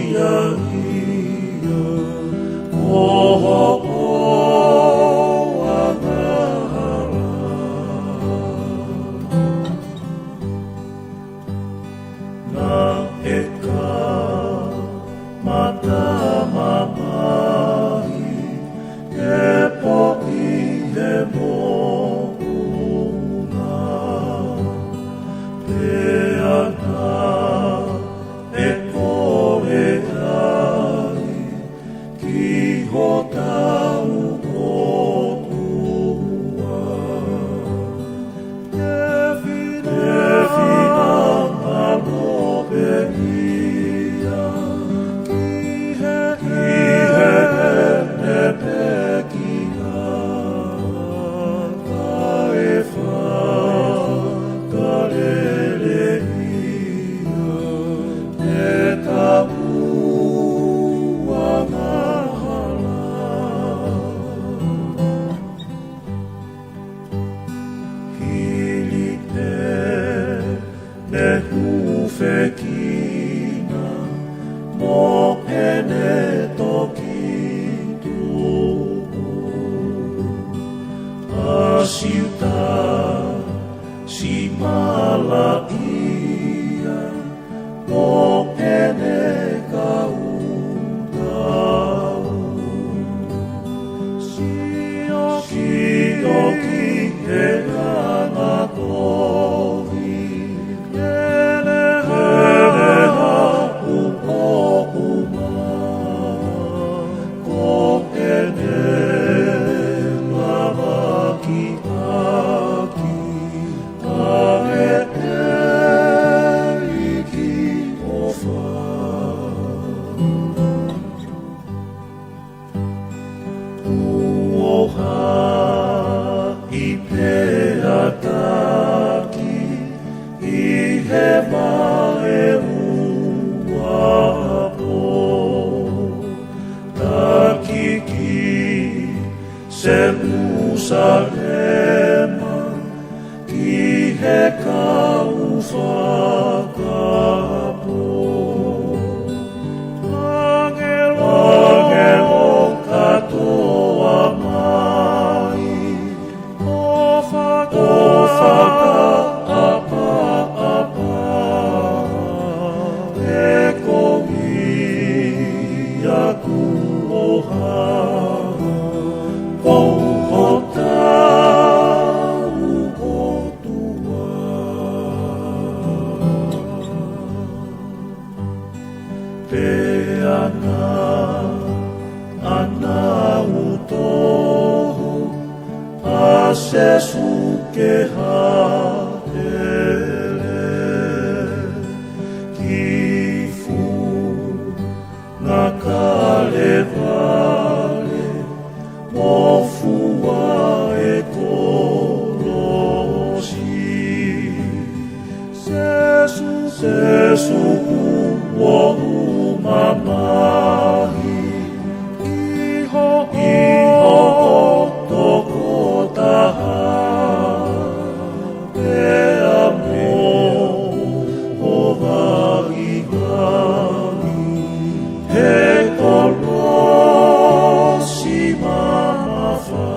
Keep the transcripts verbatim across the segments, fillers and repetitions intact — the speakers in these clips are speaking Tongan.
ia ia, ko hoʻo angahala. Naʻe kamata mamahi e poʻi he moʻunga, pea naʻe kole ai ki hotau ʻOtua. Finangalo pē ia ki he, ki heʻene pekia, kae fakalele ia ʻe kapu angahala. Hili pē ʻene hūfekina mo ʻene toki tuʻu ʻa Siutasi Malaʻia mo ʻene kau tau. Sio, sio ki he anga kovi, lele haʻu ʻo uma, ko ʻene lavakiʻaki ʻa e ʻEiki ʻofa. Kuo haʻi pē ʻa e taki ʻi he vaʻe uapo, taki ki Selūsalema, ki he kau fakahapo. ʻĀngelo, ʻāngelo kātoa mai, ʻo faka-, ʻo fakaʻapaʻapa e kovi ʻaku ʻo ha, ko hotau ʻOtua. Pea naʻa nau toho ʻa Sēsū ke hāʻele ki funga Kalevale, mo fua e kolosi. Sēsū, Sēsū kuo mamahi ʻi ho, ʻi hoʻo tokotaha. Pea mo ho vaivai he kolosi mamafa.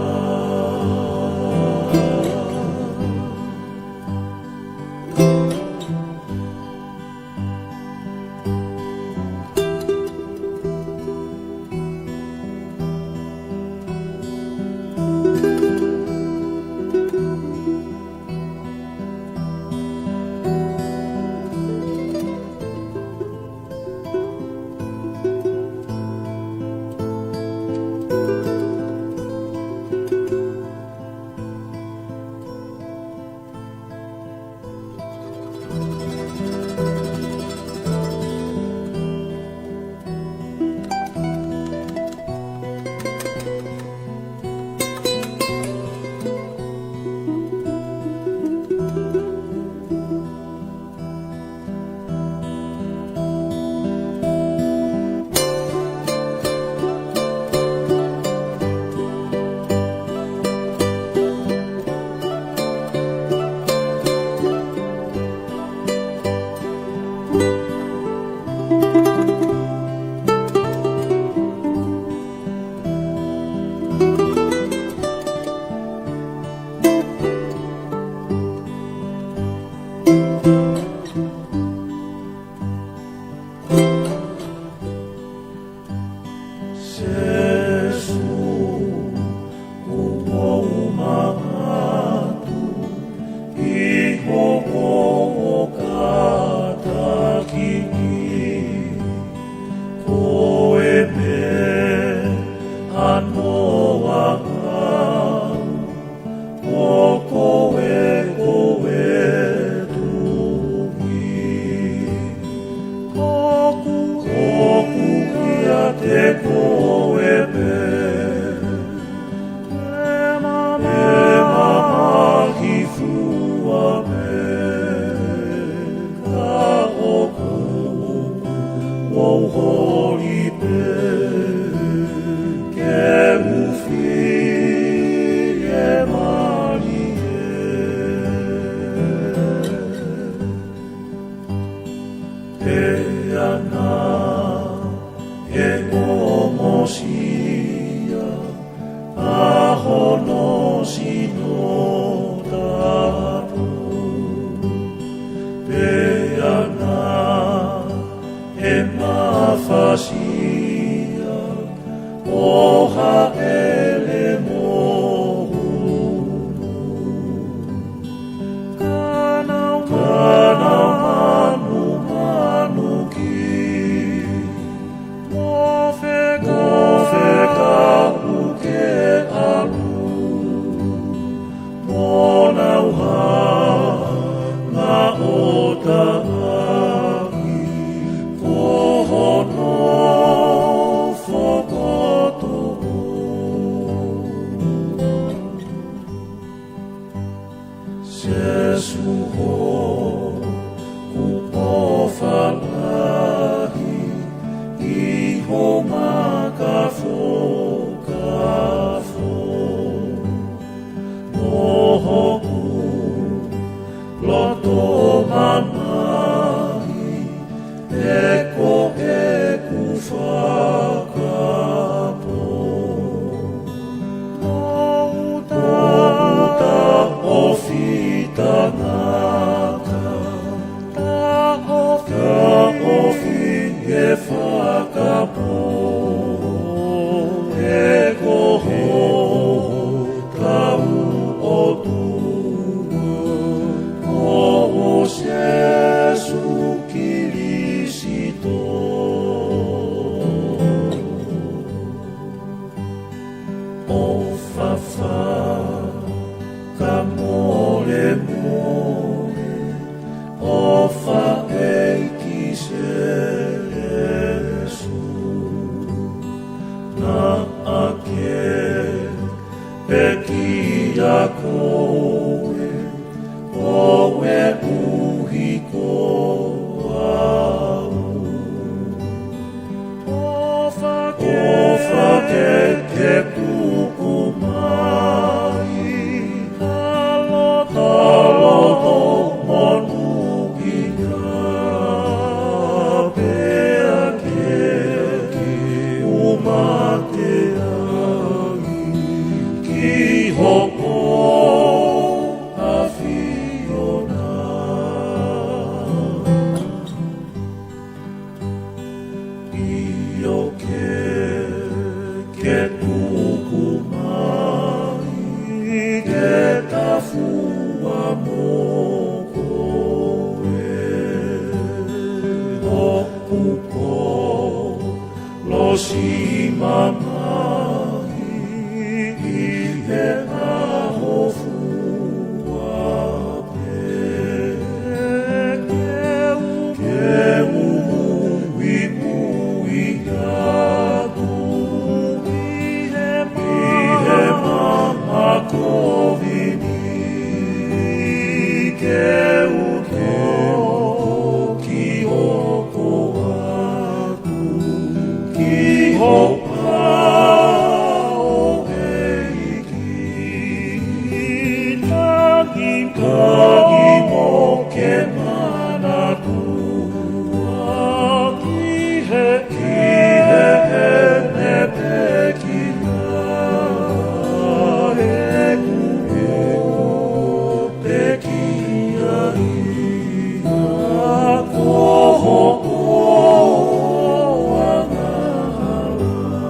Oli pē ke u fie malie. Pea naʻe ongosia ʻa hono sino tapu. Pea naʻe mafasia ʻo haʻele mo hulu. Ka nau, ka nau manumanuki mo fekau, mo fekau ke ʻalu, mo nau hanga ʻo taʻaki ko hono fokotuʻu. Sēsū hoku ʻofa lahi, ʻi ho maka fokafo, mo hoku loto mamahi, he ko ʻeku fakapō. Mo uta, mo uta ʻofi tangata, taʻofi, taʻofi e fakapō, he ko ho tau ʻOtua, ko Sēsū Kilisito. ʻOfa fakamolemole, ʻofa ʻEiki Sēsū, naʻa ke pekia koe, koeʻuhi ko au. ʻOfa ke, ʻofa ke ke tuku mai ha loto, ha loto monūʻia, pea ke u mateaʻi ki hoʻo ʻAfiona. ʻIo ke, ke tuku mai ke tafua mo koe hoku kolosi mamahi ʻi he ʻaho fua. Ke u, ke u muimui atu ʻi he, ʻi he mamahi kovi ni, ke u, ke u toki hoko atu ki ho ʻao, ʻEiki. Tangi, tangi mo ke manatua ki he, ki heʻene pekia, he kuo pekia ia ko hoʻo angahala.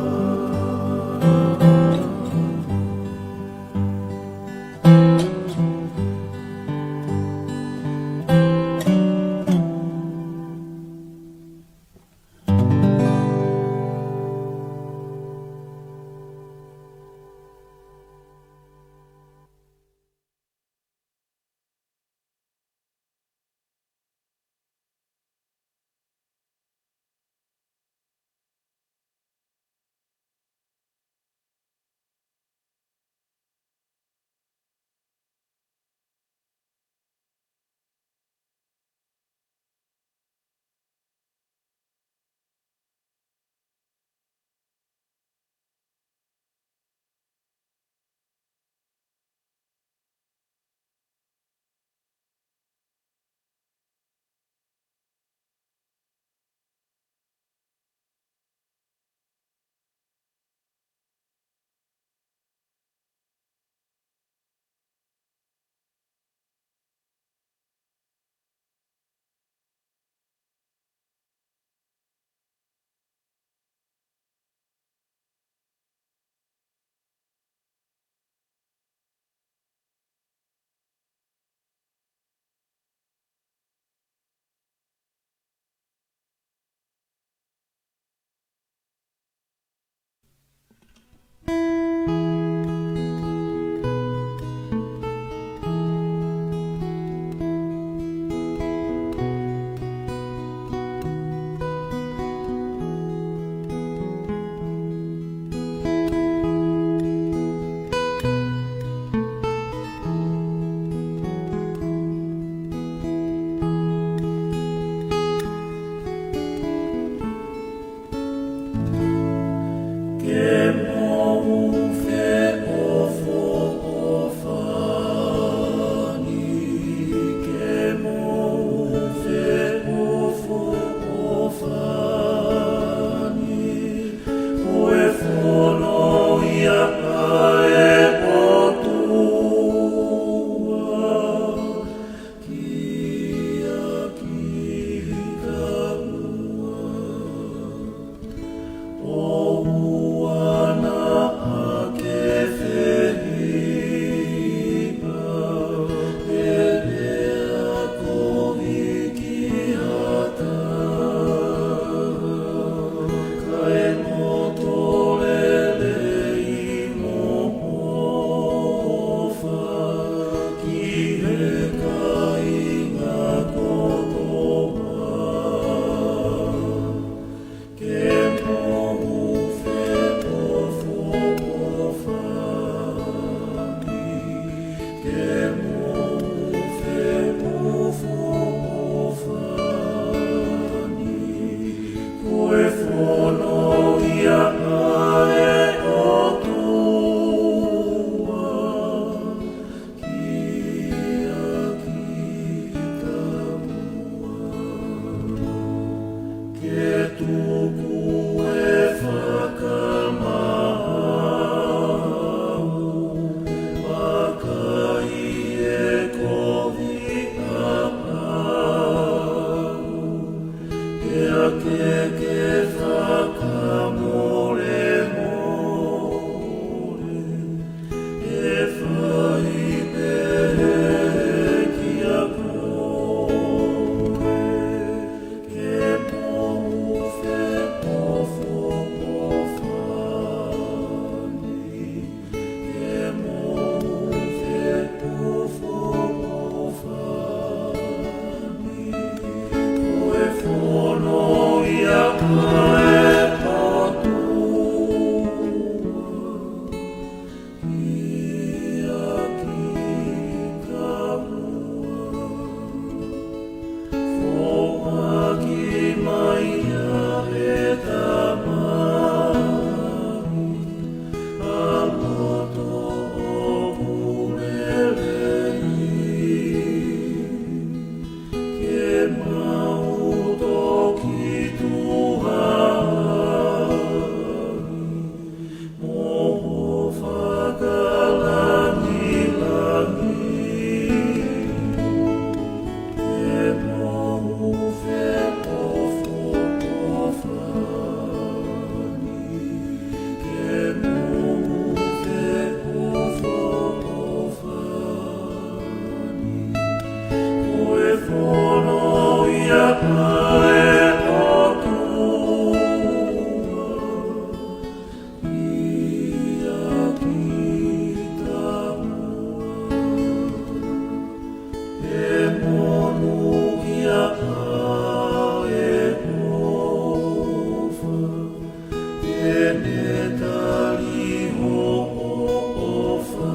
Ke ne tali hoʻo ʻofa,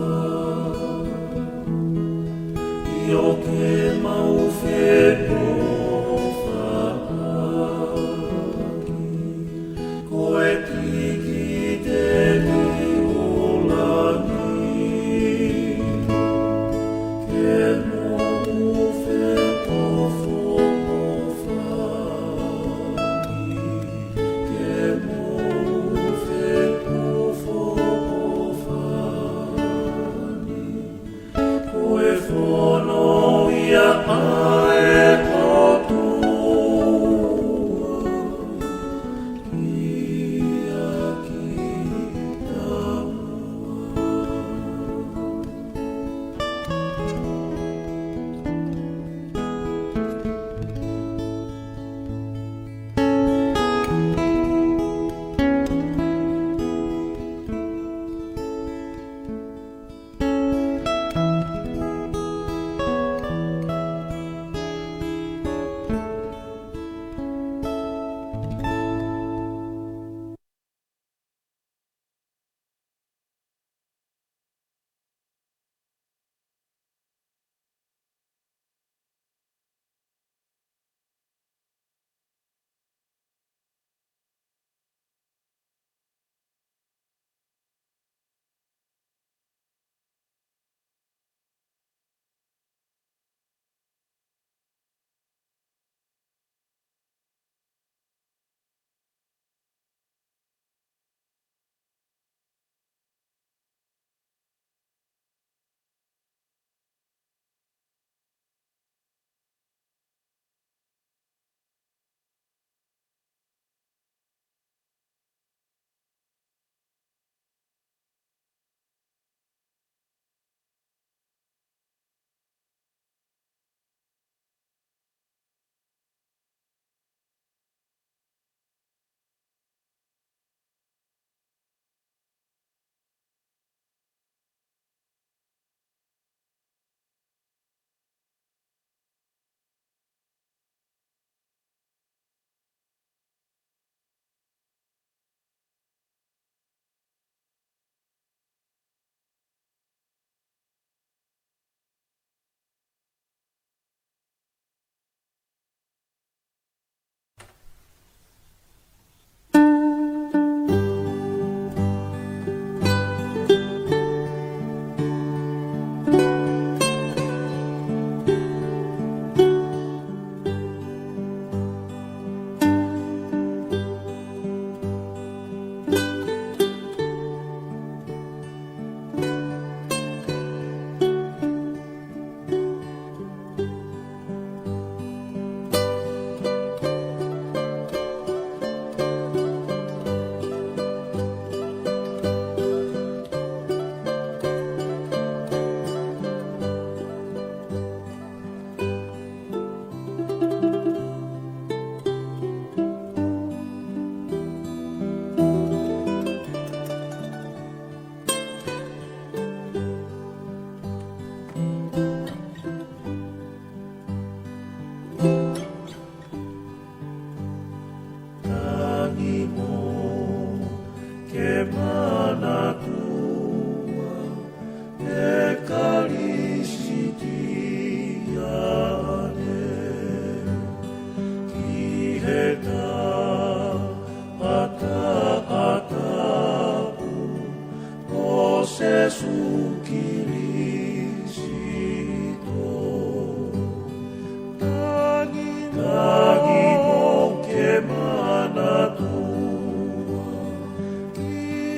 ʻio ke mau feʻofaʻaki. Ko e kikite ni ʻo langi, ke mau feʻofaʻaki, ke mau feʻofaʻaki. Ko e fono ia ʻa e ʻOtua kiate kitaua. Tangi mo ke manatua ʻEkalisitiane ki he taʻatapu ʻo Sīsū Kilisito. Tangi, tangi mo ke manatua ki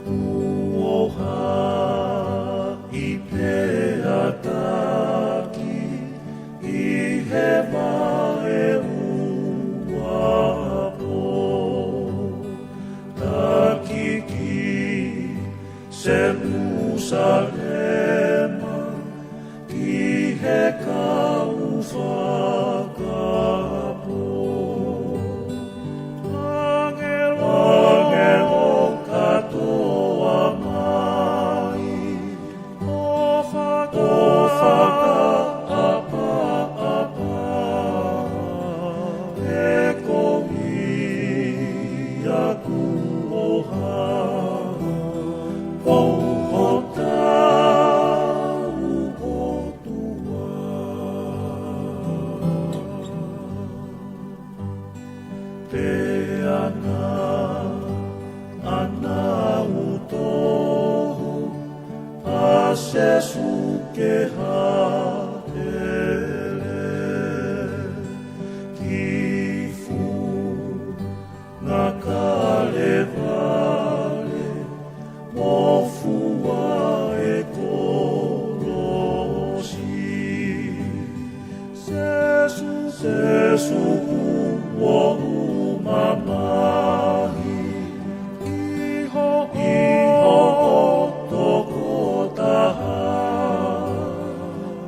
ʻOha ʻi pea taki ʻi he vaʻe uapo. Taki ki Selusalema, ki he kau fakapō. ʻĀngelo, ʻāngelo kātoa mai, ʻo faka-, ʻo fakaʻapaʻapa e kovi ʻa e ʻOha, ko hotau ʻOtua. Pea naʻa nau toho ʻa Sēsū ke hāʻele ki funga Kalevale, mo fua e kolosi. Sēsū, Sēsū kuo ʻuma mai, ʻi ho-, ʻi hoʻo tokotaha.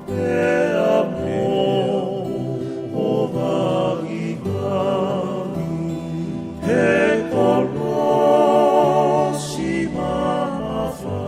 Pea mo ho vaivai he kolosi mamafa.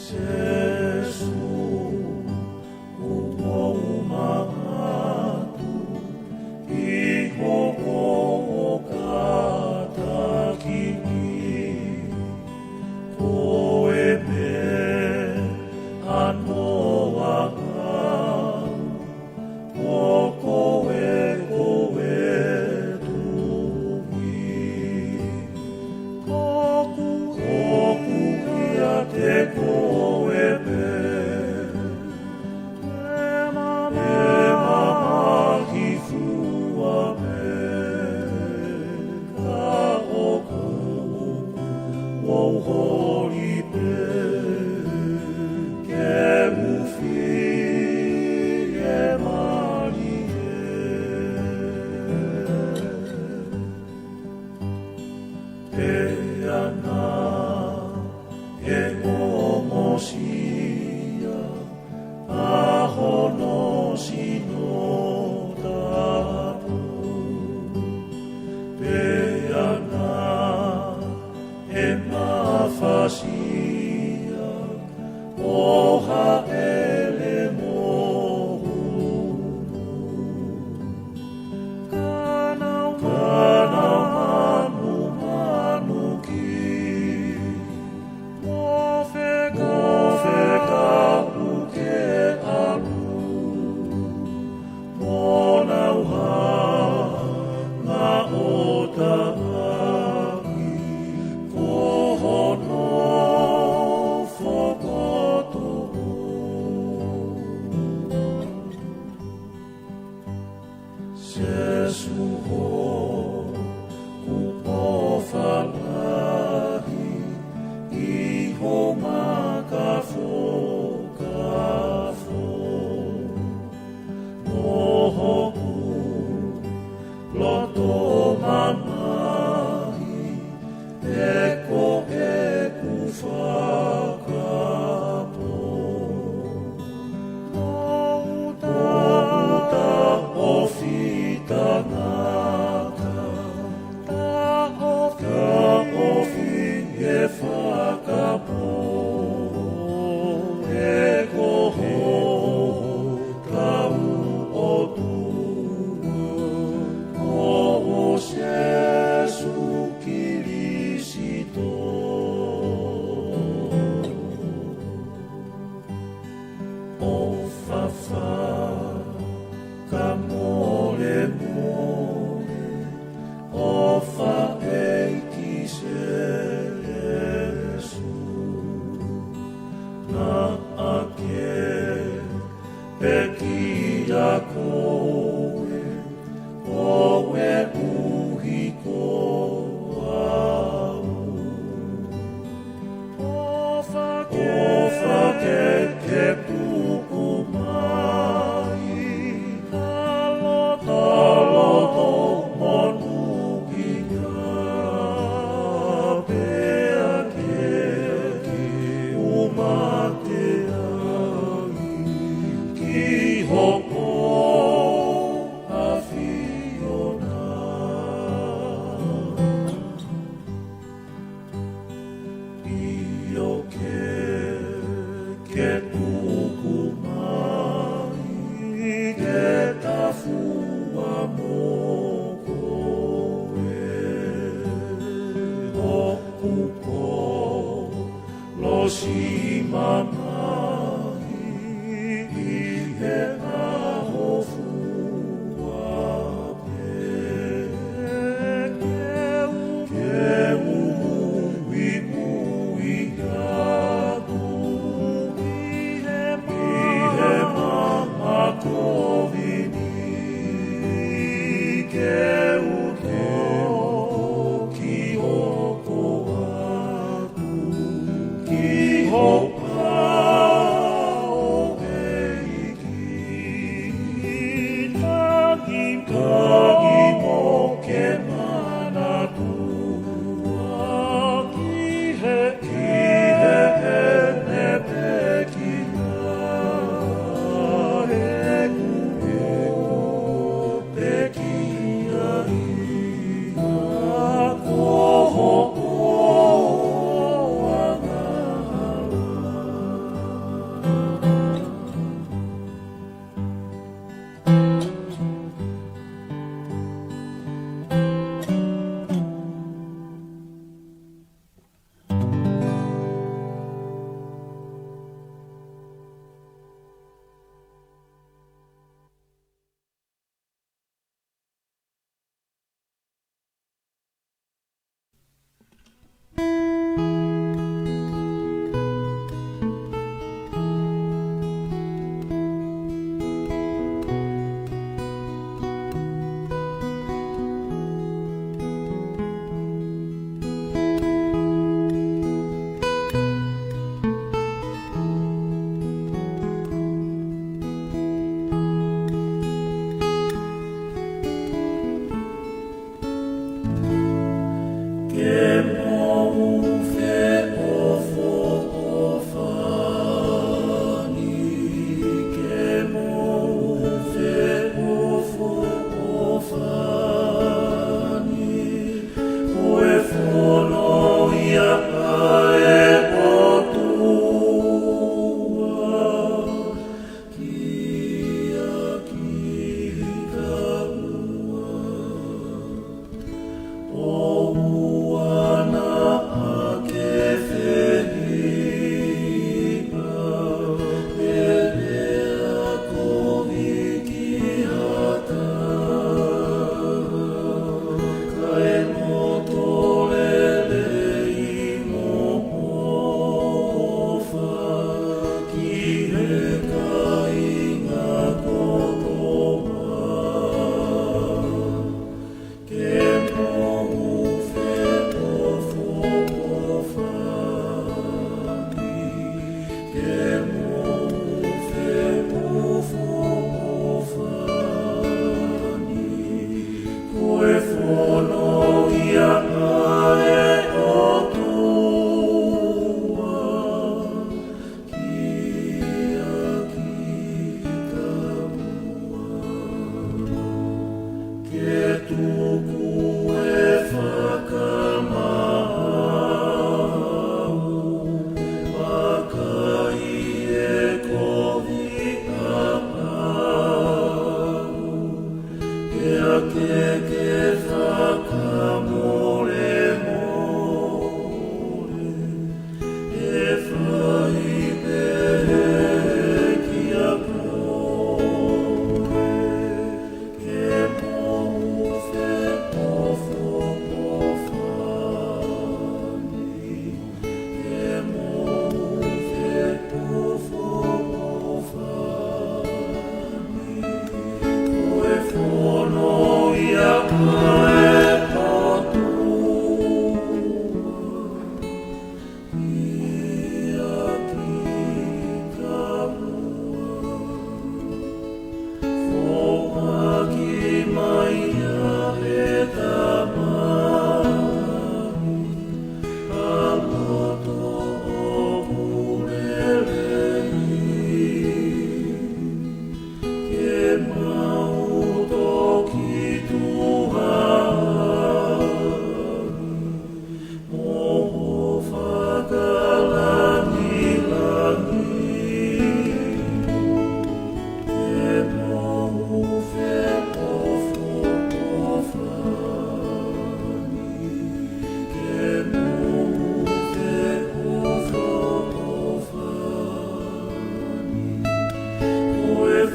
Sēsū, kuo u manatu ʻi hoʻo kātaki ni, ko e meʻa noa au, ko koe, ko e tuʻi. ʻOku, ʻoku ʻiate koe pē e mamahi fua pē, ka ʻoku ou holi pē ke u koeʻuhi ko au. ʻOfa ke ke puke mai ha loto monūʻia pea ke u mateaʻi ki ho kolo.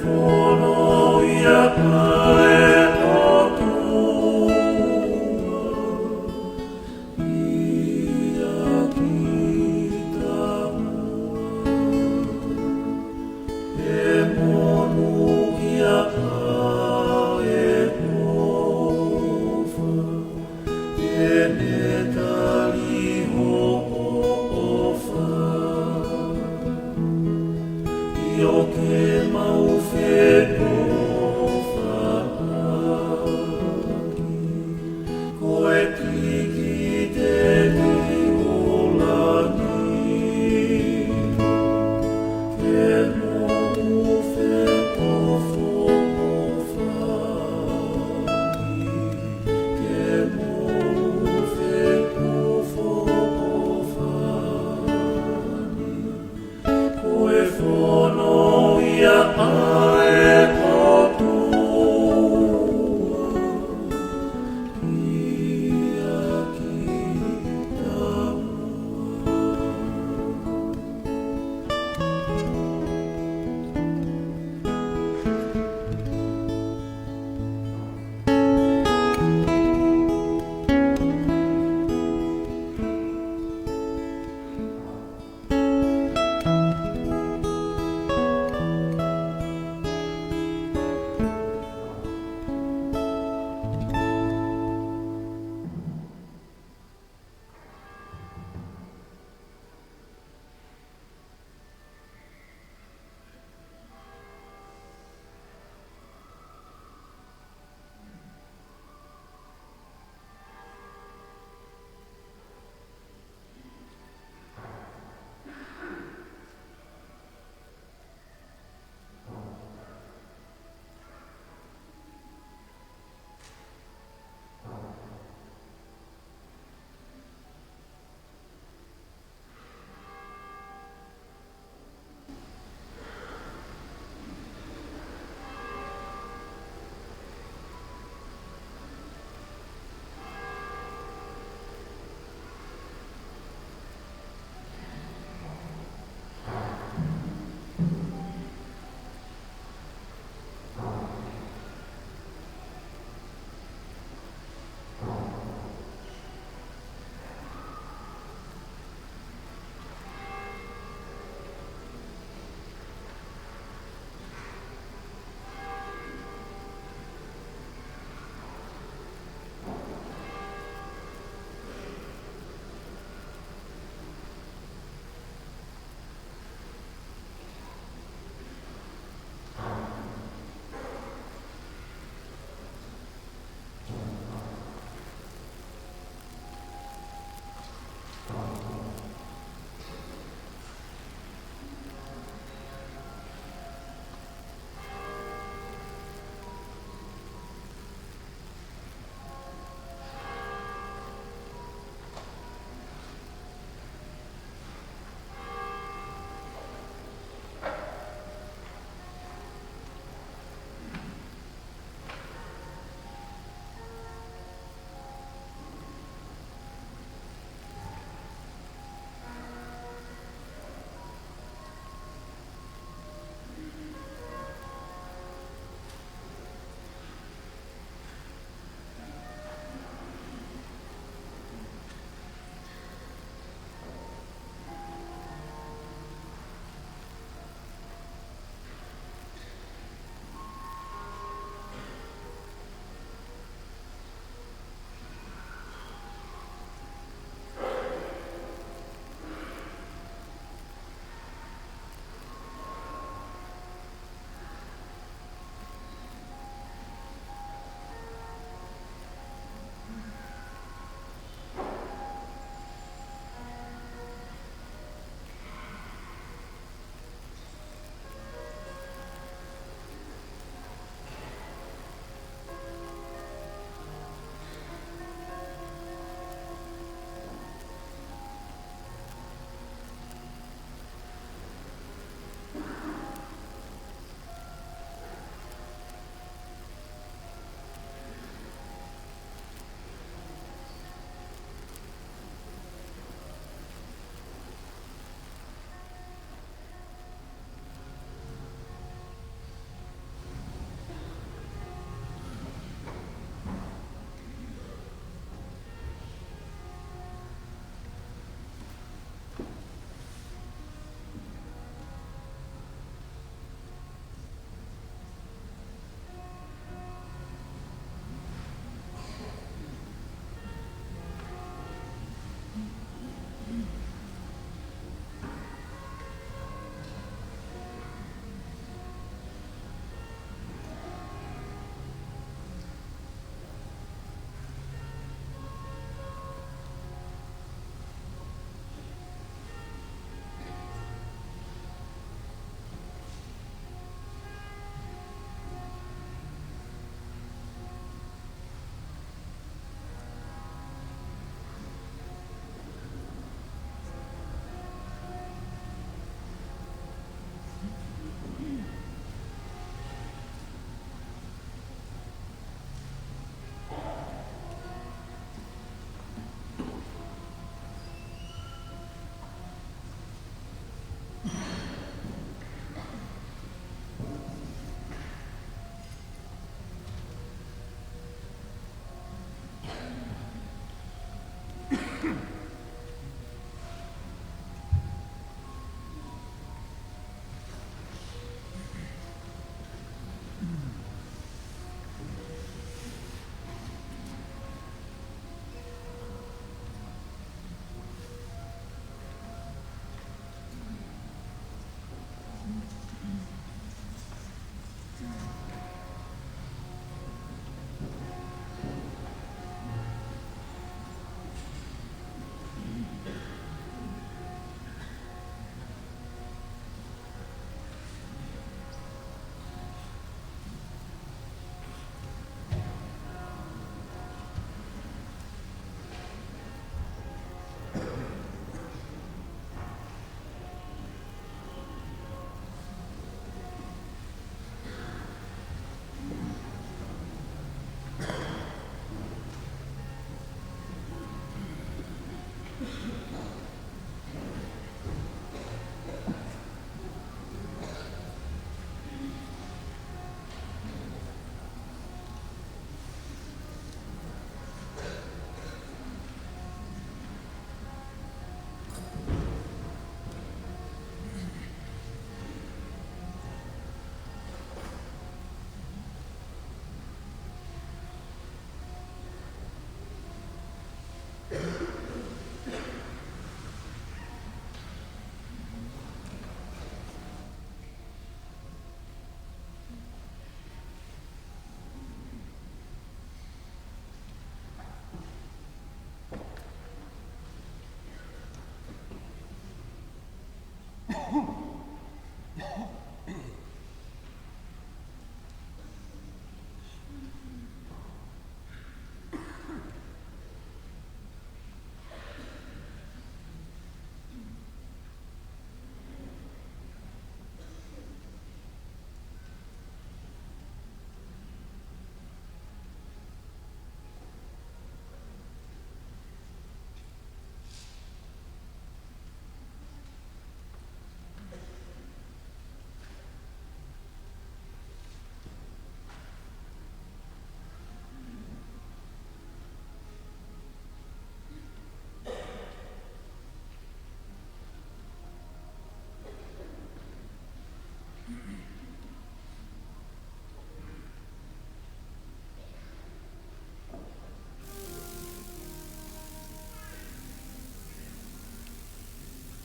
Ono ia kae ʻOtua ia kita mua. He monūʻia ʻa e ʻofa, ʻene tali hoʻo ʻofa. ʻIo ke mau fekau ʻofa ʻaki. Ko e kikite ki ʻolunga ni, ke mau fekau ʻofa ʻaki, ke mau fekau ʻofa ʻaki. Ko e fono ia ʻa e ʻOtua.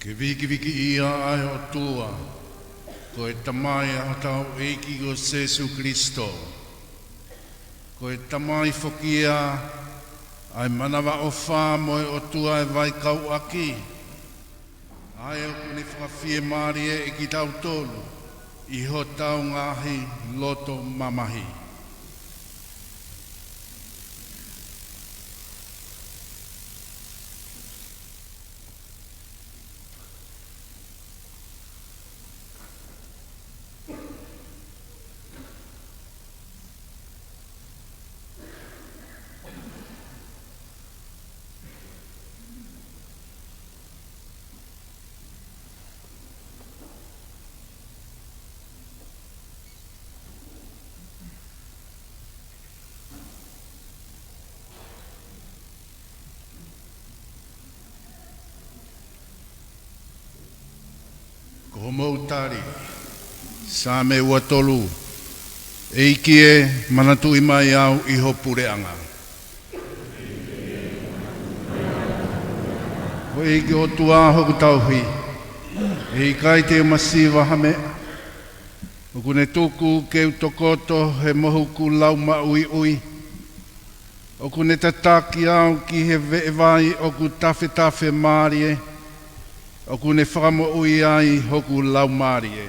Ke vikivikiʻia ʻa e ʻOtua, ko e Tamai ʻa hotau ʻEiki ko Sēsū Kalaisi. Ko e Tamai foki ia ʻa e manavaʻofa mo e ʻOtua ʻo e vaikauʻaki, ʻa ia ʻoku ne fakafiemālieʻi kitautolu ʻi hotau ngaahi loto mamahi. Ko hoʻomou tali, Saame ua tolu: ʻEiki ē, manatuʻi mai au ʻi ho puleʻanga. Ko e ʻEiki ʻOtua hoku tauhi, ʻe ʻikai te u masiva ha meʻa. ʻOku ne tuku ke u tokoto he mohuku laumaʻuiʻui. ʻOku ne tataki au ki he veʻe vai ʻoku tafetafe mālie. ʻOku ne fakamoʻui ai hoku laumālie.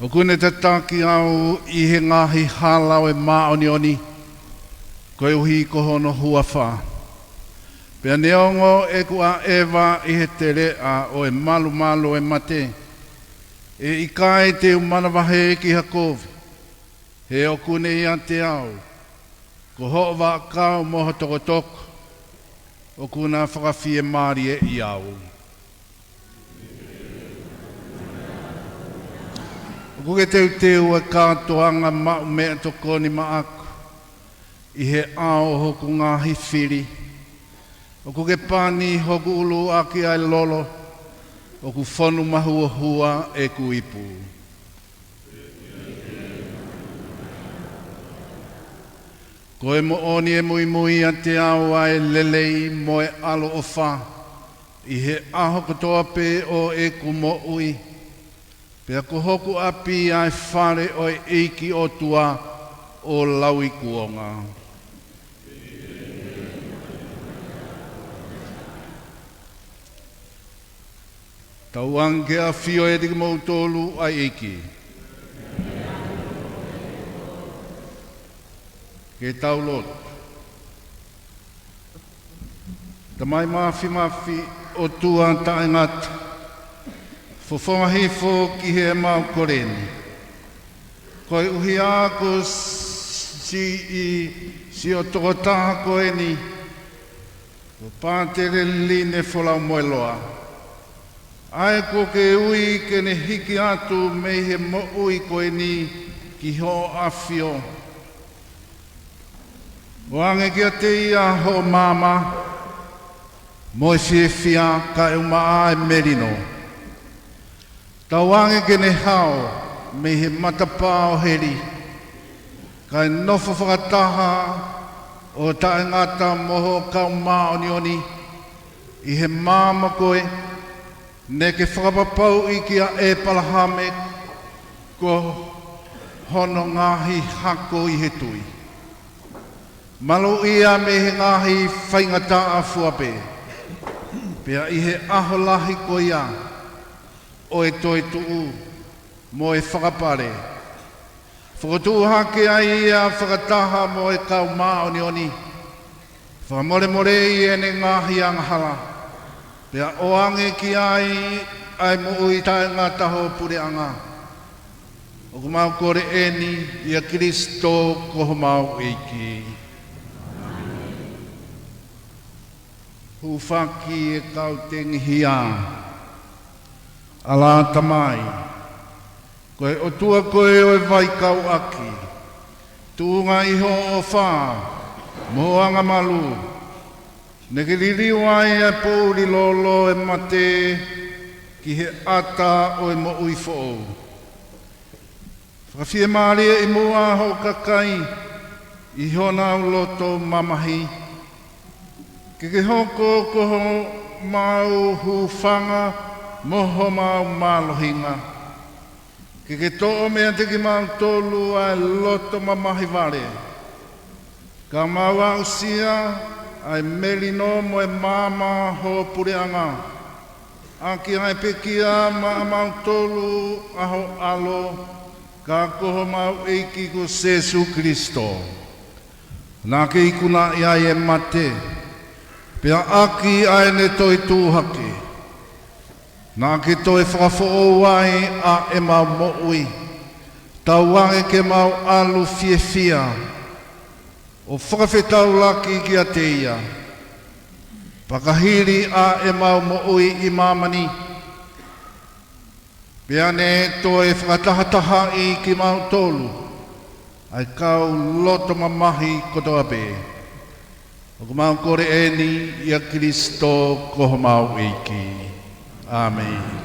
ʻOku ne tataki au ʻi he ngaahi hala ʻo e māʻoniʻoni, koeʻuhi ko hono huafa. Pea neongo ʻeku ʻaʻeva ʻi he teleʻa ʻo e malumalu ʻo e mate, ʻe ʻikai te u manavahē ki ha kovi, he ʻoku ne ʻiate au. Ko hoʻo vaʻakau mo ho tokotoko, ʻoku na fakafiemālieʻi au. ʻOku ke teuteu ʻa e kātoanga maʻu meʻatokoni maʻaku ʻi he ʻao ʻo hoku ngaahi fili. ʻOku ke pani hoku ʻulu ʻaki ʻa e lolo. ʻOku fonu mahuohua ʻeku ipu. Ko e moʻoni ʻe muimui ʻiate au ʻa e lelei mo e ʻaloʻofa ʻi he ʻaho kotoa pē ʻo ʻeku moʻui. Pea ko hoku ʻapi ʻa e fale ʻo e ʻEiki ʻOtua ʻo lauikuonga. Tauange ke ʻafio ʻiate kimoutolu ʻa e ʻEiki. Ke tau lotu. Tamai Māfimafi, ʻOtua taʻengata, fofonga hifo ki heʻemau kole ni. Koeʻuhi ko siʻi, siʻo tokotaha ko eni, ko Pātele Line Folau Moeloa, ʻa ia kuo ke ui ke ne hiki atu mei he moʻui ko eni ki hoʻo ʻafio. ʻOange kiate ia hoʻo maama mo e fiefia kae ʻumaʻā e melino. Tauange ke ne hao mei he matapā ʻo heli, kae nofo fakataha ʻo taʻengata mo hoʻo kau māʻoniʻoni ʻi he maama ko ē naʻa ke fakapapauʻi kia ʻĒpalahame ko hono ngaahi hako ʻi he tui. Maluʻi ia mei he ngaahi faingataʻa fua pē. Pea ʻi he ʻaho lahi ko ia ʻo e toetuʻu mo e fakapale, fokotuʻu hake ai ia fakataha mo e kau māʻoniʻoni, fakamolemoleʻi ʻene ngaahi angahala, pea ʻoange ki ai ʻa e moʻui taʻengata ho puleʻanga. ʻOku mau kole eni ʻia Kilisitō ko homau ʻEiki. Hūfaki e kau tengihia. ʻAlā Tamai, ko e ʻOtua koe ʻo e vaikauʻaki, tuʻunga ʻi hoʻo ʻofa mo hoʻo angamalū, naʻa ke liliu ai ʻa e poʻuli lōlō ʻo e mate ki he ʻata ʻo e moʻui foʻou. Fakafiemālieʻi muʻa hoʻo kakai ʻi honau loto mamahi. Ke ke hoko ko homau hūfanga mo homau mālohinga. Ke ke toʻo meiate kimautolu ʻa e loto mamahi vale, ka mau aʻusia ʻa e melino mo e maama ho puleʻanga, ʻaki ʻa e pekia maʻamautolu ʻa ho ʻAlo, ka ko homau ʻEiki ko Sēsū Kilisitō. Naʻa ke ikunaʻi ai e mate, pea ʻaki ʻa ʻene toetuʻu hake, naʻa ke toe fakafoʻou ai ʻa ʻemau moʻui, tauange ke mau ʻalu fiefia ʻo fakafetaulaki kiate ia. Pea ka hili ʻa ʻemau moʻui ʻi māmani, pea ne toe fakatahatahaʻi kimautolu ʻa e kau loto mamahi kotoa pē. ʻOku mau kole eni ʻia Kilisitō ko homau ʻEiki. ʻĀmeni.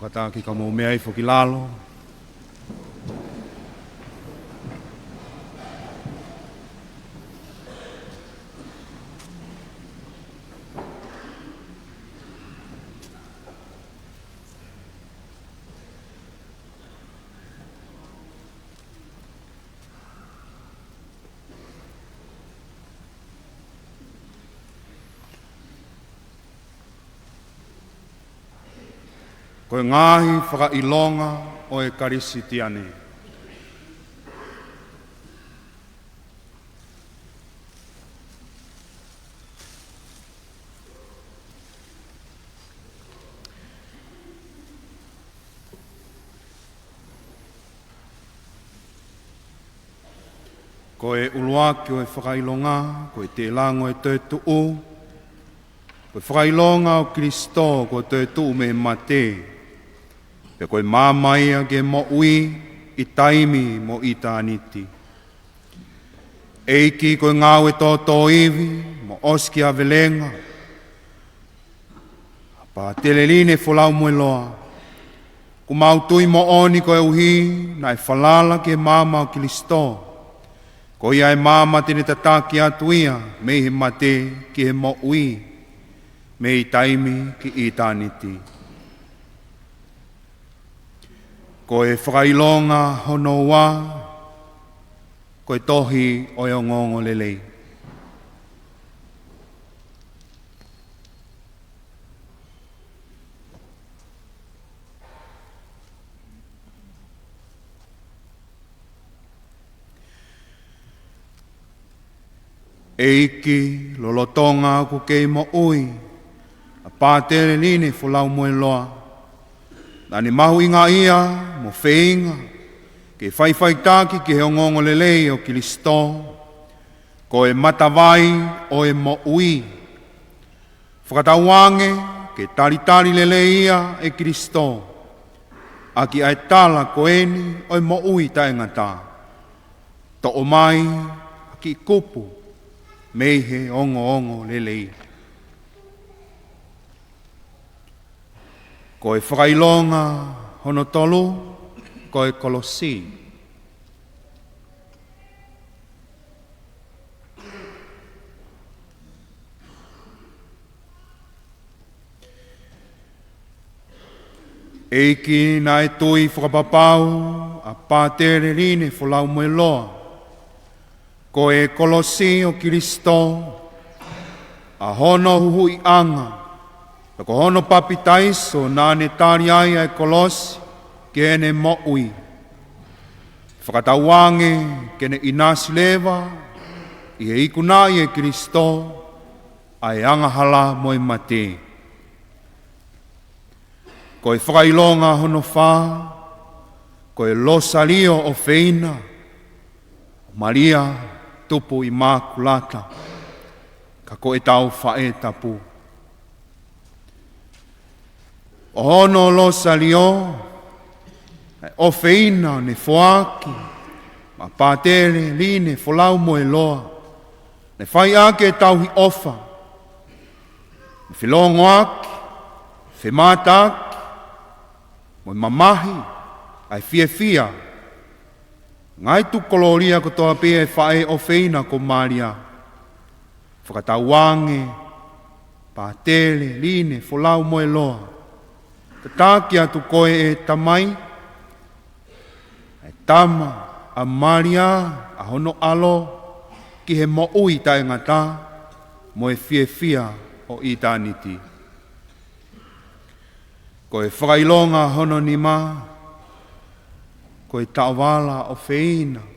Kātaki ka mou meʻa hifo ki lalo. Ko e ngaahi fakaʻilonga ʻo e Kalisitiane. Ko e ʻuluaki ʻo e fakaʻilonga, ko e teʻelango ʻo e toetuʻu, ko e fakaʻilonga ʻo Kilisitō kuo toetuʻu mei he mate, pea ko e maama ia ki he moʻui ʻi taimi mo ʻitāniti. ʻEiki, ko e ngāue tōtōivi mo ʻosi ki avelenga ʻa Pātele Line Folau Moeloa, ʻoku mau tui moʻoni koeʻuhi naʻe falala ki he maama ʻo Kilisitō, ko ia e maama te ne tataki atu ia mei he mate ki he moʻui, mei taimi ki ʻitāniti. Ko e fakaʻilonga hono ua, ko e tohi ʻo e ongoongolelei. ʻEiki, lolotonga ʻoku kei moʻui ʻa Pātele Line Folau Moeloa, naʻa ne mahuʻingaʻia mo feinga ke faʻifaʻitaki ki he ongoongolelei ʻo Kilisitō, ko e matavai ʻo e moʻui. Fakatauange ke talitali lelei ia ʻe Kilisitō ʻaki ʻa e tala ko eni ʻo e moʻui taʻengata: Toʻo mai ha kiʻi kupu mei he ongoongolelei. Ko e fakaʻilonga hono tolu, ko e kolosi. ʻEiki, naʻe tui fakapapau ʻa Pātele Line Folau Moeloa, ko e kolosi ʻo Kilisitō ʻa hono huhuʻiʻanga, pea ko hono papitaiso naʻa ne tali ai ʻa e kolosi ki heʻene moʻui. Fakatauange ke ne ʻinasi leva ʻi he ikunaʻi ʻe Kilisitō ʻa e angahala mo e mate. Ko e fakaʻilonga hono fā, ko e Losalio ʻofeina, Malia tupu ʻImakulata, ka ko ʻetau faʻē tapu. ʻO hono Losalio ʻa e ʻofeina ne foaki maʻa Pātele Line Folau Moeloa, ne fai ʻaki e tauhi ʻofa, ne felongoaki, femātaaki, mo e mamahi ʻa e fiefia, ngaahi tuku kolōlia kotoa pē ʻa e faʻē ʻofeina ko Malia. Fakatauange, Pātele Line Folau Moeloa, tataki atu koe ʻe Tamai, ʻa e tama ʻa Malia, ʻa hono ʻAlo, ki he moʻui taʻengata mo e fiefia ʻo ʻitāniti. Ko e fakaʻilonga hono nima, ko e taʻovala ʻofeina.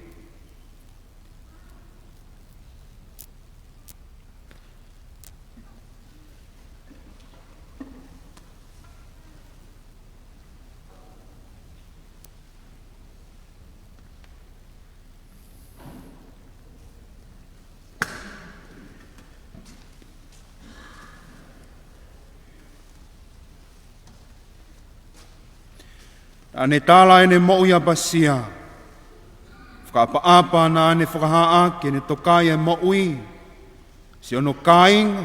Naʻa ne tala ʻene moʻui ʻapasia, fakaʻapaʻapa naʻa ne fakahā ʻaki ʻene tokaiʻi ʻa e moʻui, siʻono kāinga,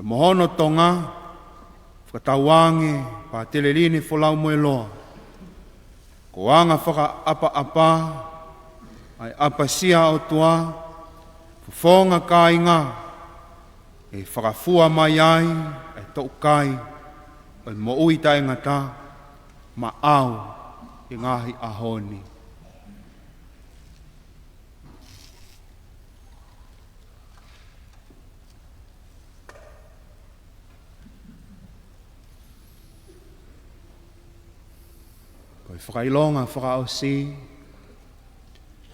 mo hono Tonga, Fakatauange, Pātele Line Folau Moeloa, ko e anga fakaʻapaʻapa ʻa e ʻapasia ʻa e ʻOtua, fofonga kāinga, ʻe fakafua mai ai ʻa e toʻukai ʻo e moʻui taʻengata maʻau ʻi he ngaahi ʻaho ni. Ko e fakaʻilonga fakaʻosi,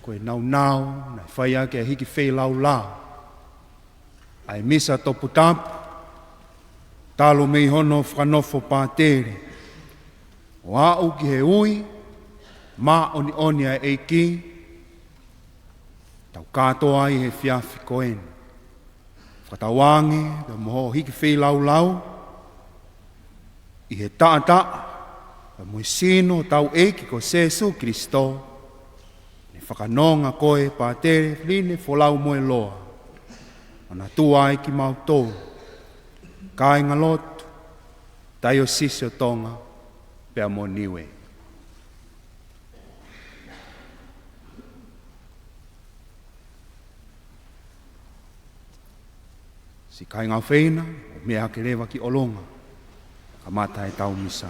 ko e nāunau naʻe fai ʻaki ʻa e hiki feilaulau ʻa e Misa Toputapu, talu mei hono fakanofo Pātele, ʻo aʻu ki he ui māʻoniʻoni ʻa e ʻEiki, tau kātoa ai he efiafi ko eni. Fakatauange pea mo hoʻo hiki feilaulau ʻi he taʻataʻa pea mo e sino hotau ʻEiki ko Sēsū Kilisitō, ne fakanonga koe Pātele Line Folau Moeloa, ʻo manatua ai kimautolu, kāingalotu, Taiosisi ʻo Tonga pea mo Niue. Siʻi kāinga ʻofeina, ʻo meʻa hake leva ki ʻolunga, kamata ʻetau Misa.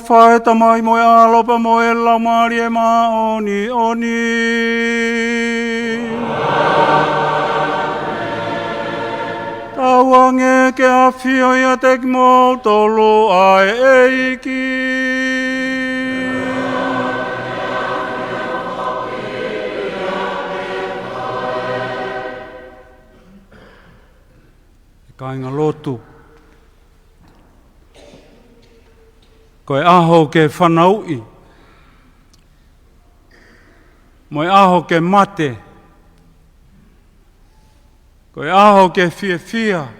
ʻofa ʻa e Tamai mo e ʻAlo pea mo e Laumālie Māʻoniʻoni. Tauange ke ʻafio ʻiate kimoutolu ʻa e ʻEiki. Kāinga lotu. Ko e ʻaho ke fanauʻi, mo e ʻaho ke mate, ko e ʻaho ke fiefia,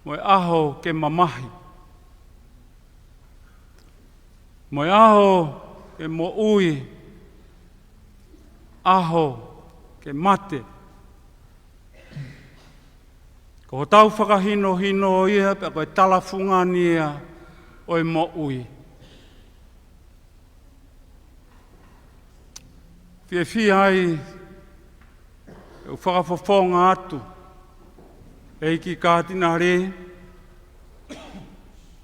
mo e ʻaho ke mamahi, mo e ʻaho ke moʻui, ʻaho ke mate. Ko hotau fakahinohino ia, pea ko e talafungani ia ʻo e moʻui. Fiefia ai ʻeku fakafofonga atu, ʻEiki Kātinale,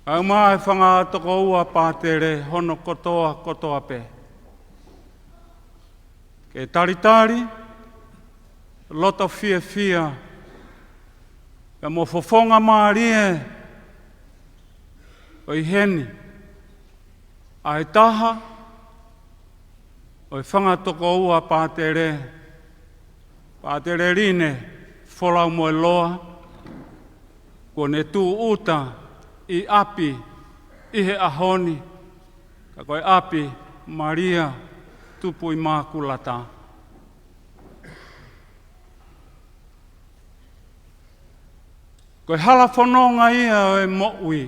ʻa e ʻumaʻā e fanga tokoua pātele hono kotoa kotoa pē, ke talitali, loto fiefia, pea mo e fofonga mālie ʻo ʻi heni, ʻa e taha ʻo e fanga tokoua pātele, Pātele Line Folaumoueloa, kuo ne tūʻuta ʻi ʻapi ʻi he ʻaho ni, ka ko e ʻapi Malia Tupu ʻImākulata. Ko e hala fononga ia ʻo e moʻui.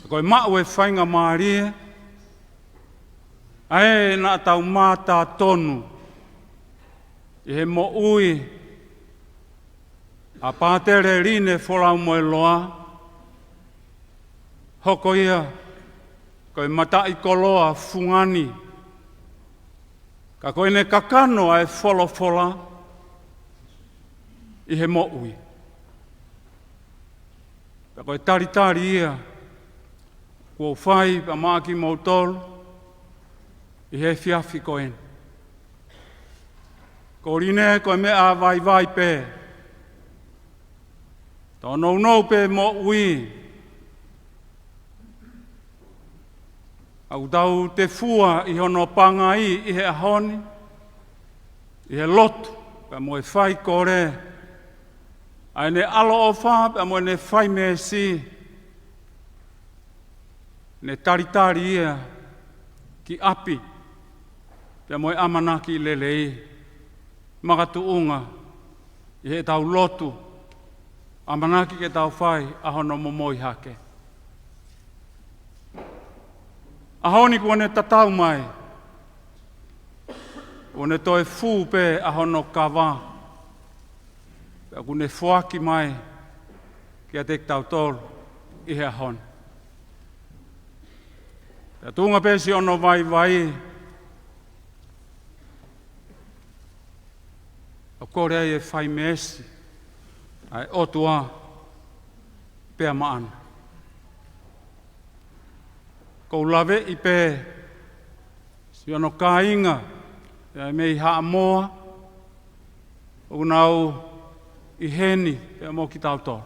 Ko e maʻu e faingamālie, ʻa ē naʻa tau mātā tonu ʻi he moʻui ʻa Pātele Line Folaumoueloa, hoko ia ko e mataʻikoloa fungani, ka ko ʻene kakano ʻa e folofola ʻi he moʻui. Pea ko e talitali ia kuo u fai pea maʻa kimoutolu ʻi he efiafi ko eni. Ko Line ko e meʻa vaivai pē. Tōnounou pē moʻui. ʻOku tau tefua ʻi hono pangai ʻi he ʻaho ni, ʻi he lotu, pea mo e faikole, ʻa ʻene ʻaloʻofa, pea mo ʻene fai meesi, ne talitali ia ki ʻapi, pea mo e ʻamanaki lelei, makatuʻunga ʻi heʻetau lotu, ʻamanaki ke tau fai ʻa hono momoi hake. ʻAho ni kuo ne tatau mai, kuo ne toe fū pē ʻa hono kava, pea kuo ne foaki mai kiate kitautolu ʻi he ʻaho ni. Pea tuʻunga pē siʻono vaivai, ʻoku kole ai e fai meesi ʻa e ʻOtua pea maʻana. ʻOku ou laveʻi pē siʻono kāinga, pea mei Haʻamoa, ʻoku nau ʻi heni pea mo kitautolu.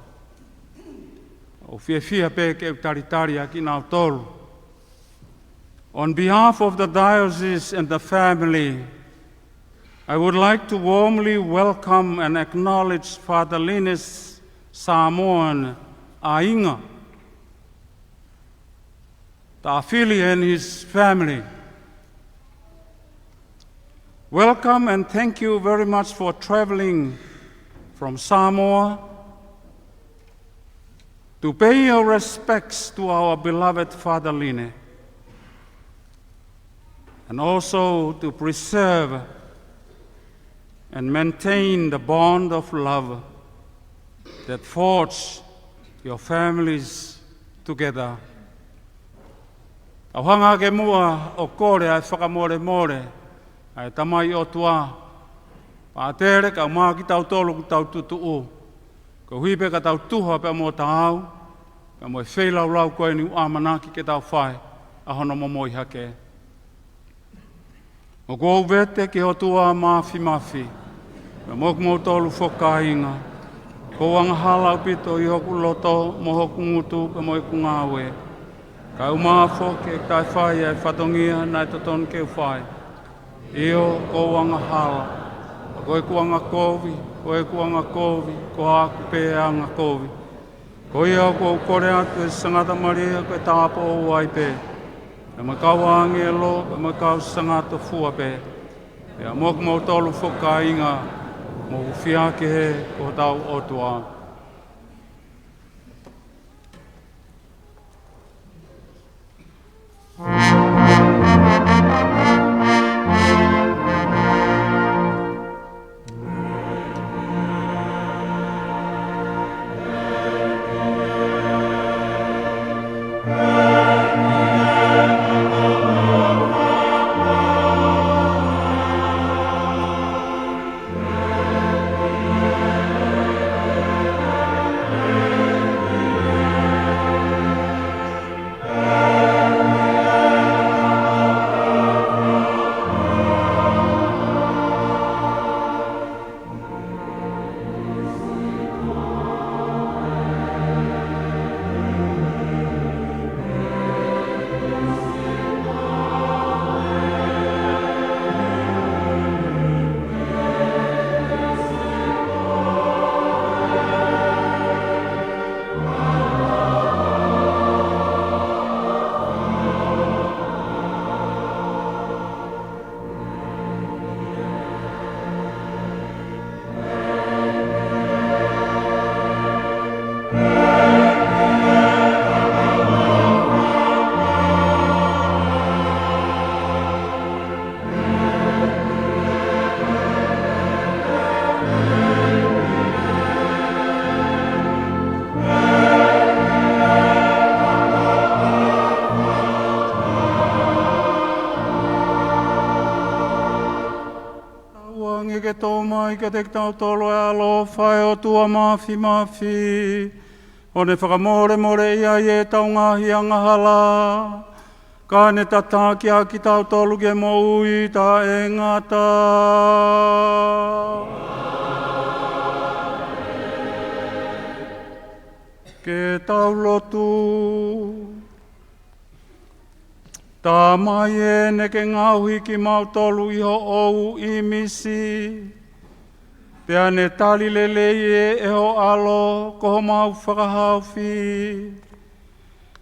ʻOku ou fiefia pē ke u talitali ʻa kinautolu. On behalf of the diocese and the family, I would like to warmly welcome and acknowledge Father Line's Samoan ʻāinga, Tafili and his family. Welcome and thank you very much for traveling from Samoa to pay your respects to our beloved Father Line, and also to preserve and maintain the bond of love that forged your families together. Tau hanga hake muʻa ʻo kole ʻa e fakamolemole ʻa e Tamai ʻOtua, Pātele, kae ʻumaʻā kitautolu ʻoku tau tutuʻu, koeʻuhi pē ka tau tuha pea mo taau, pea mo e feilaulau ko eni ʻoku ʻamanaki ke tau fai ʻa hono momoi hake. ʻOku ou vete ki he ʻOtua Māfimafi, pea mo kimoutolu foki kāinga, ʻoku ou angahala ʻaupito ʻi hoku loto mo hoku ngutu pea mo ʻeku ngāue, kae ʻumaʻā foki ʻeku taʻefai ʻa e fatongia naʻe totonu ke u fai. ʻIo, ʻoku ou angahala, pea ko ʻeku angakovi, ko ʻeku angakovi, ko haʻaku pē angakovi. Ko ia ʻoku ou kole atu ʻe Sangata Malia ko e tāupoʻou ai pē, pea mo e kau ʻāngelo, pea mo e kau sangatofua pē, pea mo kimoutolu foki kāinga, mou fie kehe ki hotau ʻOtua. Tauange ke tō mai kiate kitautolu ʻa e ʻaloʻofa ʻo e ʻOtua Māfimafi, ʻo ne fakamolemoleʻi ʻa ʻetau ngaahi angahala, kae ne tataki ʻa kitautolu ki he moʻui taʻengata. Ke tau lotu. Tamai ē, naʻá ke ngaohi kimautolu ʻi hoʻo ʻīmisi, pea ne tali lelei ē ʻe ho ʻAlo ko homau fakahaofi.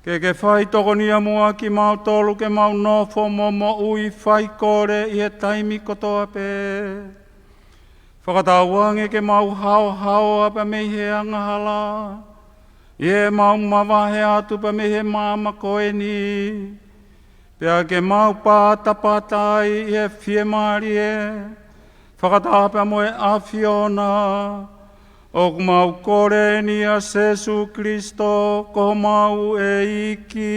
Ke ke fai tokonia muʻa kimautolu ke mau nofo mo moʻui faikole ʻi he taimi kotoa pē. Fakatauange ke mau haohaoa pē mei he angahala, ʻi heʻemau mavahe atu pē mei he maama ko eni, pea ke mau patapata ai ʻi he fiemālie, fakataha pē mo e ʻAfiona. ʻOku mau kole eni ʻia Sēsū Kilisitō ko homau ʻEiki.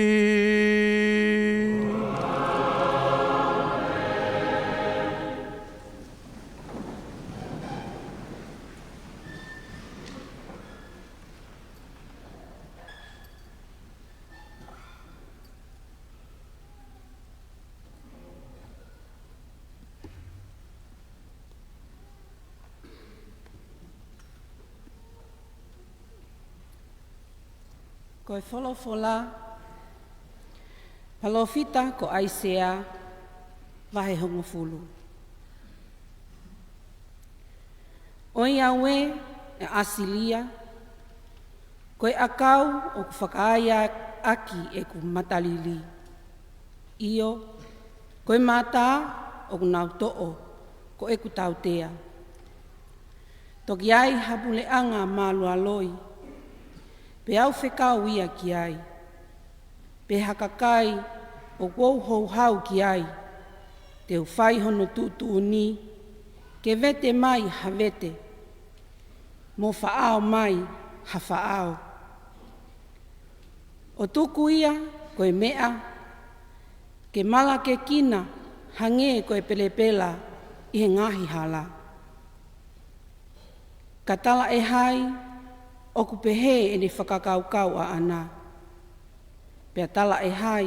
Ko e folofola, palōfita ko ʻAisea, vahe hongofulu. ʻOiauē, ʻa ʻAsilia, ko e ʻakau ʻoku fakaai ʻaki ʻeku matalili. ʻIo, ko e mata ʻoku nau toʻo ko ʻeku tautea. Toki ai ha puleʻanga mālualoi, pea u fekau ia ki ai. Pe ha kakai ʻoku ou houhau ki ai, te u fai hono tuʻutuʻuni, ke vete mai ha vete, mo faʻao mai ha faʻao. ʻO tuku ia ko e meʻa ke malakekina hangē ko e pelepela ʻi he ngaahi hala. Ka talaʻehai ʻoku pehē ʻene fakakaukau ʻaʻana, Pea talaʻehai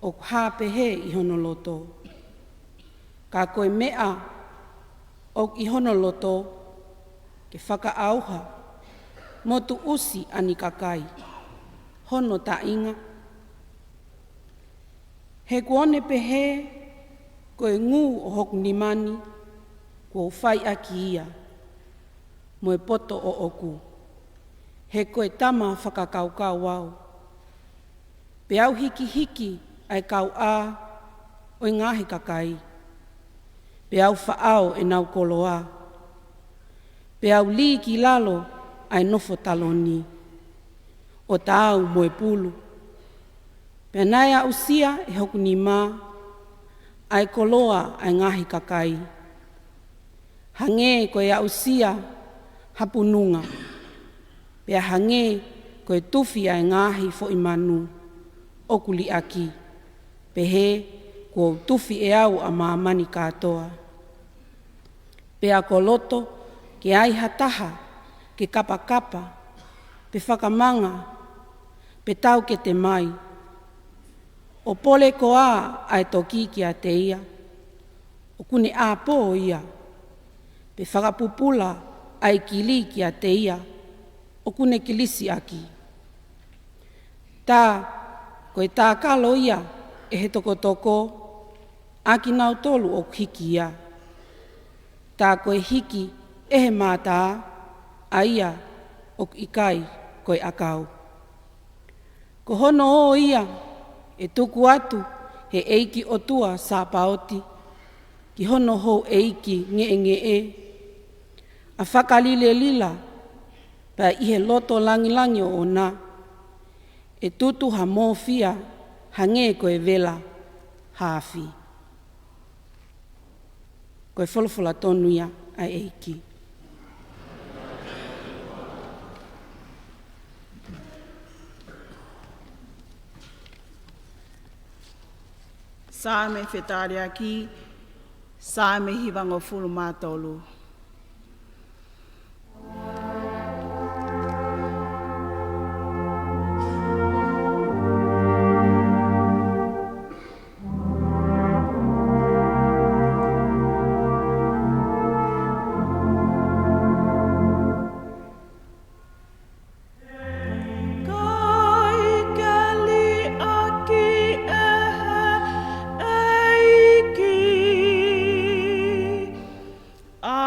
ʻoku hā pehē ʻi hono loto. Ka ko e meʻa ʻoku ʻi hono loto, ke fakaʻauha mo tuʻusi ʻa e kakai hono taʻinga. He kuo ne pehē, ko e ngū ʻo hoku nima ni, kuo u fai ʻaki ia mo e poto ʻoʻoku. He ko e tama fakakaukau au. Pea u hikihiki ʻa e kauʻā ʻo e ngaahi kakai. Pea u faʻao ʻenau koloa. Pea u lī ki lalo ʻa e nofo taloni, ʻo taau mo e pulu. Pea naʻe aʻusia ʻe hoku nima ʻa e koloa ʻa e ngaahi kakai, hangē ko e aʻusia ha pununga, pea hangē ko e tufi ʻa e ngaahi foʻi manu ʻoku liʻaki, pehē kuo u tufi ʻe au ʻa māmani kātoa. Pea ko loto ke ai ha taha ke kapakapa, pe fakamanga, pe taukete mai, ʻo pole koā ʻa e toki kiate ia, ʻoku ne ʻāpō ia, pe fakapupula ʻa e kili kiate ia, ʻoku ne kilisi ʻaki. Tā ko e tākalo ia ʻe he tokotoko ʻa kinautolu ʻoku hiki ia. Tā ko e hiki ʻe he mātā ʻa ia ʻoku ʻikai ko e ʻakau. Ko hono ō ia ʻe tuku atu he ʻEiki ʻOtua Sāpaoti ki hono houʻeiki ngeʻengeʻe, ʻa fakalilelila, pea ʻi he loto langilangi ʻoʻona ʻe tutu ha mōfia hangē ko e vela ha afi. Ko e folofola tonu ia ʻa e ʻEiki. Saame fetaliaki, Saame hivangofulu mā tolu. Kai ke liʻaki ʻe he ʻEiki ʻa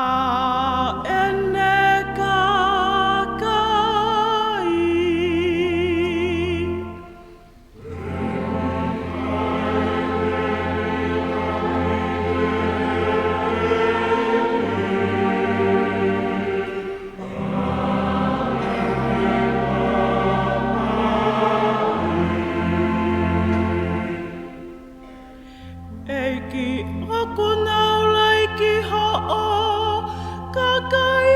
ʻene kakai. ʻEiki, ʻoku nau laiki hoʻo kakai.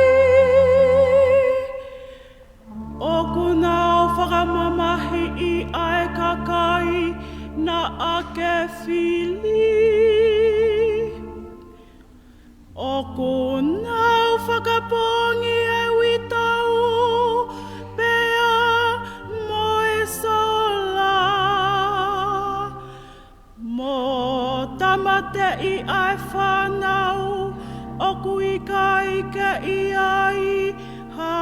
ʻOku nau fakamamahiʻi ʻa e kakai naʻa ke fili. ʻOku nau fakapoongi e uitou pea mo e sola, mo tāmateʻi ʻa e fānau ʻoku ʻikai ke ʻi ai ha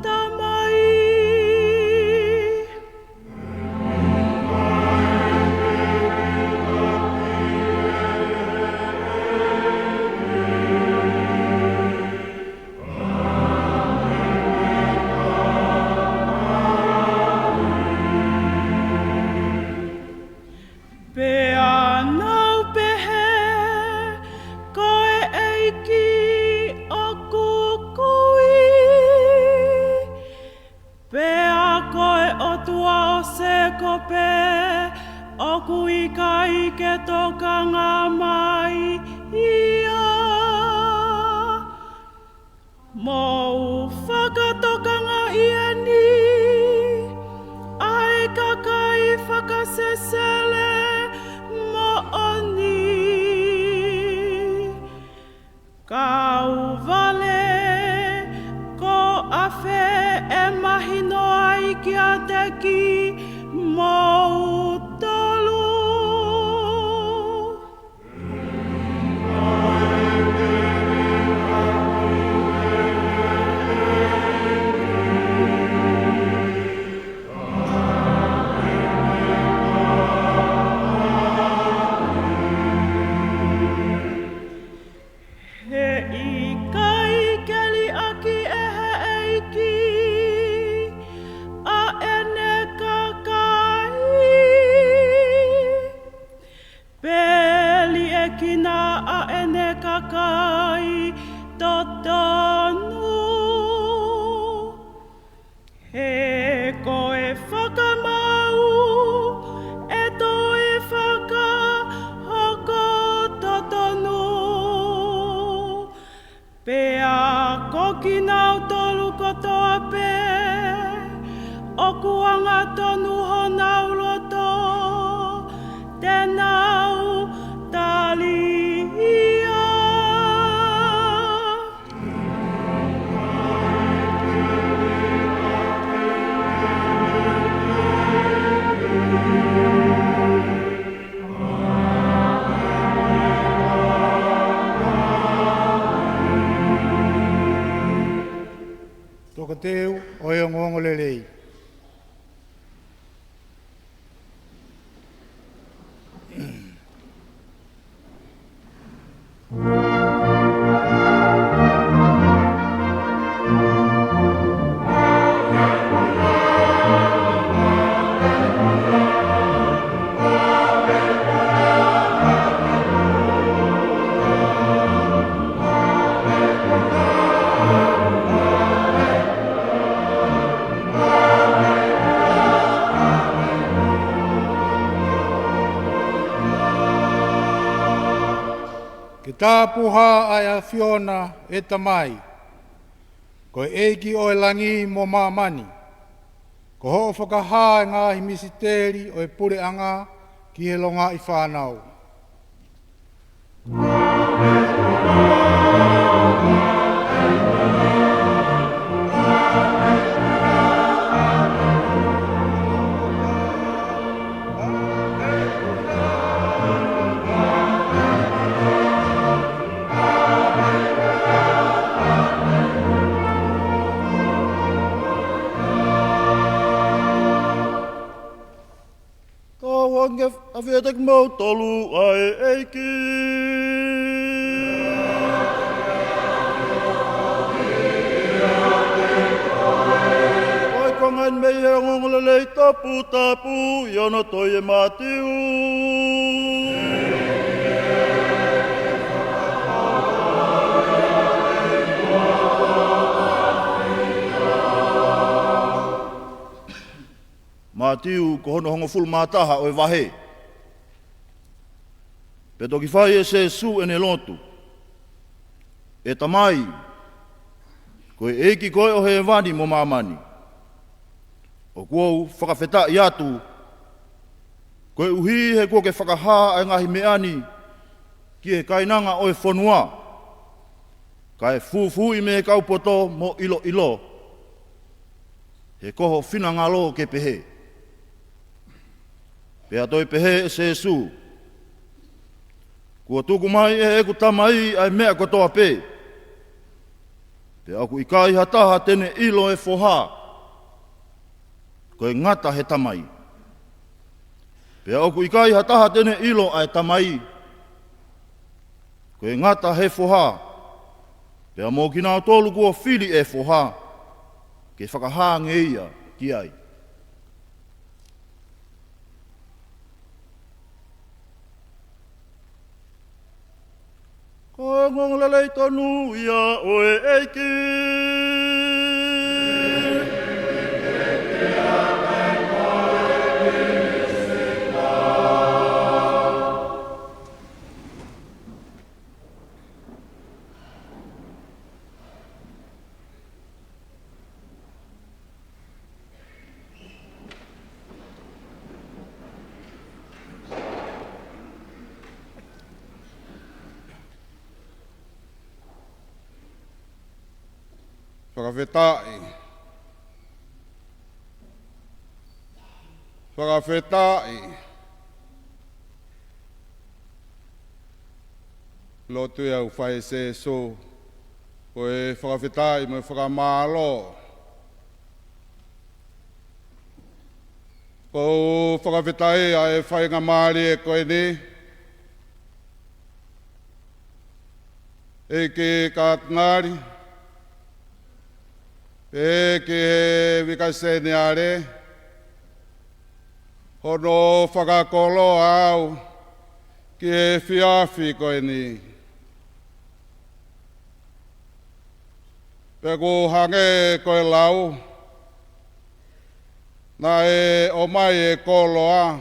tamai. Pea nau pehē, ko e ʻEiki ʻoku kui, pea ko e ʻOtua ʻo Sēkope ʻoku ʻikai ke tokanga mai ia. Mou fakatokangaʻi eni, ʻa e kakai fakasesele moʻoni. Kauvale, ko ʻafē ʻe mahino ai kiate ki kina ʻa ʻene kakai totonu. He ko e fakamaau ʻe toe fakahoko totonu. Pea ko kinautolu kotoa pē ʻoku angatonu honau loto, te nau tali ia. Toketeu ʻo e ongoongolelei. Ke tāpuhā ʻa e ʻAfiona, ʻe Tamai, ko e ʻEiki ʻo e langi mo māmani. Ko hoʻo fakahā e ngaahi misiteli ʻo e puleʻanga ki he longaʻi fānau. Tau ange ʻafio atu kimoutolu ʻa e ʻEiki. Ko e konga eni mei he ongoongolelei toputapu ʻi hono tohi ʻe Mātiu. Mātiu ko hono hongofulu mā taha ʻo e vahe. Pea toki fai ʻe Sēsū ʻene lotu: ʻE Tamai, ko e ʻEiki koe ʻo hēvani mo māmani, ʻoku ou fakafetaʻi atu koeʻuhi he kuo ke fakahā ʻa e ngaahi meʻa ni ki he kainanga ʻo e fonua, kae fūfuuʻi mei he kau poto mo ʻiloʻilo, he ko ho finangalo ke pehē. Pea toe pehē ʻe Sēsū: Kuo tuku mai ʻe heʻeku Tamai ʻa e meʻa kotoa pē, pea ʻoku ʻikai ha taha te ne ʻilo e Foha, ko e ngata he Tamai. Pea ʻoku ʻikai ha taha te ne ʻilo ʻa e Tamai, ko e ngata he Foha, pea mo kinautolu kuo fili ʻe he Foha ke fakahā ange ia ki ai. Ko e ongoongolelei tonu ia ʻo e ʻEiki. Fakafetaʻi. Fakafetaʻi. Lotu ia ʻoku fai ʻe Sēsū, ko e fakafetaʻi mo e fakamālō. ʻOku ou fakafetaʻi ʻa e faingamālie ko eni, ʻEiki Katinali, pehē ki he Vika Seniale, hono fakakoloa au ki he efiafi ko eni. Pea ʻoku hangē ko e lau, naʻe ʻomai e koloa,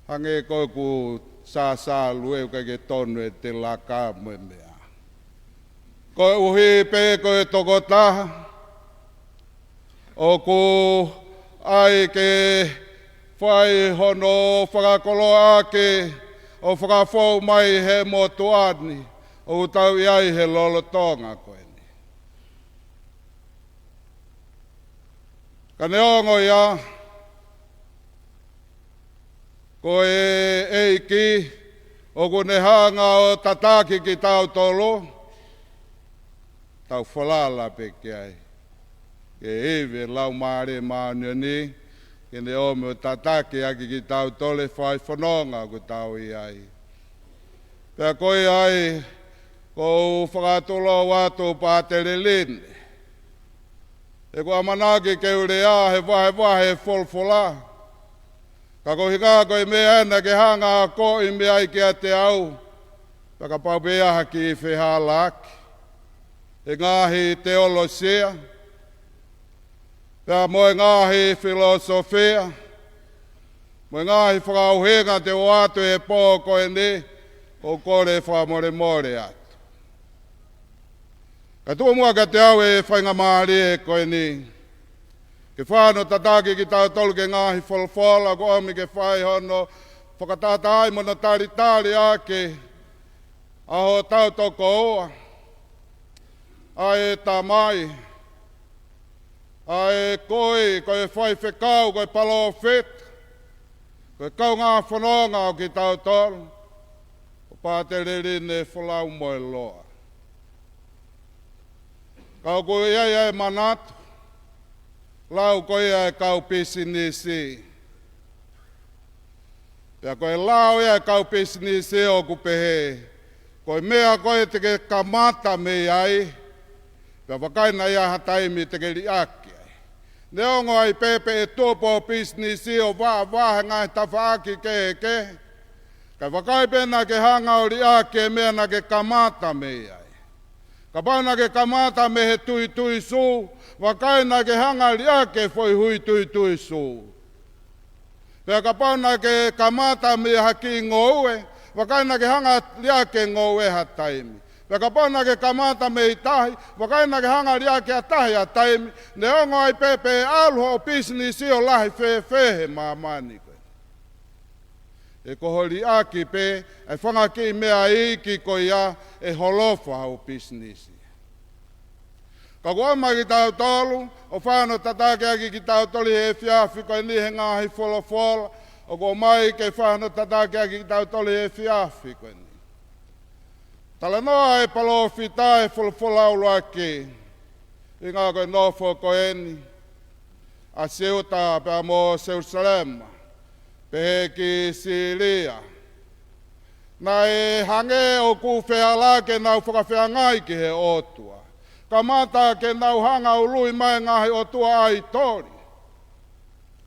hangē ko ʻeku sāsālue ʻoku ʻikai ke tonu e telaka mo e meʻa. Koeʻuhi pē ko e tokotaha, ʻoku ʻai ke fai hono fakakoloa ʻaki ʻo fakafou mai he motuʻa ni ʻoku tau ʻi ai he lolotonga ko eni. Ka neongo ia, ko e ʻEiki ʻoku ne hanga ʻo tataki kitautolu, tau falala pē ki ai. Ke ivi e Laumālie Māʻoniʻoni ke ne ʻomi ʻo tataki ʻaki kitautolu e fai fononga ʻoku tau ʻi ai. Pea ko ia ai, ʻoku ou fakatulou atu Pātele Line. ʻOku ou ʻamanaki ke u lea he vahevahe folofola. Ka ko e ʻuhinga ko e meʻa ena ke hanga ʻo akoʻi mai kiate au, pea kapau pē ʻe ʻi ai ha kiʻi fehālaaki he ngaahi teolosia, pea mo e ngaahi filōsofia, mo e ngaahi fakaʻuhinga te u ʻoatu he pō ko eni, ʻoku ou kole fakamolemole atu. Kae tuku muʻa kiate au e faingamālie ko eni ke fai hono tataki kitautolu ki he ngaahi folofola ʻoku ʻomi ke fai hono fakatahatahaʻi mo hono talitali ʻaki ʻa hotau tokoua, ʻa e tamai, ʻa e koi, ko e faifekau, ko e palōfita, ko e kaungā fononga ʻo kitautolu, ko Pātele Line Folau Moeloa. Ka ʻoku ʻi ai ʻa e manatu, lau ko ia ʻa e kau pisinisi. Pea ko e lao ia ʻa e kau pisinisi ʻoku pehē, ko e meʻa ko ē te ke kamata mei ai, pea vakai naʻa ʻi ai ha taimi te ke liʻaki ai. Neongo ai pē pe ʻe tupu hoʻo pisinisi ʻo vahevahe ngaahi tafaʻaki kehekehe, kae vakai pē naʻa ke hanga ʻo liʻaki e meʻa naʻa ke kamata mei ai. Kapau naʻa ke kamata mei he tuitui sū, vakai naʻa ke hanga ʻo liʻaki e foʻi hui tuitui sū. Pea kapau naʻa ke kamata mei ha kiʻi ngoue, vakai naʻa ke hanga ʻo liʻaki e ngoue ha taimi. Pea kapau naʻa ke kamata mei tahi, vakai naʻa ke hanga ʻo liʻaki ʻa tahi ha taimi, neongo ai pē pe ʻe ʻalu hoʻo pisinisi ʻo lahi fēfē he māmani ko ē. He ko hoʻo liʻaki pē ʻa e fanga kiʻi meʻa iiki ko ia ʻe holofa hoʻo pisinisi. Ka ʻoku ʻomai kitautolu ʻo fai hono tataki ʻaki kitautolu he efiafi ko eni he ngaahi folofola, ʻoku ʻomai ke fai hono tataki ʻaki kitautolu he efiafi ko eni. Talanoa e palōfita he folofola ʻuluaki, ʻi he ngaahi ko e nofo ko eni, ʻa Siuta pea mo Selusalema, pehē ki Sīlia. Naʻe hangē ʻoku fehālaaki ʻenau fakafeangai ki he ʻOtua. Kamata ke nau hanga ʻo ului mai e ngaahi ʻotua ʻaitoli.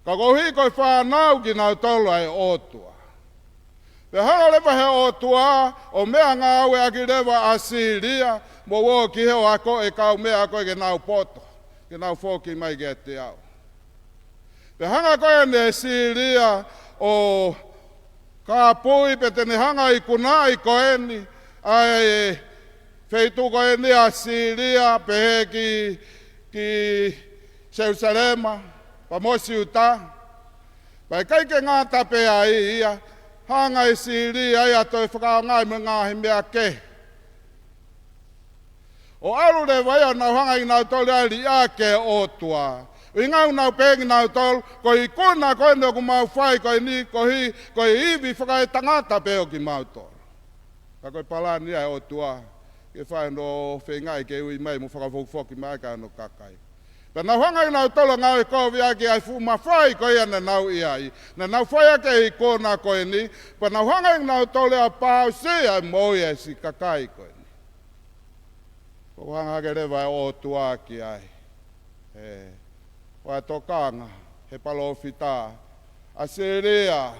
Ka koeʻuhi ko e fānau kinautolu ʻa e ʻOtua. Pea hanga leva he ʻOtua ʻo meʻangāueʻaki leva ʻa Sīlia, mou ō ki hē ʻo akoʻi e kau meʻa ko ē ke nau poto, ke nau foki mai kiate au. Pea hanga ko eni ʻe Sīlia ʻo kāpui pe te ne hanga ʻo ikunaʻi ko eni ʻa e feituʻu ko eni ʻa Sīlia pehē ki, ki Selusalema, pea mo Siuta. Pea ʻikai ke ngata pē ai ia, hanga ʻe Sīlia ia ʻo toe fakaʻaongaʻi mo e ngaahi meʻa kehe. ʻO ʻalu leva ia ʻo nau hanga ʻe kinautolu ia ʻo liʻaki e ʻOtua. ʻUhinga ʻoku nau pehē kinautolu, ko e ikuna ko eni ʻoku mau fai ko eni, koeʻuhi ko e ivi fakaetangata pē ʻo kimautolu. Ka ko e palani ia ʻa e ʻOtua ke fai hono feingaʻi ke ui mai mo fakafokifoki mai ʻaki hono kakai. Pea nau hanga ʻe kinautolu ʻo ngāue kovi ʻaki ʻa e fuʻu mafai ko ia naʻa nau ʻi ai. Naʻa nau fai ʻaki e ikuna ko eni, pea nau hanga ʻe kinautolu ia ʻo pausia e moʻui ʻa e siʻi kakai ko eni. ʻOku hanga hake leva e ʻOtua ki ai. ʻE, ʻo e tokanga he palōfita, ʻa Sīlia,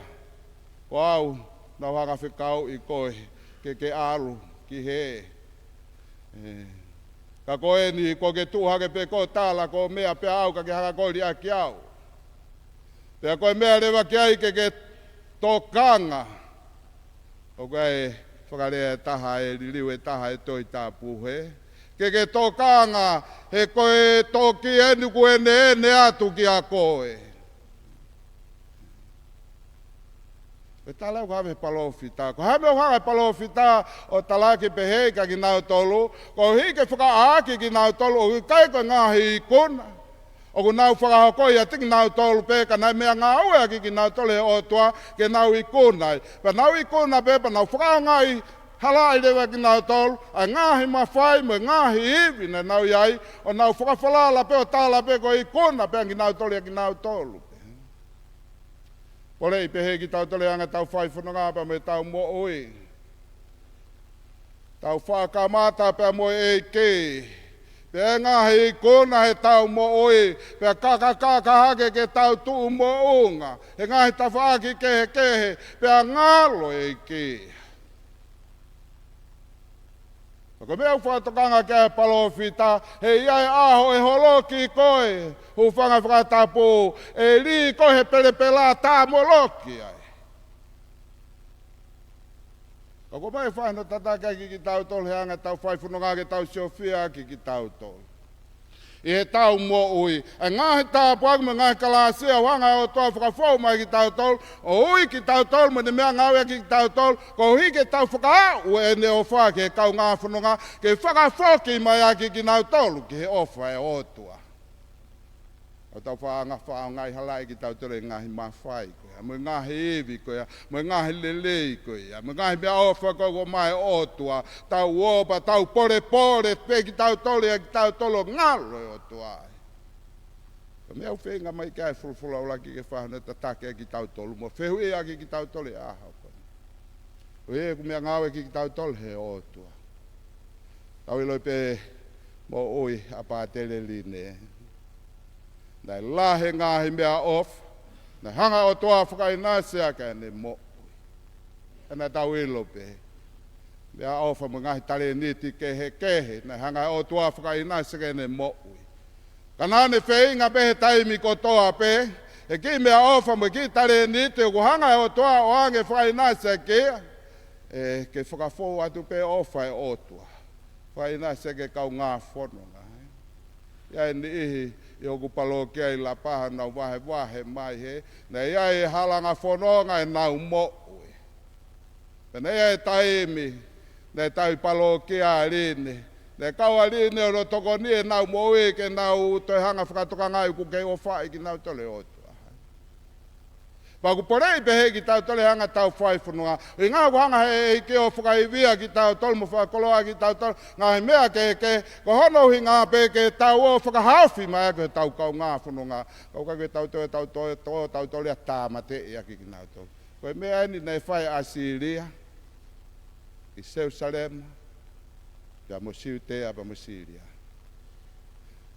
ko au, Nau hanga fekauʻi koe ke ke ʻalu ki hē. Ē. Ka ko eni, kuo ke tuʻu hake pē koe ʻo tala ko e meʻa pē ʻaʻau ka ke hanga koe ʻo liʻaki au. Pea ko e meʻa leva ki ai ke ke tokanga. ʻOku ʻi ai e fakalea ʻe taha, ʻe liliu ʻe taha ʻi he Tohi Tapu hē. Ke ke tokanga, he ko e toki eni kuo ʻeneʻene atu kiate koe. Pea tala ʻoku hā he palōfita. Ko e hā e meʻa ʻoku hanga ʻe he palōfita ʻo talaki pehē kiate kinautolu, koeʻuhi ke fakaʻāʻaki kinautolu ʻoku ʻikai ko e ngaahi ikuna ʻoku nau fakahoko ʻiate kinautolu pē, ka naʻe meʻangāueʻaki kinautolu ʻe he ʻOtua ke nau ikuna ai. Pea nau ikuna pē, pea nau fakaʻaongaʻi halaʻi leva kinautolu ʻa e ngaahi mafai mo e ngaahi ivi naʻa nau ʻi ai, ʻo nau fakafalala pē ʻo tala pē ko e ikuna pē ʻa kinautolu ʻia kinautolu pē. Poleʻi pehē kitautolu he anga ʻetau fai fononga pea mo ʻetau moʻui. Tau fakamatala pea mo e ʻEiki. Pea ʻi he ngaahi ikuna heʻetau moʻui, pea kakakaka hake ke tau tuʻu moʻunga he ngaahi tafaʻaki kehekehe, pea ngalo e ʻEiki. Ka ko e meʻa ʻoku fakatokanga ki ai e palōfita, he ʻe ʻi ai e ʻaho ʻe holoki koe, hūfanga he fakatapu, ʻe lī koe he pelepela tā moloki ai. Ka ko e meʻa ʻoku fai hono tataki ʻaki kitautolu he anga ʻetau fai fononga ke tau siofia ʻaki kitautolu ʻi heʻetau moʻui ʻa e ngaahi tāpuaki mo e ngaahi kalāsia ʻoku hanga ʻe he ʻOtua ʻo fakafou mai kiate kitautolu, ʻo ui kitautolu mo ʻene meʻangāueʻaki kitautolu, koeʻuhi ke tau fakaaʻu ʻene ʻofa ki he kaungā fononga, ke fakafoki mai ʻaki kinautolu ki he ʻofa ʻa e ʻOtua. ʻOku tau faʻa hanga ʻo fakaʻaongaʻi halaʻi kitautolu ʻe he ngaahi mafai ko ia, mo e ngaahi ivi ko ia, mo e ngaahi lelei ko ia, mo e ngaahi meʻaʻofa ko ia ʻoku ʻomai ʻe he ʻOtua, tau ō pea tau polepole pē kitautolu ʻia kitautolu ʻo ngalo e ʻOtua ai. Ko e meʻa ʻoku feinga mai ki ai e folofola ʻuluaki ke fai hono tataki ʻaki kitautolu mo fehuʻi ʻaki kitautolu he ʻaho ko eni. Ko e ʻoku meʻangāueʻaki kitautolu ʻe he ʻOtua. Tau ʻilo pē moʻui ʻa Pātele Line. Naʻe lahi e ngaahi meʻaʻofa naʻe hanga ʻe he ʻOtua ʻo fakaʻinasi ʻaki ʻene moʻui. Pea naʻa tau ʻilo pē meʻaʻofa mo e ngaahi talēniti kehekehe naʻe hanga ʻe he ʻOtua ʻo fakaʻinasi ʻaki ʻene moʻui. Ka naʻa ne feinga pē he taimi kotoa pē he kiʻi meʻaʻofa mo e kiʻi talēniti ʻoku hanga ʻe he ʻOtua ʻo ʻoange ʻo fakaʻinasi ʻaki ia, ē, ke fakafou atu pē ʻofa ʻa e ʻOtua, fakaʻinasi ʻaki e kaungā fononga, ē. ʻI ai e niʻihi ʻi hoku palokia ʻi Lapaha naʻa nau vahevahe mai hē, naʻe ʻi ai e halanga fononga ʻenau moʻui. Pea naʻe ʻi ai e taimi naʻe tauhi palokia ʻa Line, naʻe kau ʻa Line ʻo tokoniʻi ʻenau moʻui ke nau toe hanga ʻo fakatokangaʻi ʻoku kei ʻofaʻi kinautolu ʻe he ʻOtua. Pea ʻoku poleʻi pehē kitautolu he anga ʻetau fai fononga. ʻUhinga ʻoku hanga ʻe he ʻEiki ʻo fakaivia kitautolu mo fakakoloa kitautolu he ngaahi meʻa kehekehe, ko hono ʻuhinga pē ke tau ō ʻo fakahaofi mai ʻaki hotau kaungā fononga. Ka ʻoku ʻikai ke tau toe, tau toe, tau toe, tau toe lea tāmateʻi ʻaki kinautolu. Ko e meʻa eni naʻe fai ʻe ʻAsīlia ʻi Selusalema, pea mo Siutea, pea mo Sīlia.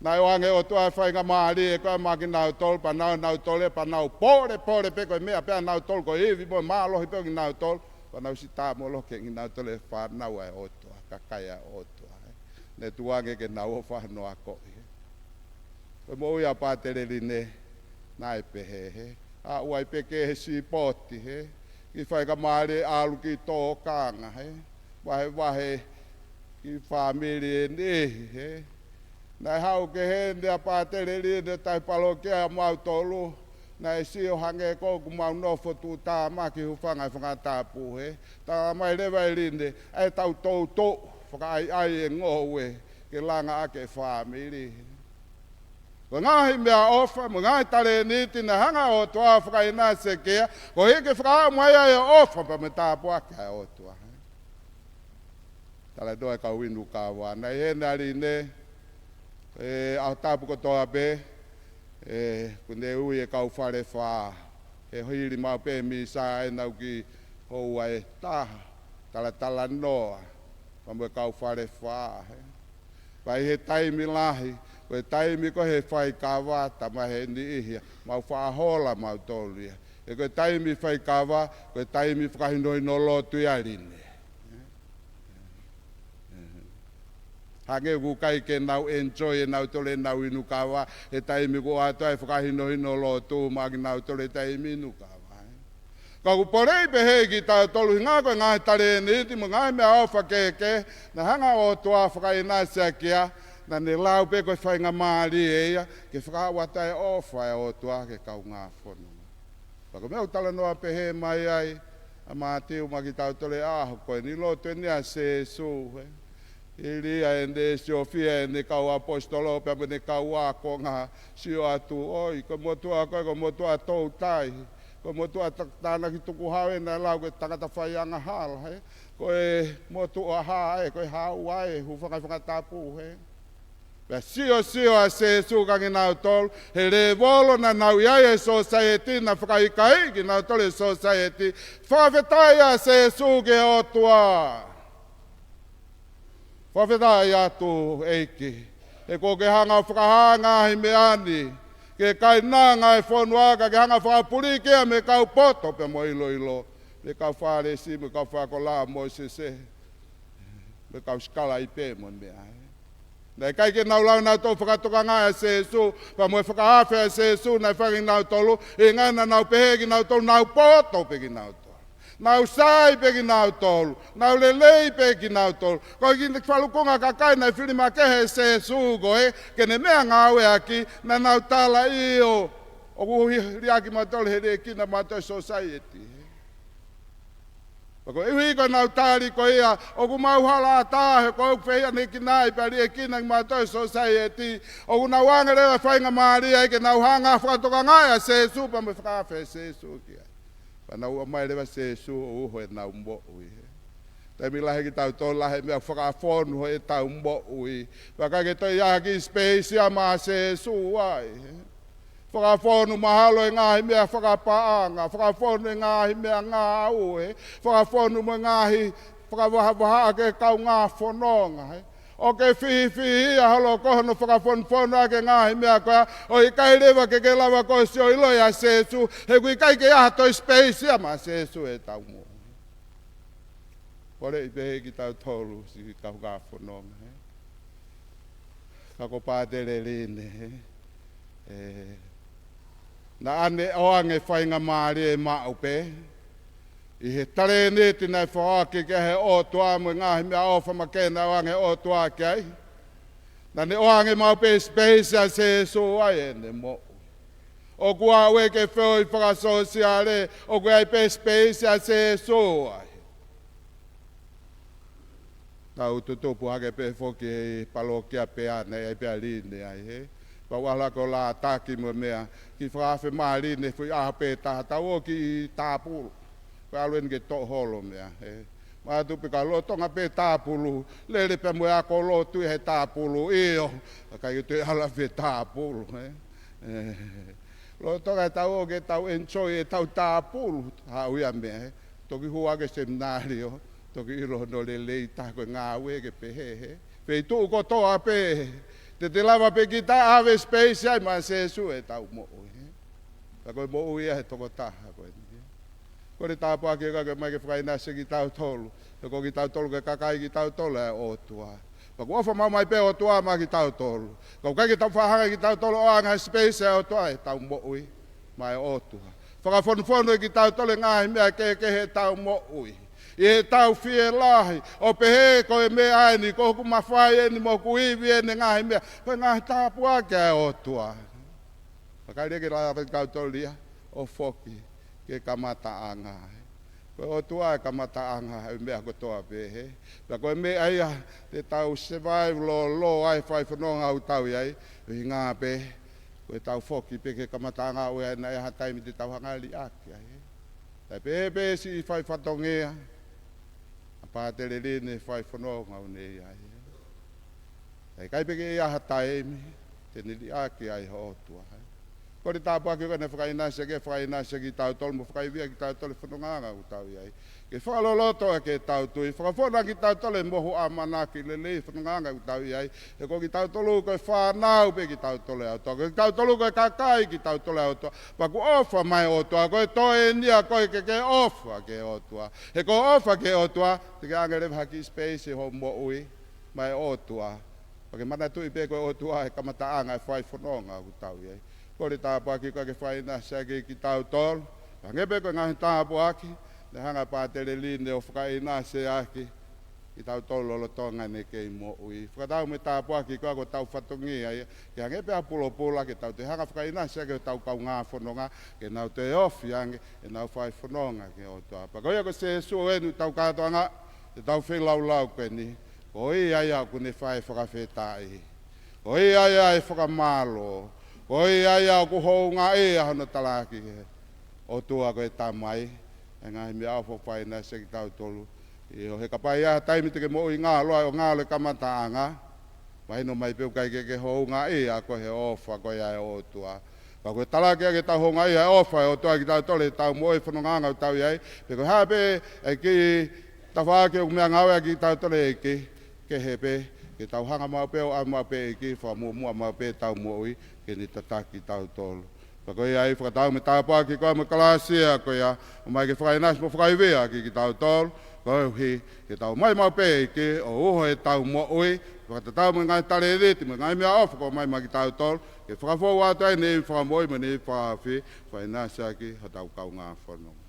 Naʻe ʻoange ʻe he ʻOtua e faingamālie ko ia maʻa kinautolu, pea nau, nau tole, pea nau polepole pē ko e meʻa pē ʻanautolu, ko e ivi mo e mālohi pē ʻo kinautolu, pea nau ʻosi tā moloki ʻe kinautolu e fānau ʻa e ʻOtua, kakai ʻa e ʻOtua. Naʻe tuʻu ange ke nau ō ʻo fai hono akoʻi. Ko e moʻui ʻa Pātele Line naʻe pehē hē. Aʻu ai pē ki he sipoti hē. Kiʻi faingamālie ʻalu ki tōkanga hē. Vahevahe kiʻi fāmili ʻe niʻihi hē. Naʻe haʻu ki heni ʻa Pātele Line ʻo tauhi palokia mautolu. Naʻe sio hangē ko ʻoku mau nofo tuʻutāmaki hūfanga he fakatapu hē. Talamai leva ʻe Line, ʻai ʻetau toutou fakaʻaiʻai e ngoue ke langa ʻaki e fāmili. Ko e ngaahi meʻaʻofa mo e ngaahi talēniti naʻe hanga ʻe he ʻOtua ʻo fakaʻinasi ʻaki ia, koeʻuhi ke fakaaʻu mai ai e ʻofa pea mo e tāpuaki ʻa e ʻOtua. Talanoa e kau inu kava, naʻe ʻi heni ʻa Line he ʻaho tapu kotoa pē, ē, kuo ne ui e kau Falefā, he hili maʻu pē misa ʻenau kiʻi houa ʻe taha, talatalanoa pea mo e kau Falefā, hē. Pea ʻi he taimi lahi, ko e taimi ko ē he fai kava, talamai ʻe he niʻihi ia, mau faʻa hola mautolu ia. He ko e taimi faikava, ko e taimi fakahinohino lotu ia, Line. Hangē ʻoku ʻikai ke nau enjoy ʻenautolu ʻenau inu kava he taimi ʻoku ʻoatu ai e fakahinohino lotu maʻa kinautolu he taimi inu kava. Ka ʻoku poleʻi pehē kitautolu, hangē ko e ngaahi talēniti mo e ngaahi meʻaʻofa kehekehe naʻe hanga ʻe he ʻOtua ʻo fakaʻinasi ʻaki ia, naʻa ne lau pē ko e faingamālie ia ke fakaaʻu atu ai e ʻofa ʻa e ʻOtua ki he kaungā fononga. Pea ko e meʻa ʻoku talanoa pehē mai ai ʻa Mātiu maʻa kitautolu he ʻaho ko eni, lotu eni ʻa Sēsū, ē. Hili ia ʻene siofia ʻene kau ʻaposetolo pea mo ʻene kau ākonga, sio atu, ʻoi, ko e motuʻa ko ē, ko e motuʻa toutai, ko e motuʻa ta-, tānaki tukuhau ē naʻe lau ko e tangata fai angahala, ē. Ko e motuʻa hā ē, ko e hā ua ē, hūfanga he fanga tapu, ē. Pea siosio ʻa Sēsū kia kinautolu, he lēvolo naʻa nau ʻi ai he sōsaieti naʻe fakaʻikaiʻi kinautolu ʻe he sōsaieti. Fakafetaʻi ʻa Sēsū ki he ʻOtua. Fakafetaʻi atu ʻEiki. He kuo ke hanga ʻo fakahā e ngaahi meʻa ni ki he kainanga ʻo e fonua, ka ke hanga ʻo fakapuliki ia mei he kau poto pea mo e ʻiloʻilo, mei he kau Fālesi, mei he kau fakakoloa ʻo Mōsese, mei he kau sikalaipe mo e meʻa, ē. Naʻe ʻikai ke nau lau ʻenautolu fakatokangaʻi ʻa Sēsū, pea mo e fakaafe ʻa Sēsū naʻe fai kia kinautolu, ʻuhinga naʻa nau pehē kinautolu, nau poto pē kinautolu. Nau sai pē kinautolu, nau lelei pē kinautolu. Ko e kiʻi falukunga kakai naʻe fili makehe ʻe Sēsū ko ē, ke ne meʻangāueʻaki, naʻa nau tala ʻio, ʻoku hi-, liʻaki mautolu he liʻekina mautolu ʻe he sōsaieti. Pea koeʻuhi ko ʻenau tali ko ia, ʻoku mau hala ʻatā he ko ʻeku fehiʻanekinaʻi pea liʻekina kimautolu ʻe he sōsaieti, ʻoku nau ʻoange leva e faingamālie ai ke nau hanga ʻo fakatokangaʻi ʻa Sēsū pea mo e fakaafe ʻa Sēsū ki ai. Pea nau ʻomai leva ʻa Sēsū ʻo uho ʻenau moʻui. Taimi lahi kitautolu lahi e meʻa ʻoku fakafonu ʻi heʻetau moʻui. Pea ʻikai ke toe ʻi ai ha kiʻi space ia maʻa Sēsū ai. Fakafonu mahalo e ngaahi meʻa fakapaʻanga, fakafonu e ngaahi meʻangāue, fakafonu mo e ngaahi fakavahavahaʻa ki he kaungā fononga, ē. ʻOku ke fihifihi ia holo ko hono fakafonufonu ʻaki e ngaahi meʻa ko ia, ʻo ʻikai leva ke ke lava koe ʻo sio ʻiloʻi ʻa Sēsū, he ʻoku ʻikai ke ʻi ai ha toe space ia maʻa Sēsū ʻi heʻetau moʻui. Poleʻi pehē kitautolu siʻi kaungā fononga, ē. Ka ko Pātele Line, ē. Ē, naʻa ne ʻoange faingamālie maʻu pē ʻi he talēniti naʻe foaki ki ai ʻe he ʻOtua mo e ngaahi meʻaʻofa makehe naʻe ʻoange ʻe he ʻOtua ki ai. Naʻa ne ʻoange maʻu pē space ʻa Sēsū ai ʻene moʻui. ʻOku ʻaʻu ē ke feohi fakasōsiale, ʻoku ʻi ai pē space ʻa Sēsū ai. Tau tutupu hake pē foki he palokia pea naʻe ʻi ai pē ʻa Line ai, ē. Pea u ʻalu hake ʻo lātaki mo e meʻa, kiʻi fakaafe maʻa Line he foʻi ʻaho pē taha, tau ō ki Tāpulu. Ko e ʻalu eni ke toʻo holo e meʻa, ē. Manatu pē ka lolotonga pē Tāpulu, lele pē mo e ako lotu ia he Tāpulu, ʻio, ka ʻikai ke toe ʻalu ʻo fai Tāpulu, ē. Ē. Lolotonga ʻetau ō ke tau enjoy ʻetau Tāpulu, haʻu ia e meʻa, ē. Toki hū hake ki he seminalio, toki ʻilo hono lelei taha ko e ngāue ke pehē, ē. Feituʻu kotoa pē, te te lava pē kita ʻo ʻave space ai maʻa Sēsū ʻi heʻetau moʻui, ē. Ka ko e moʻui ia ʻa e tokotaha ko eni, ē. Kole tāpuaki ʻa e ʻOtua ke ʻomai ke fakaʻinasi kitautolu. He ko kitautolu ko e kakai kitautolu ʻa e ʻOtua. Pea ʻoku ʻofa maʻu mai pē ʻa e ʻOtua maʻa kitautolu. Ka ʻoku ʻikai ke tau faʻa hanga ʻe kitautolu ʻo ʻoange ha space ʻa e ʻOtua ʻi heʻetau moʻui maʻa e ʻOtua. Fakafonufonu ʻe kitautolu e ngaahi meʻa kehekehe ʻi heʻetau moʻui. ʻI heʻetau fielahi, ʻo pehē ko e meʻa eni, ko hoku mafai eni, mo hoku ivi eni e ngaahi meʻa. Ko e ngaahi tāpuaki ʻa e ʻOtua. Pea ʻikai leva ke lava kitautolu ia ʻo foki ki he kamataʻanga, ē. Ko e ʻOtua e kamataʻanga ʻo e meʻa kotoa pē, ē. Pea ko e meʻa ia te tau survive lōlō ai he fononga ʻoku tau ʻi ai, ʻuhinga pē, ko ʻetau foki pē ki he kamataʻanga, ʻoua naʻa ʻi ai ha taimi te tau hanga ʻo liʻaki ai, ē. Kae pehē pē siʻi fai fatongia ʻa Pātele Line he fai fononga ʻoku ne ʻi ai, ē. Kae ʻikai pē ke ʻi ai ha taimi te ne liʻaki ai ʻa e ʻOtua, ē. Kole tāpuaki ko eni fakaʻinasi ʻaki, fakaʻinasi ʻaki kitautolu mo fakaivia kitautolu he fonongaʻanga ʻoku tau ʻi ai. Ke fakaloloto ʻaki ʻetau tui, fakafonu ʻaki kitautolu e mohu ʻamanaki lelei he fonongaʻanga ʻoku tau ʻi ai. He ko kitautolu ko e fānau pē kitautolu ʻa e ʻOtua. Ko kitautolu ko e kakai kitautolu ʻa e ʻOtua. Pea kuo ʻofa mai e ʻOtua, ko e toe eni ia ko e ke ke ʻofa ki he ʻOtua. He ko e ʻofa ki he ʻOtua, te ke ʻange leva ha kiʻi space ʻi hoʻo moʻui maʻa e ʻOtua. Pea ke manatuʻi pē ko e ʻOtua he kamataʻanga e fai fononga ʻoku tau ʻi ai. Kole tāpuaki ko ē ke fakaʻinasi ʻaki kitautolu. Hangē pē ko e ngaahi tāpuaki naʻe hanga ʻe Pātele Line ʻo fakaʻinasi ʻaki kitautolu lolotonga ʻene kei moʻui. Fakatau mo e tāpuaki ko ē ko hotau fatongia ia, ke hangē pē ha pulopula ke tau toe hanga ʻo fakaʻinasi ʻaki hotau kaungā fononga, ke nau toe ofi ange ʻenau fai fononga ki he ʻOtua. Pea ko ia ko Sīsū eni ʻoku tau kātoanga, ʻetau feilaulau ko eni. Ko ia ia ʻoku ne fai e fakafetaʻi. Ko ia ia e fakamālō. Ko ia ia ʻoku houngaʻia hono talaki ki he ʻOtua ko e Tamai e ngaahi meʻaʻofa ʻoku fakaʻinasi ʻaki kitautolu. ʻIo, he kapau ʻe ʻi ai ha taimi te ke moʻui ngalo ai ʻo ngalo e kamataʻanga, mahino mai pē ʻoku ʻikai ke ke houngaʻia koe he ʻofa ko ia ʻa e ʻOtua. Ka ko e talaki ʻaki ʻetau houngaʻia e ʻofa ʻa e ʻOtua kiate kitautolu heʻetau moʻui he fonongaʻanga ʻoku tau ʻi ai, pe ko e hā pē e kiʻi tafaʻaki ʻoku meʻangāueʻaki kitautolu ʻe he ʻEiki, kehe pē, ke tau hanga maʻu pē ʻo ʻave maʻu pē ʻEiki, fakamuʻomuʻa maʻu pē ʻetau moʻui ke ne tataki kitautolu. Pea ko ia ai fakatau mo e tāpuaki ko ia mo e kalāsia ko ia, ʻomai ke fakaʻinasi mo fakaivia ʻaki kitautolu, koeʻuhi ke tau ʻomai maʻu pē ʻEiki ʻo uho ʻetau moʻui, fakatatau mo e ngaahi talēniti mo e ngaahi meʻaʻofa kuo ʻomai maʻa kitautolu, ke fakafou atu ai ʻene ivi fakamoʻui mo ʻene ivi fakahaofi, fakaʻinasi ʻaki hotau kaungā fononga.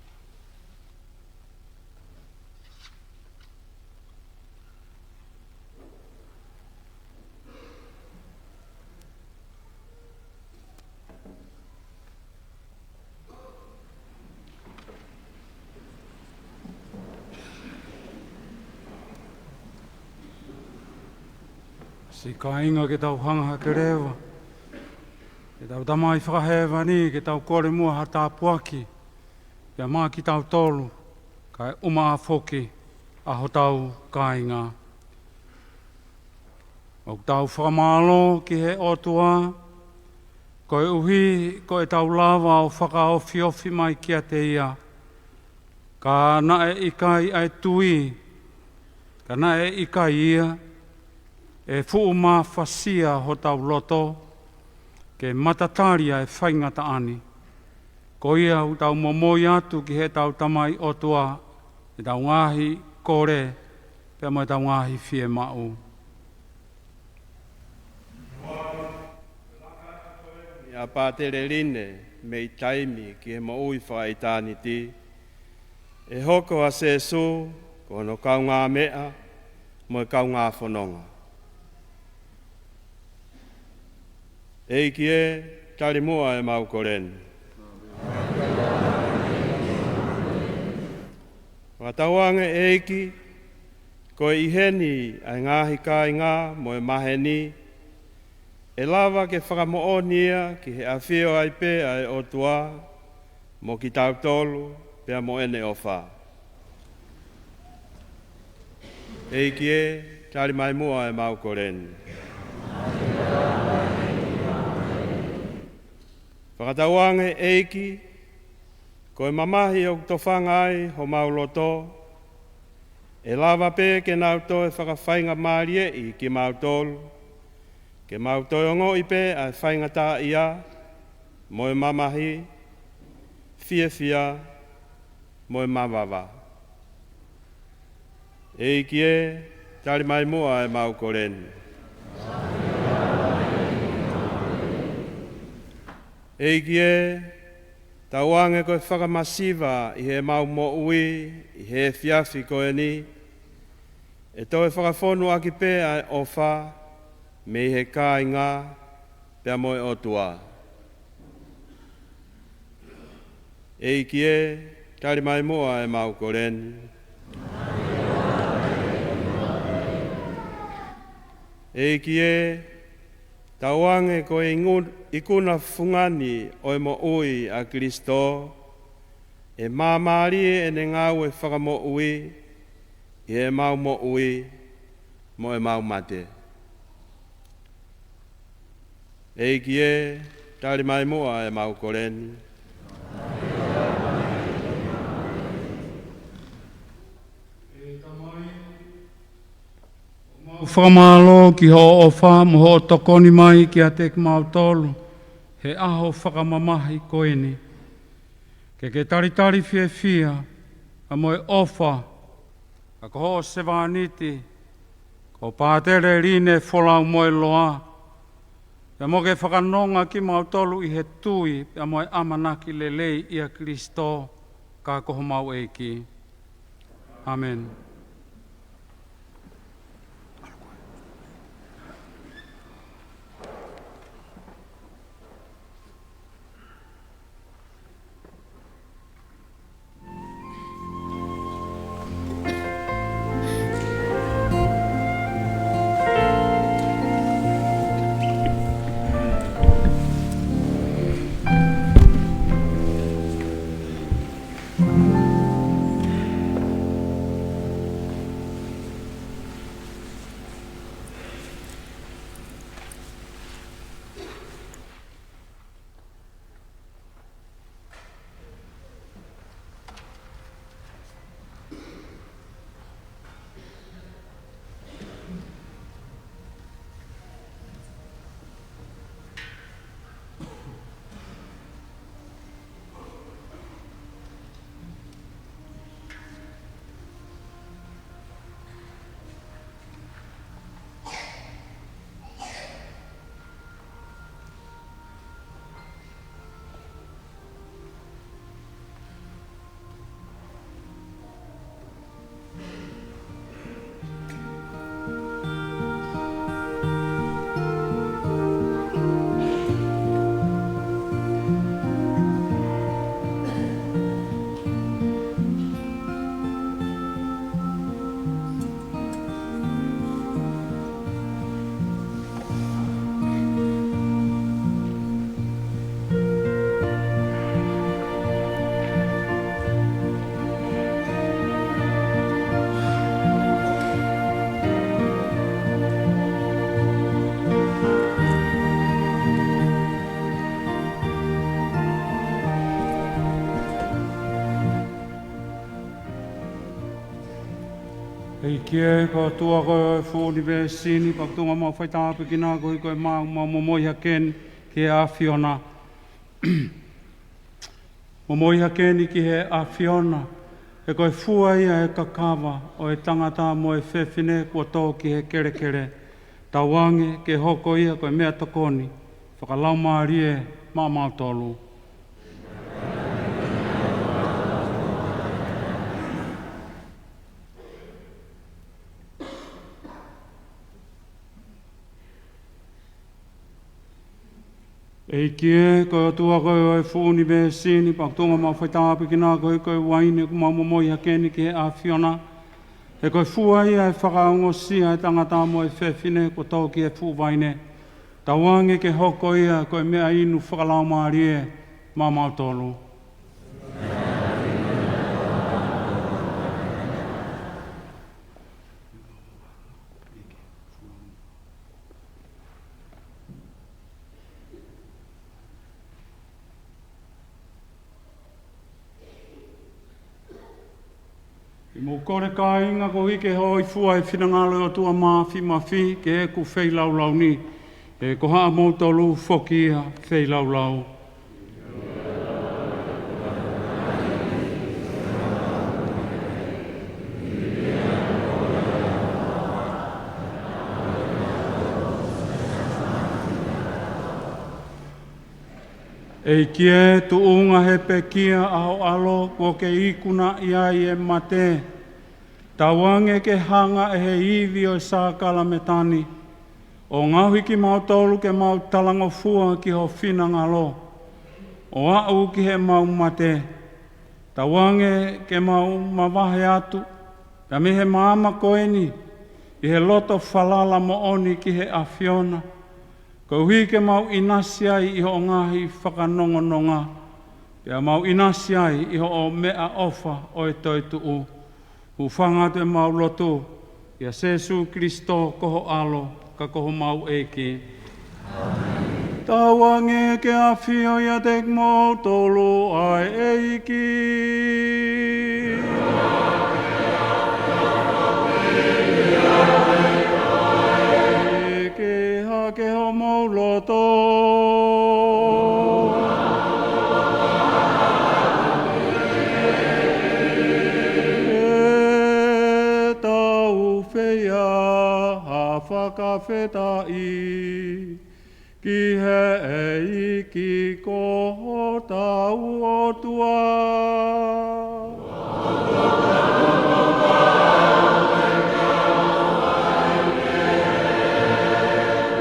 Siʻi kāinga, ke tau hanga hake leva ki heʻetau Tamai Fakahēvani, ke tau kole muʻa ha tāpuaki kiate kitautolu, kae ʻumaʻā foki ʻa hotau kāinga. ʻOku tau fakamālō ki he ʻOtua, koeʻuhi ko ʻetau lava ʻo fakaofiofi mai kiate ia, ka naʻe ʻikai ʻa e tui, ka naʻe ʻikai ia, ʻe fuʻu mafasia hotau loto ke matatali ʻa e faingataʻa ni. Ko ia ʻoku tau momoi atu ki heʻetau Tamai ʻOtua ʻetau ngaahi kole pea mo ʻetau ngaahi fiemaʻu. ʻA Pātele Line mei taimi ki he moʻui fakaʻitāniti, ʻe hoko ʻa Sīsū ko hono kaungāmeʻa mo e kaungā fononga. ʻEiki ē, tali muʻa ʻemau kole ni. Fakatauange ʻEiki, ko e ʻi heni ʻa e ngaahi kāinga mo e maheni, ʻe lava ke fakamoʻoni ia ki he ʻafio ai pē ʻa e ʻOtua mo kitautolu pea mo ʻene ʻofa. ʻEiki ē, tali mai muʻa ʻemau kole ni. Fakatauange ʻEiki, ko e mamahi ʻoku tofanga ai homau loto, ʻe lava pē ke nau toe fakafaingamālieʻi kimautolu, ke mau toe ongoʻi pē ʻa e faingataʻaʻia, mo e mamahi, fiefia, mo e mavava. ʻEiki ē, tali mai muʻa ʻemau kole ni. ʻEiki ē, tauange ko e fakamasiva ʻi heʻemau moʻui ʻi he efiafi ko eni, ʻe toe fakafonu ʻaki pē ʻa e ʻofa mei he kāinga pea mo e ʻOtua. ʻEiki ē, tali mai muʻa ʻemau kole ni. ʻEiki ē, tauange ko e ingu-, ikuna fungani ʻo e moʻui ʻa Kilisitō, ʻe māmālie ʻene ngāue fakamoʻui ʻi heʻemau moʻui mo ʻemau mate. ʻEiki ē, Tali mai muʻa ʻemau kole ni. ʻOku mau fakamālō ki hoʻo ʻofa mo hoʻo tokoni mai kiate kimautolu he ʻaho fakamamahi ko eni, ke ke talitali fiefia ʻa mo e ʻofa ʻa ko hoʻo sevāniti ko Pātele Line Folau Moeloa, pea mo ke fakanonga kimautolu ʻi he tui pea mo e ʻamanaki lelei ʻia Kilisitō ka ko homau ʻEiki. ʻĀmeni. ʻEiki ē, ko e ʻOtua koe ʻo e fuʻu ʻunivēsi ni, pea ʻoku tuʻunga ʻemau faitāpuekina koeʻuhi ko ʻemau momoi hake ni ki he ʻAfiona. Momoi hake ni ki he ʻAfiona, he ko e fua ia ʻo e kakava ʻo e tangata mo e fefine kuo tō ki he kelekele. Tauange ke hoko ia ko e meʻatokoni fakalaumālie maʻamautolu. ʻEiki ē, ko e ʻOtua koe ʻo e fuʻu ʻunivēsi ni, pea ʻoku tuʻunga ʻemau faitāpuekina koeʻuhi ko e uaine ʻoku mau momoi hake ni ki he ʻAfiona, he ko e fua ia ʻo e fakaongosia ʻo e tangata mo e fefine kuo tō ki he fuʻu vaine. Tauange ke hoko ia ko e meʻainu fakalaumālie maʻamautolu. ʻI muʻa, kāinga, koeʻuhi ke hōifua he finangalo ʻo e ʻOtua Māfimafi, ke ʻeku feilaulau ni, he ko haʻamoutolu foki ia feilaulau. ʻEiki ē, tuʻunga he pekia ʻa ho ʻAlo kuo ke ikunaʻi ai e mate. Tauange ke hanga ʻe he ivi ʻo e sākalamēniti ni ʻo ngaohi kimautolu ke mau talangofua ki ho finangalo ʻo aʻu ki heʻemau mate. Tauange ke mau mavahe atu pea mei he maama ko eni ʻi he loto falala moʻoni ki he ʻAfiona, koeʻuhi ke mau ʻinasi ai ʻi hoʻo ngaahi fakanonganonga, pea mau ʻinasi ai ʻi hoʻo meʻaʻofa ʻo e toetuʻu. Hūfanga atu ʻemau lotu ʻia Sēsū Kilisitō ko ho ʻAlo, ka ko homau ʻEiki. ʻĀmeni. Tauange ke ʻafio ʻiate kimoutolu ʻa e ʻEiki. Ke hake homou loto. Ke tau fai ha fakafetaʻi ki he ʻEiki ko hotau ʻOtua.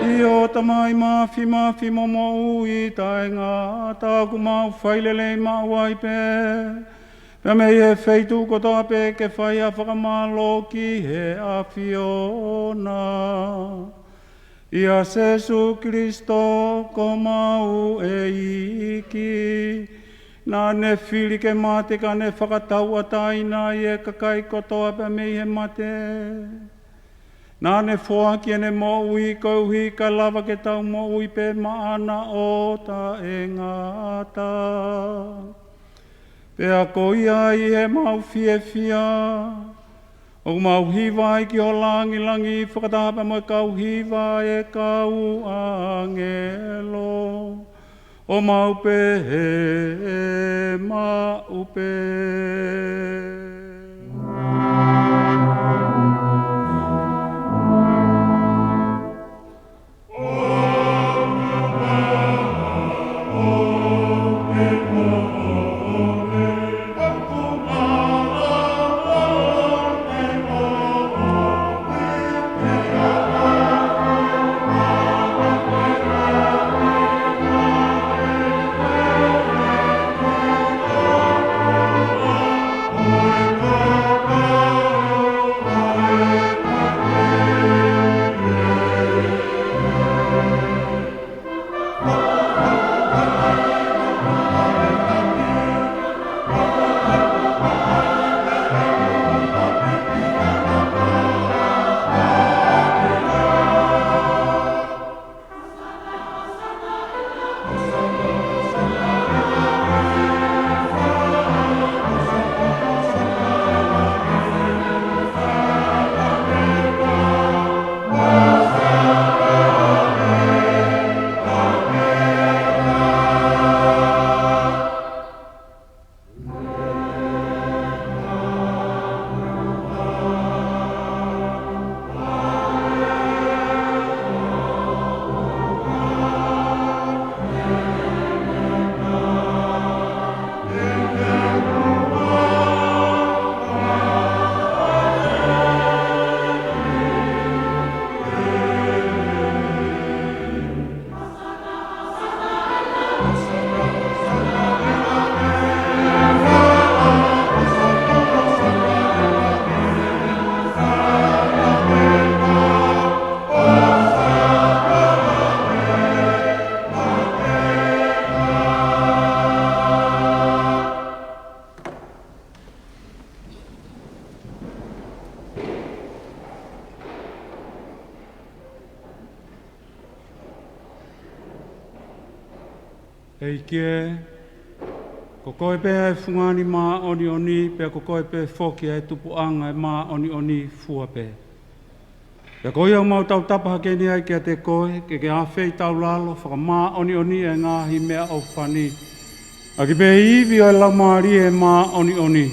ʻIo Tamai mafimafi mo moʻui taʻengata, ʻoku mau fai lelei maʻu ai pē, pea mei he feituʻu kotoa pē ke fai ha fakamālō ki he ʻAfiona. ʻIa Sēsū Kilisitō ko homau ʻEiki, naʻa ne fili ke mate ka ne fakatauʻatāina ʻa e kakai kotoa pē mei he mate. Naʻa ne foaki ʻene moʻui koeʻuhi kae lava ke tau moʻui pē maʻana ʻo taʻengata. Pea ko ia ʻi heʻemau fiefia, ʻoku mau hiva ai ki ho langilangi fakataha pea mo e kau hiva ʻa e kau ʻāngelo, ʻo mau pehē maʻu pē. ʻEiki ē, ko koe pē ʻa e fungani māʻoniʻoni, pea ko koe pē foki ʻa e tupuʻanga ʻo e māʻoniʻoni fua pē. Pea ko ia ʻoku mau tautapa hake ni ai kiate koe, ke ke ʻafeitaulalo fakamāʻoniʻoniʻi ʻa e ngaahi meʻaʻofa ni ʻaki pē ʻa e ivi ʻo e Laumālie Māʻoniʻoni,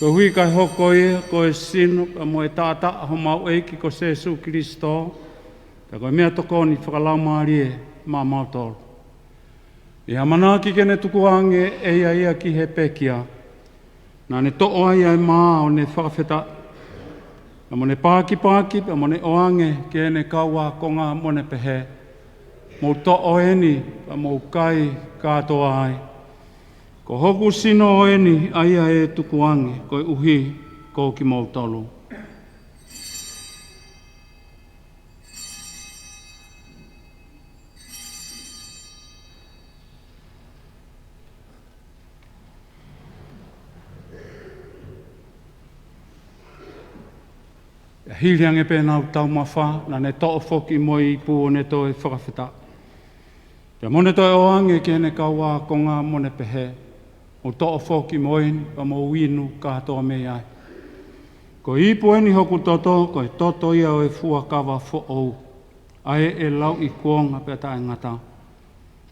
koeʻuhi kae hoko ia ko e sino pea mo e taʻataʻa ʻo homau ʻEiki ko Sēsū Kilisitō, pea ko e meʻatokoni fakalaumālie maʻamautolu. ʻI he ʻamanaki ke ne tukuange ʻe ia ia ki he pekia, naʻa ne toʻo ai ʻa e mā ʻo ne fakafetaʻi, pea mo ne pakipaki, pea mo ne ʻoange ki heʻene kau ākonga mo ne pehē, Mou toʻo eni, pea mou kai kātoa ai. Ko hoku sino eni ʻa ia ʻe tukuange koeʻuhi ko kimoutolu. Hili ange pē ʻenau taumafa, naʻa ne toʻo foki mo e ipu ʻo ne toe fakafetaʻi. Pea mo ne toe ʻoange ki heʻene kau ākonga mo ne pehē, Mou toʻo foki moʻoni, pea mou inu kātoa mei ai. Ko e ipu eni hoku toto, ko e toto ia ʻo e fuakava foʻou, ʻa ē ʻe lauʻikuonga pea taʻengata.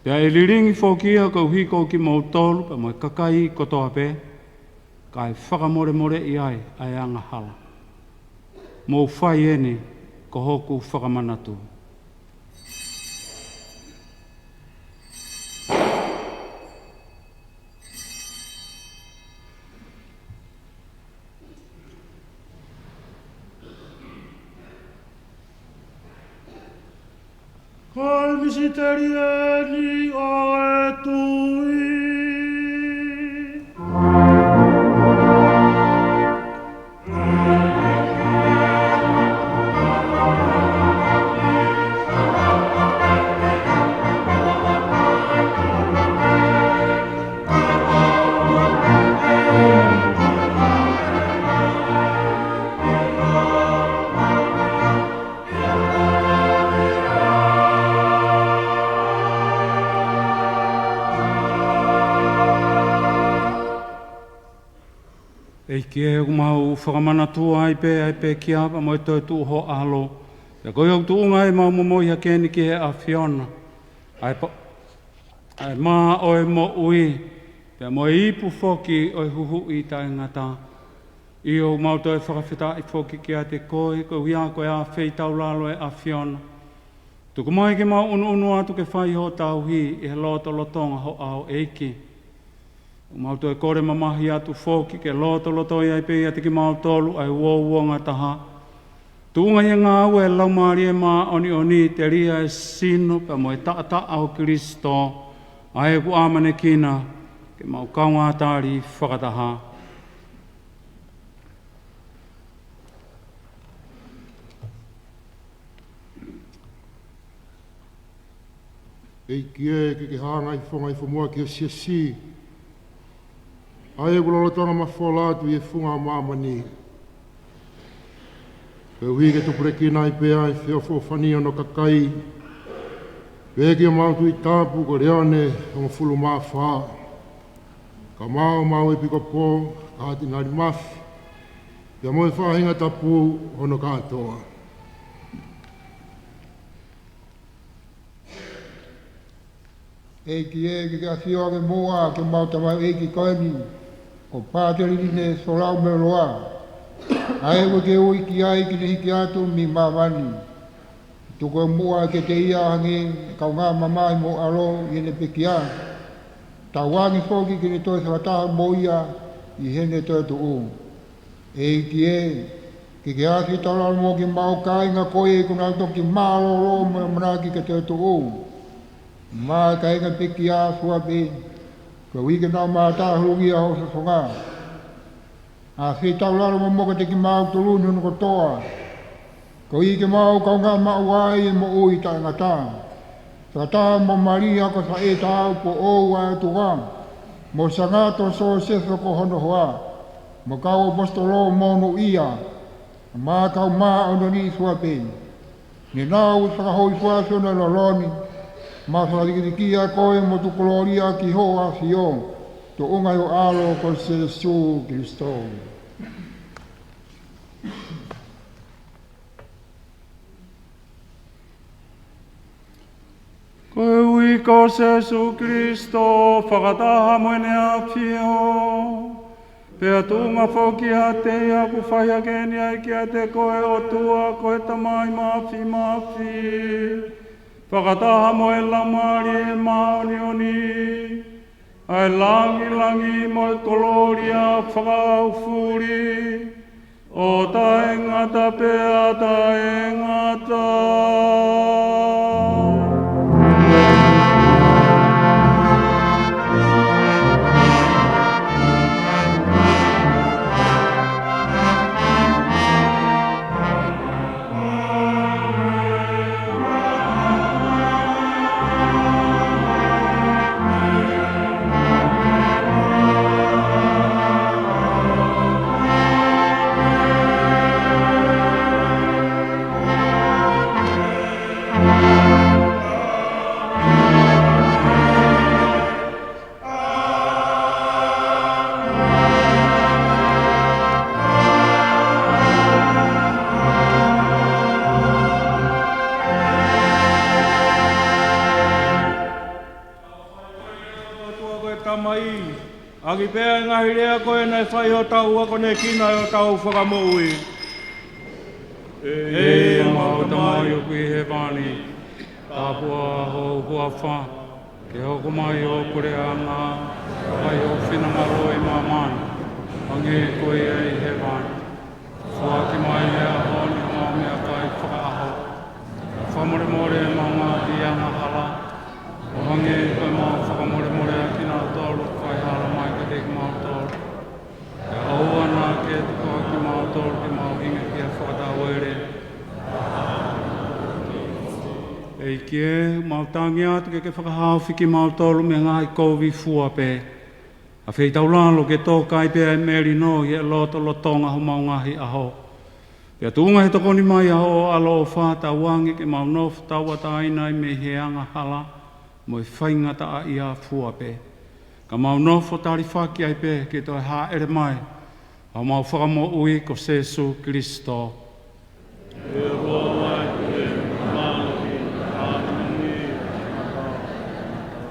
Pea ʻe lilingi foki ia koeʻuhi ko kimoutolu, pea mo e kakai kotoa pē, kae fakamolemoleʻi ai ʻa e angahala. Mou fai eni ko hoku fakamanatu. Ko e misiteli eni ʻo e tui. ʻEiki ē, ʻoku mau fakamanatua ai pē ʻa e pekia pea mo e toetuʻu ho ʻAlo. Pea ko ia ʻoku tuʻunga ai ʻemau momoi hake ni ki he ʻAfiona, ʻa e pa-, ʻa e mā ʻo e moʻui, pea mo e ipu foki ʻo e huhuʻi taʻengata. ʻIo, ʻoku mau toe fakafetaʻi foki kiate koe, koeʻuhi ko e ʻafeitaulalo ʻa e ʻAfiona. Tuku mai ke mau ʻunuʻunu atu ke fai hoʻo tauhi ʻi he lotolotonga ho ʻao, ʻEiki. ʻOku mau toe kole mamahi atu foki ke lotolotoi ai pē ʻiate kimautolu ʻa e uouangataha, tuʻunga ʻi he ngāue ʻa e Laumālie Māʻoniʻoni, telia e sino pea mo e taʻataʻa ʻo Kilisito, ʻa ē ʻoku ʻamanekina ke mau kaungā tali fakataha. ʻEiki ē, ke ke hanga ʻi he fofonga ʻi he fonua ki he siasi, ʻa ē ʻoku lolotonga mafola atu ʻi he funga ʻo māmani, koeʻuhi ke tupulekina ai pē ʻa e feʻofoʻofani ʻo hono kakai, pea ki homau Tuʻi Tapu ko Leone hongofulu mā fā, kae ʻumaʻā homau ʻEpikopō, Katinali Mafi, pea mo e faʻahinga tapu hono kātoa. ʻEiki ē, ke ke ʻafio ange muʻa ki homau tamaioʻeiki ko eni, ko Pātele Line Solau Meoloa, ʻa ē ʻoku ke ui ki ai ke ne hiki atu mei māmani. Tuku muʻa kiate ia ʻa e ngaahi kaungā mamahi mo e ʻAlo ʻi heʻene pekia. Tauange foki ke ne toe fakataha mo ia ʻi heʻene toetuʻu. ʻEiki ē, ke ke ʻasi taulalo mo kimautolu kāinga ko ē kuo nau toki mālōlō mo e ʻamanaki ke toetuʻu, mo e kāinga pekia suape, koeʻuhi ke nau mātā huluʻia hoʻo fofonga. ʻAsi taulalo mo moka kiate kimautolu ni hono kotoa, koeʻuhi ke mau kaungā maʻu ai e moʻui taʻengata. Fakataha mo Malia ko Saʻeta ʻa e ʻOtua ʻa e ʻOtua, mo Sangata Siosefa ko hono hoa, mo e kau ʻaposetolo monūʻia, mo e kau māʻoniʻoni suape, ne nau fakahōifua ʻi hono loló ni, mo fakalikilia koe mo tukulōlia ki hoʻo ʻAfio, tuʻunga ʻi ho ʻAlo ko Sēsū Kilisito. Koeʻuhi ko Sēsū Kilisito, fakataha mo ʻEne ʻAfio, pea tuʻunga foki ʻiate ia, ʻoku fai hake ni ʻa e kiate koe, ʻOtua, ko e Tamai Māfimafi, fakataha mo e Laumālie Māʻoniʻoni, ʻa e langilangi mo e kolōlia fakaʻaufuli, ʻo taʻengata pea taʻengata. Ki pea e ngaahi lea ko ē naʻe fai ʻi hotau akonekina ʻo hotau Fakamoʻui. ʻE ia, ko homau Tamai ʻoku ʻi hēvani, tāpuhā ho huafa, ke hoko mai ho puleʻanga, fai ho finangalo ʻi māmani, hangē ko ia ʻi hēvani. Foaki mai he ʻaho ni homau meʻakai fakaʻaho. Fakamolemole ʻemau ngaahi angahala, ʻo hangē ko ʻemau fakamolemole ʻa kinautolu ʻoku fai hala mai kiate kimautolu. Pea ʻoua naʻa ke tuku kimautolu ke mau hiki ki he fakatauele. ʻEiki ē, mau tangi atu ke ke fakahaofi kimautolu mei he ngaahi kovi fua pē. ʻAfeitaulalo ke tōkai pē ʻa e melino ʻi he lotolotonga homau ngaahi ʻaho. Pea tuʻunga he tokoni mai ʻa hoʻo ʻaloʻofa, tauange ke mau nofo tauʻatāina ai mei he angahala mo e faingataʻaʻia fua pē. Ka mau nofo talifaki ai pē ki he toe hāʻele mai ʻa homau Fakamoʻui ko Sēsū Kilisito.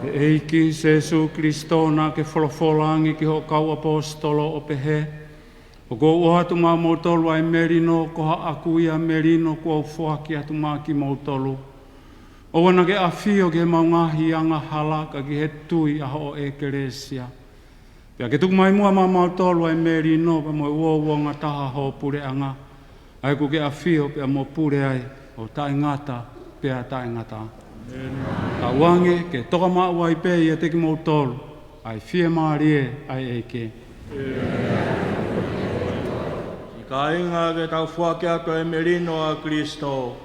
ʻE ʻEiki Sēsū Kilisito, naʻa ke folofola ange ki hoʻo kau ʻaposetolo ʻo pehē, ʻOku ou ʻoatu maʻamoutolu ʻa e melino, ko haʻaku ia melino kuo u foaki atu maʻa kimoutolu. ʻOua naʻa ke ʻafio ki heʻemau ngaahi angahala, ka ki he tui ʻa hoʻo ʻEkelesia. Pea ke tuku mai muʻa maʻamoutolu ʻa e melino, pea mo e uouangataha ho puleʻanga, ʻa ia ʻoku ke ʻafio pea mo pule ai ʻo taʻengata pea taʻengata. Tauange ke toka maʻu ai pē ʻiate kimoutolu ʻa e fiemālie ʻa e ʻEiki. Siʻi kāinga, ke tau foaki atu e melino ʻa Kilisito.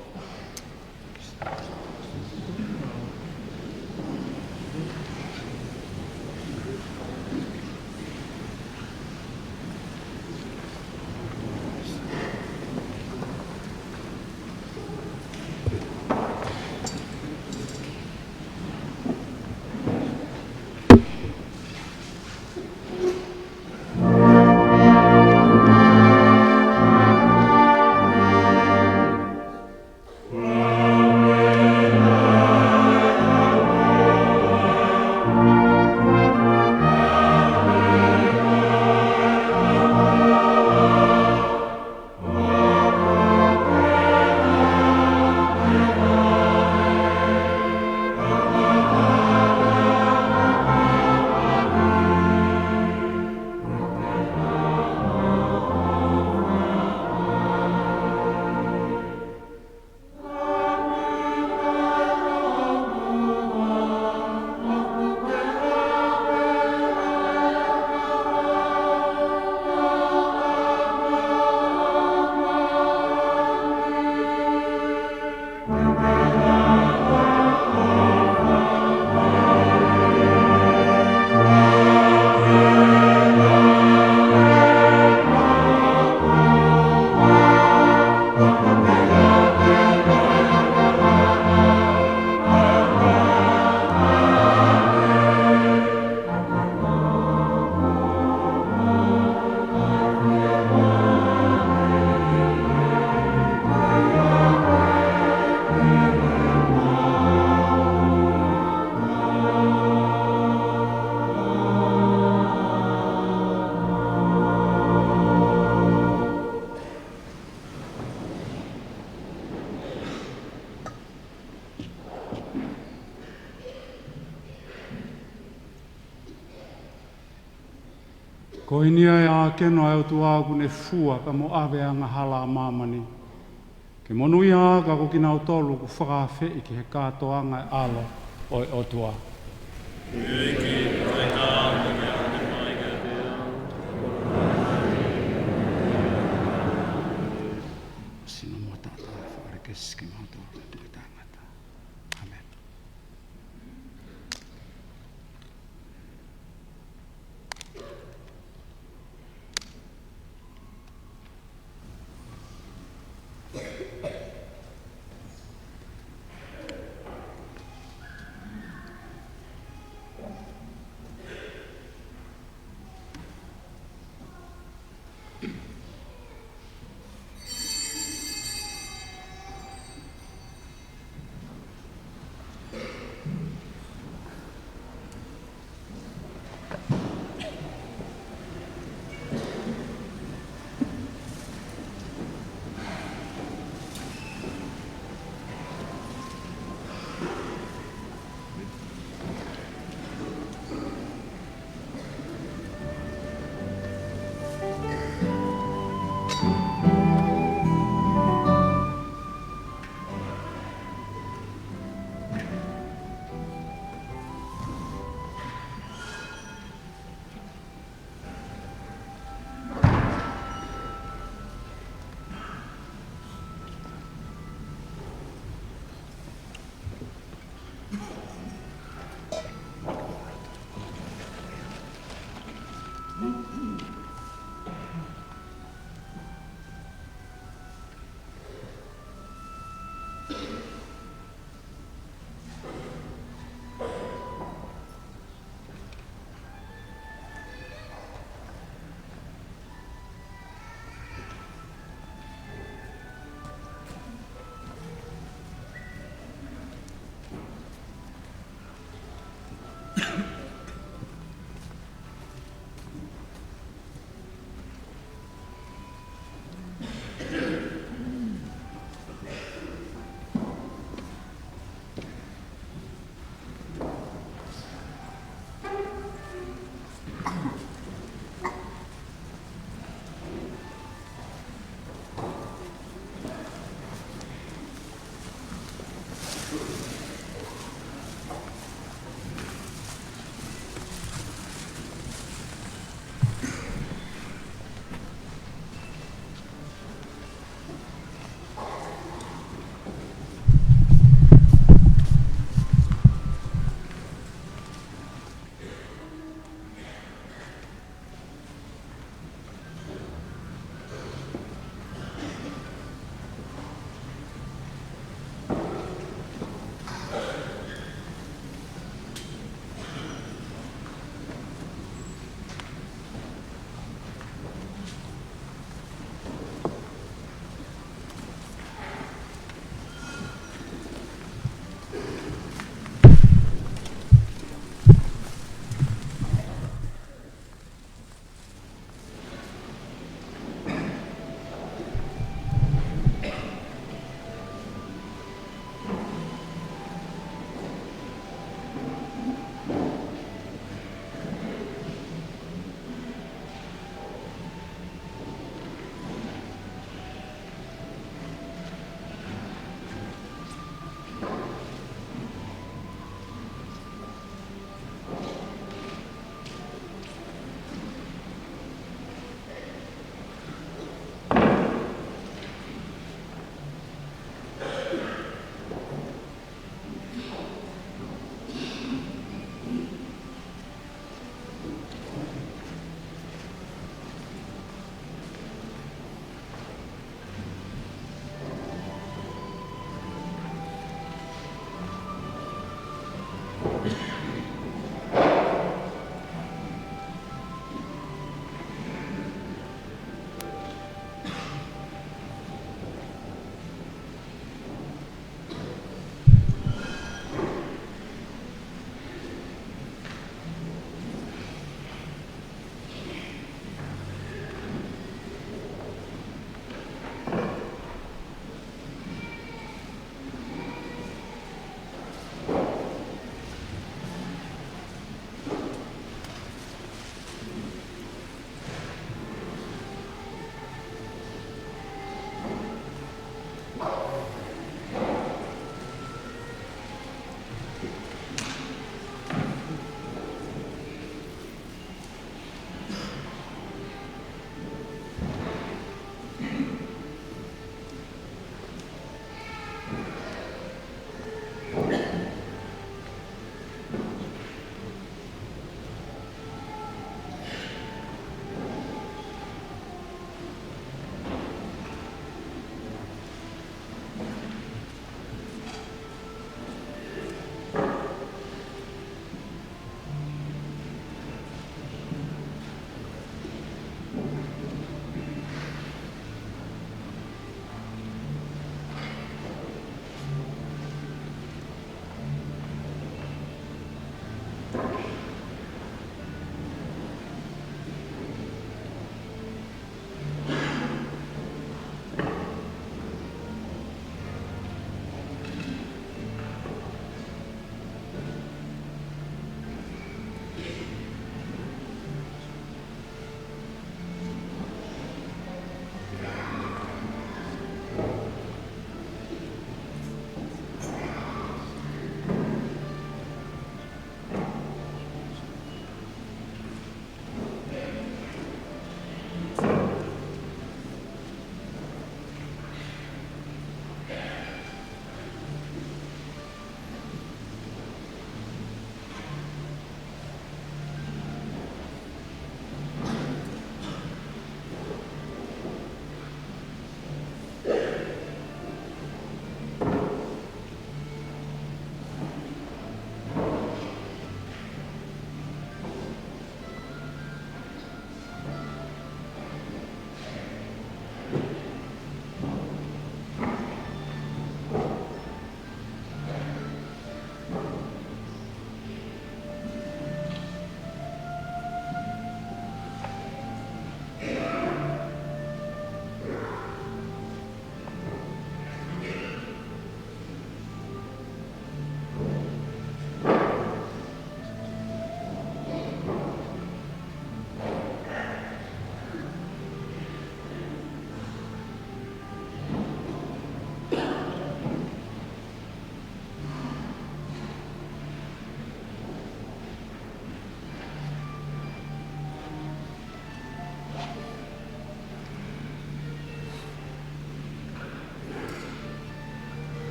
Ko eni ʻa e ʻākeno ʻa e ʻOtua ʻoku ne fua pea mo ʻave ʻa e angahala ʻa māmani. Ke monūʻia ā ka ko kinautolu ʻoku fakaafeʻi ki he kātoanga ʻo e ʻAlo ʻo e ʻOtua. Sino mo tata, fare ke siki mo to, mo tangata. ʻĀmeni.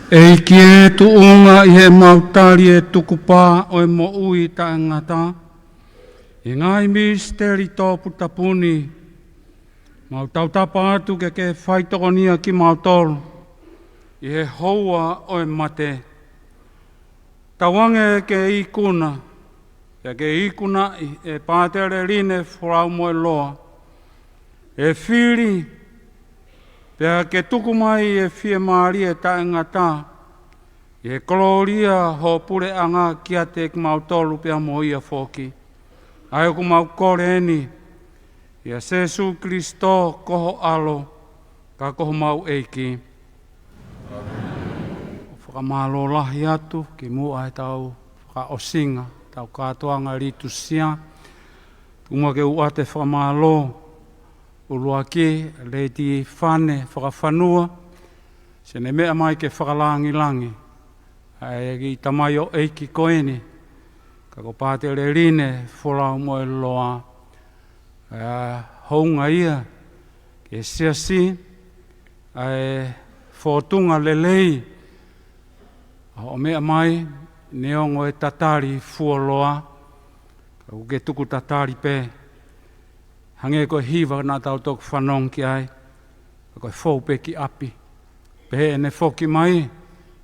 ʻEiki ē, tuʻunga ʻi heʻemau tali e tukupā ʻo e moʻui taʻengata ʻi he ngaahi misiteli toputapu ni, mau tautapa atu ke ke faitokonia kimautolu ʻi he houa ʻo e mate. Tauange ke ikuna, pea ke ikunaʻi ʻe Pātele Line Folau Moeloa e fili, pea ke tuku mai e fiemālie taʻengata ʻi he kolōlia ho puleʻanga kiate kimautolu pea mo ia foki. ʻA ia ʻoku mau kole eni ʻia Sēsū Kilisitō ko ho ʻAlo, ka ko homau ʻEiki. Fakamālō lahi atu kimuʻa he tau fakaʻosinga, tau kātoanga Litusia. Tuku muʻa ke u ʻoatu e fakamālō ʻuluaki, Lady Fane Fakafanua, siʻene meʻa mai ke fakalangilangi ʻa e kiʻi tamaioʻeiki ko eni, ka ko Pātele Line Folau Moeloa. ʻA e hounga ia ki he siasi, ʻa e fōtunga lelei ʻa hoʻo meʻa mai, neongo e tatali fuoloa, ka ʻoku ke tuku tatali pē. Hangē ko e hiva naʻa tau toki fanongo ki ai, ka ko e fou pē ki ʻapi. Pehē ʻene foki mai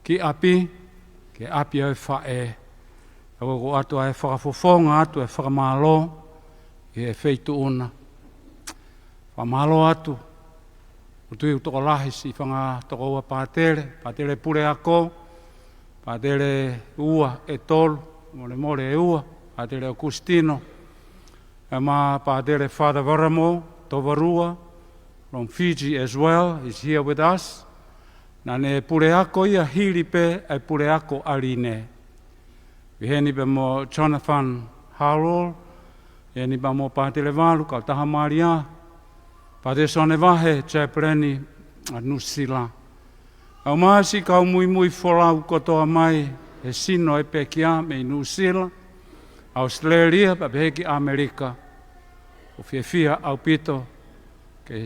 ki ʻapi, ki he ʻapi ʻo e faʻē. Ka ʻoku ou ʻoatu ʻa e fakafofonga atu e fakamālō ʻi he feituʻu na. Fakamālō atu, ʻoku ou tui ʻoku tokolahi siʻi fanga tokoua pātele, pātele puleako, pātele ua ʻe tolu, molemole ʻe ua, Pātele ʻOkusitino, ʻa ia mo Pātele Father Varamo Tovarua from Fiji as well, is here with us. Naʻa ne puleako ia hili pē ʻa e puleako ʻa Line. Pehē ni pea mo Jonathan Harold, ʻi heni pea mo Pātele Valu, Kautaha Malia, Pātele Sione Vahe, Chaplain ʻa Nuʻusila. ʻA ia mo siʻi kau muimui folau kotoa mai he sino ʻo e pekia mei Nuʻusila, ʻAositelēlia, pea pehē ki ʻAmelika. ʻOku fiefia ʻaupito ke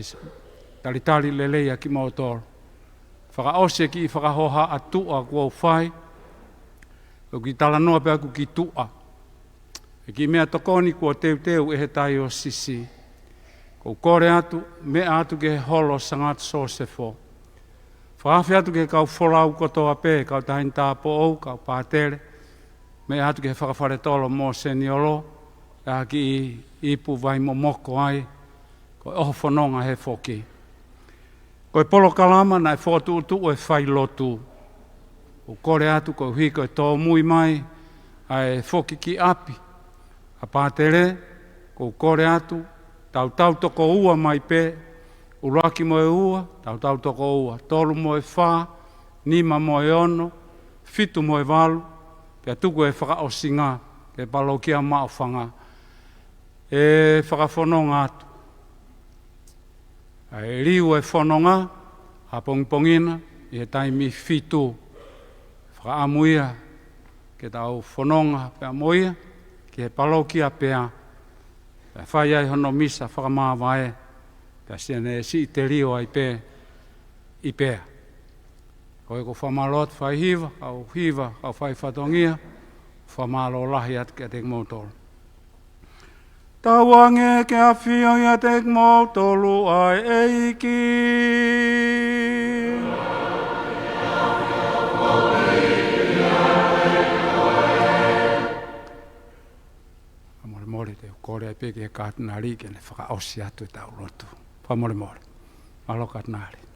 talitali lelei ʻa kimoutolu. Fakaʻosi e kiʻi fakahohaʻa tuʻa kuo u fai, ʻoku ou talanoa pē ʻaku ki tuʻa. E kiʻi meʻatokoni kuo teuteu ʻe he taiosisi. ʻOku ou kole atu, meʻa atu ki he holo Sangata Sosefo. Fakaafe atu ki he kau folau kotoa pē, kau taʻahine tāupoʻou, kau pātele, meʻa atu ki he fakafaletolo Mōseniolo, ʻa e kiʻi ipu vai momoko ai, ko e ʻoho fononga he foki. Ko e polokalama naʻe fokotuʻutuʻu e failotu. ʻOku ou kole atu koeʻuhi ko e tōmui mai ʻa e foki ki ʻapi ʻa Pātele, ʻoku ou kole atu, tautau toko ua mai pē, ʻuluaki mo e ua, tautau toko ua, tolu mo e fā, nima mo e ono, fitu mo e valu, pea tuku e fakaʻosinga ki he palokia Maʻufanga. ʻE fakafononga atu. ʻA e liu e fononga ʻapongipongi na ʻi he taimi fitu. Fakaʻamu ia ke tau fononga pea mo ia ki he palokia Pea. Pea fai ai hono misa fakamāvae, pea siʻene siʻi telio ai pē ʻi Pea. Ko ia ʻoku ou fakamālō atu fai hiva, kau hiva, kau fai fatongia, fakamālō lahi atu kiate kimoutolu. Tauange ke ʻafio ʻiate kimoutolu ʻa e ʻEiki. Fakamolemole te u kole ai pē ki he Katinali ke ne fakaʻosi atu e tau lotu. Fakamolemole. Mālō Katinali.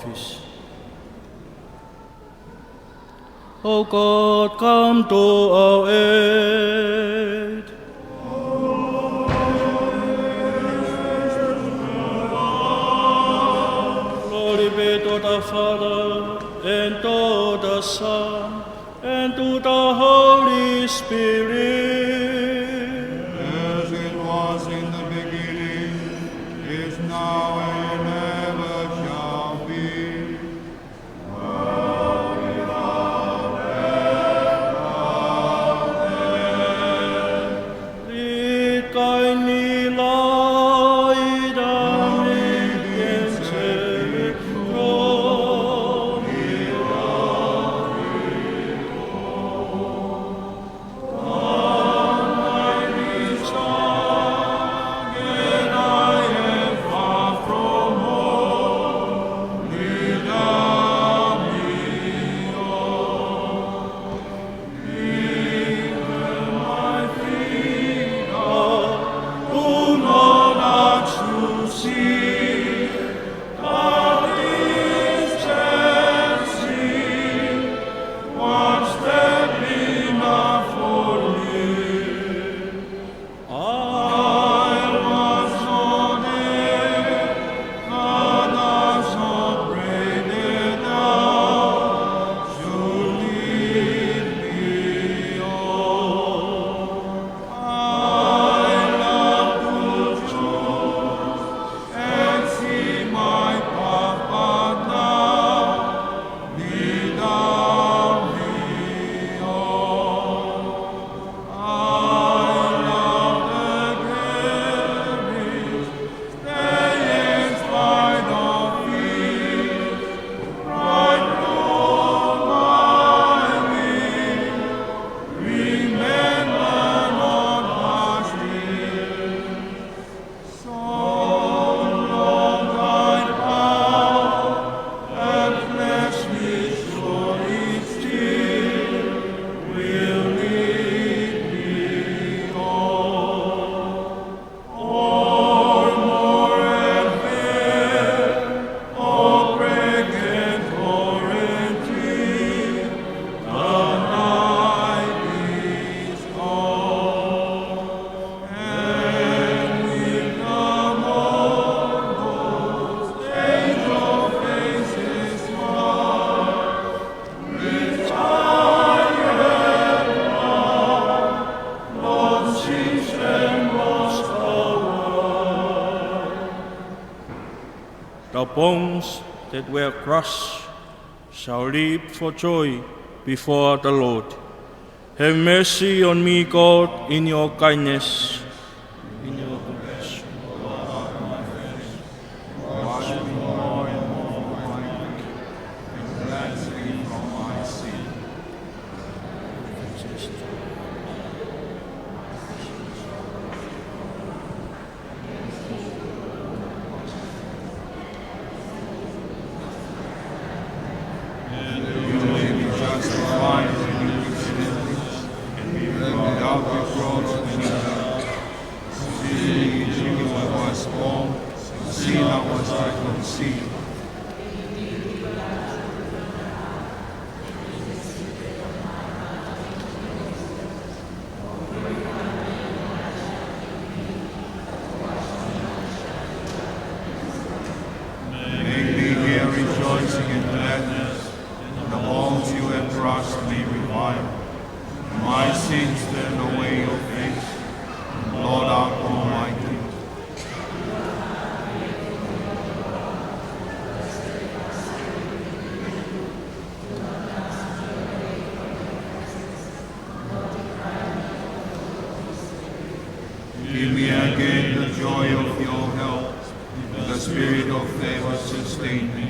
Peace. O God, come to our aid. Glory be to the Father, and to the Son, and to the Holy Spirit. As it was in the beginning, is now, and ever shall be. Lead kindly light and redemption, glory. The bones that were crushed shall leap for joy before the Lord. Have mercy on me, God, in your kindness. In your compassion, blot out my faults. Wash me more and more from my wickedness, and cleanse me from my sin. And you may be justified when you repent, and be without reproach when you die. Seeing in you I was born, in sin I was I conceived. Make me hear rejoicing and gladness, and the bones you have crushed may revive. My sins turn away your face, and blot out all my guilt. Give me again the joy of your help, and the spirit of favor sustain me,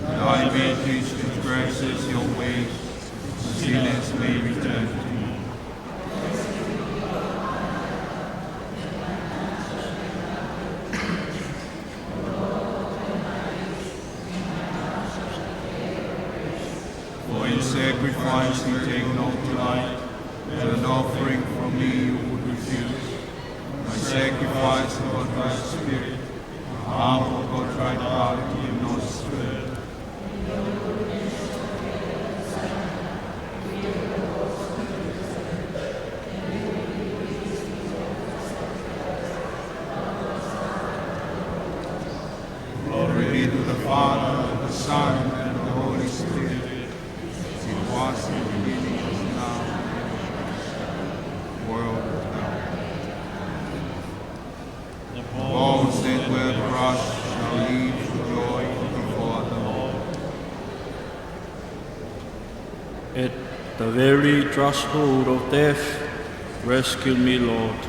that I may teach transgressors your ways, and sinners may return to you. For in sacrifice you take no delight, and an offering from me you would refuse. My sacrifice is a contrite spirit, a humble, contrite heart you will not spurn. Son, and the Holy Spirit, as it was in the beginning, is now, and ever shall be, world without end. The bones that were crushed shall live for joy before the Lord. At the very threshold of death, rescue me, Lord.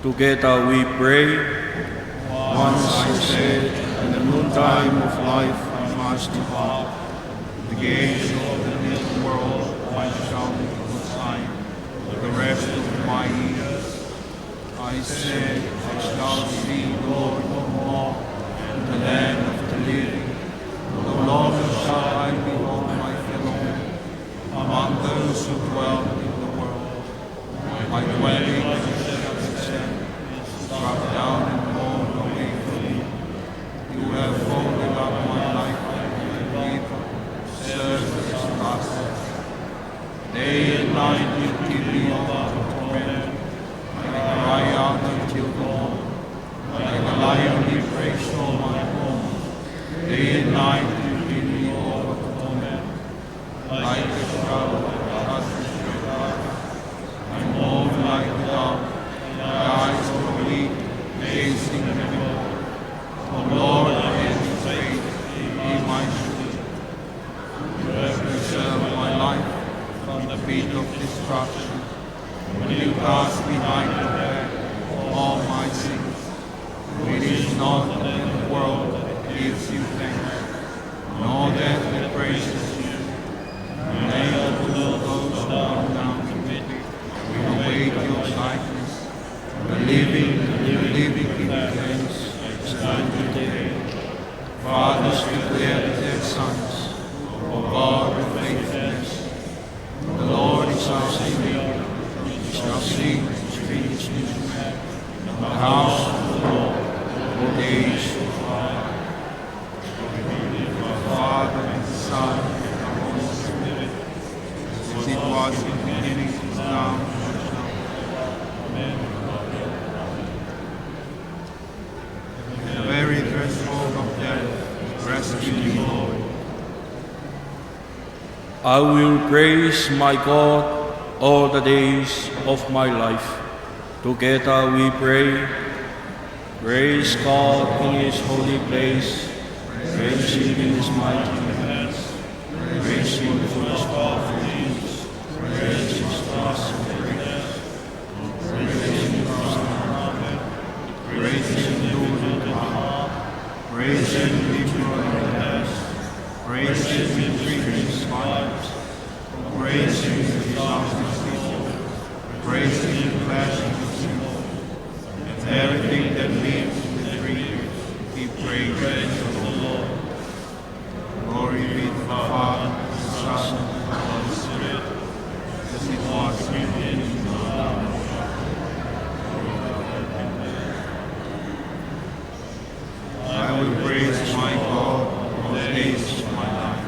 Together we pray. Once I said, "In the noontime of life I must depart. The gates of the middle world I shall not find for the rest of my years." I said, "I shall see the Lord no more, and the land of the living. No longer shall I behold my fellow men among those who dwell in the world. My dwelling in the heavens is struck down and mourned away for me. You have folded up my life like a paper, served as dust. Day and night you give me over to torment. I cry out until dawn. Like a lion, he breaks all my bones. Day and night you give me over to torment. Like a child that cast his breath out, I mourn like a dog. My eyes grow weak, gazing at the wall. O Lord, I anticipate thee, be my shield. You have preserved my life from the pit of destruction. When you cast behind your back all my sins, for it is not the world that gives you thanks, nor death that praises you. Neither do those who come down to it await your likeness. The living, the living give thanks as unto the dead. Fathers declare to their sons, "O God, your faithfulness." The Lord is our Savior. We shall sing his greatest news. The house of the Lord, all days of our life. Glory be to the Father, and the Son, and the Holy Spirit, as it was in the beginning, is now, and ever shall be. Amen. In the very threshold of death, rescue me, Lord. I will praise my God all the days of my life. Together we pray. Praise God in his holy place. Praise him in his mighty hands. Praise him for his powerful deeds. Praise his trust and greatness. Praise him, praise him, praise him, praise him, lift your hands. Praise him, in his lives. Praise him, his house is filled. Praise him, bless his people. And everything that lives within me, he praise the Lord. Glory be to the Father, and the Son, and the Holy Spirit, as it was in the beginning, is now, and ever shall be. I will praise my God all the days of my life.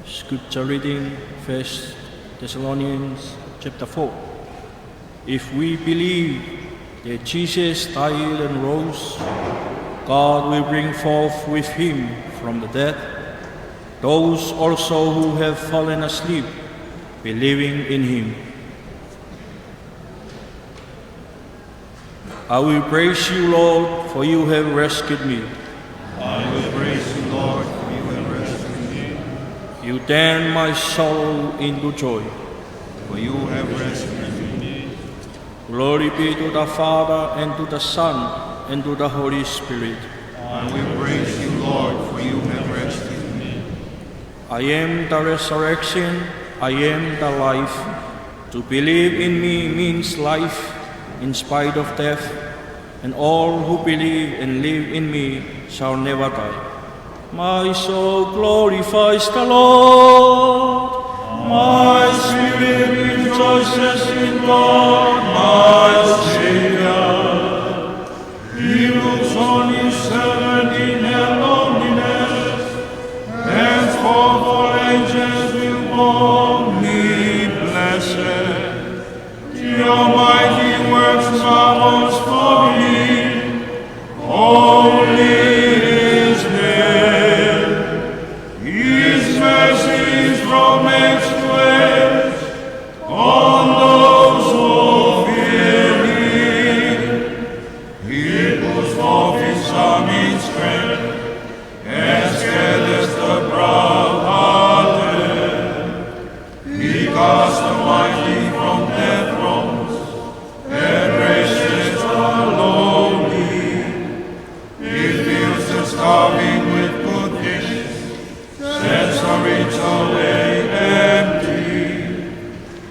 Scripture reading, First Thessalonians chapter four. If we believe that Jesus died and rose, God will bring forth with him from the dead those also who have fallen asleep, believing in him. I will praise you, Lord, for you have rescued me. I will praise you, Lord, for you have rescued me. You turn my sorrow into joy. For you have rescued me. Glory be to the Father, and to the Son, and to the Holy Spirit. I will praise you, Lord, for you have rescued me. I am the resurrection, I am the life. To believe in me means life in spite of death, and all who believe and live in me shall never die. My soul glorifies the Lord. My spirit rejoices in God, my Savior. He looks on his servant in her loneliness. Henceforth all ages will call me blessed. Your mighty works, marvelous for me. Holy is his name. Mighty from their thrones, and raises the lowly. He fills the starving with good things, sends the rich away empty.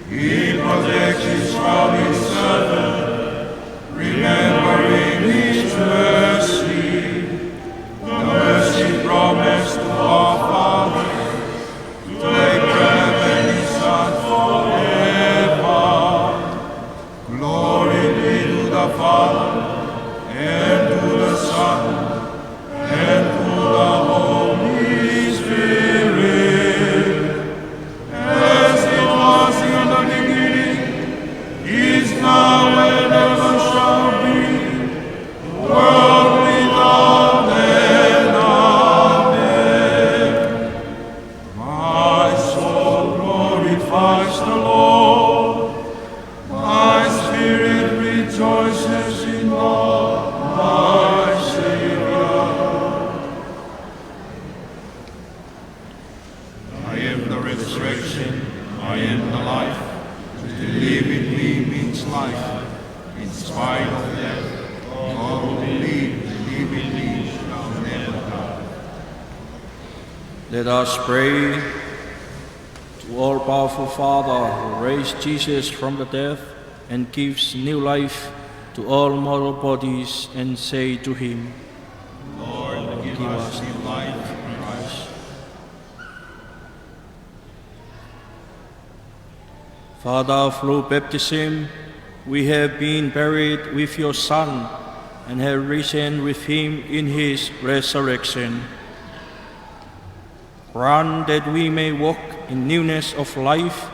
He protects his promised servant, remembering his mercy, the mercy promised to our fathers, to Abraham and his sons forever. Glory be to the Father, and to the Son, and to the Holy Spirit, as it was in the beginning, is now, and ever shall be, world without end. Amen. My soul glorifies the Lord. My spirit rejoices in God, my Savior. I am the resurrection, I am the life. To live in me means life. In spite of death, all who live and live in me shall never die. Let us pray. To all-powerful Father, who raised Jesus from the dead and gives new life to all mortal bodies, and say to him, Lord, give us new life in Christ. Father, through baptism, we have been buried with your Son and have risen with him in his resurrection. Grant that we may walk in newness of life,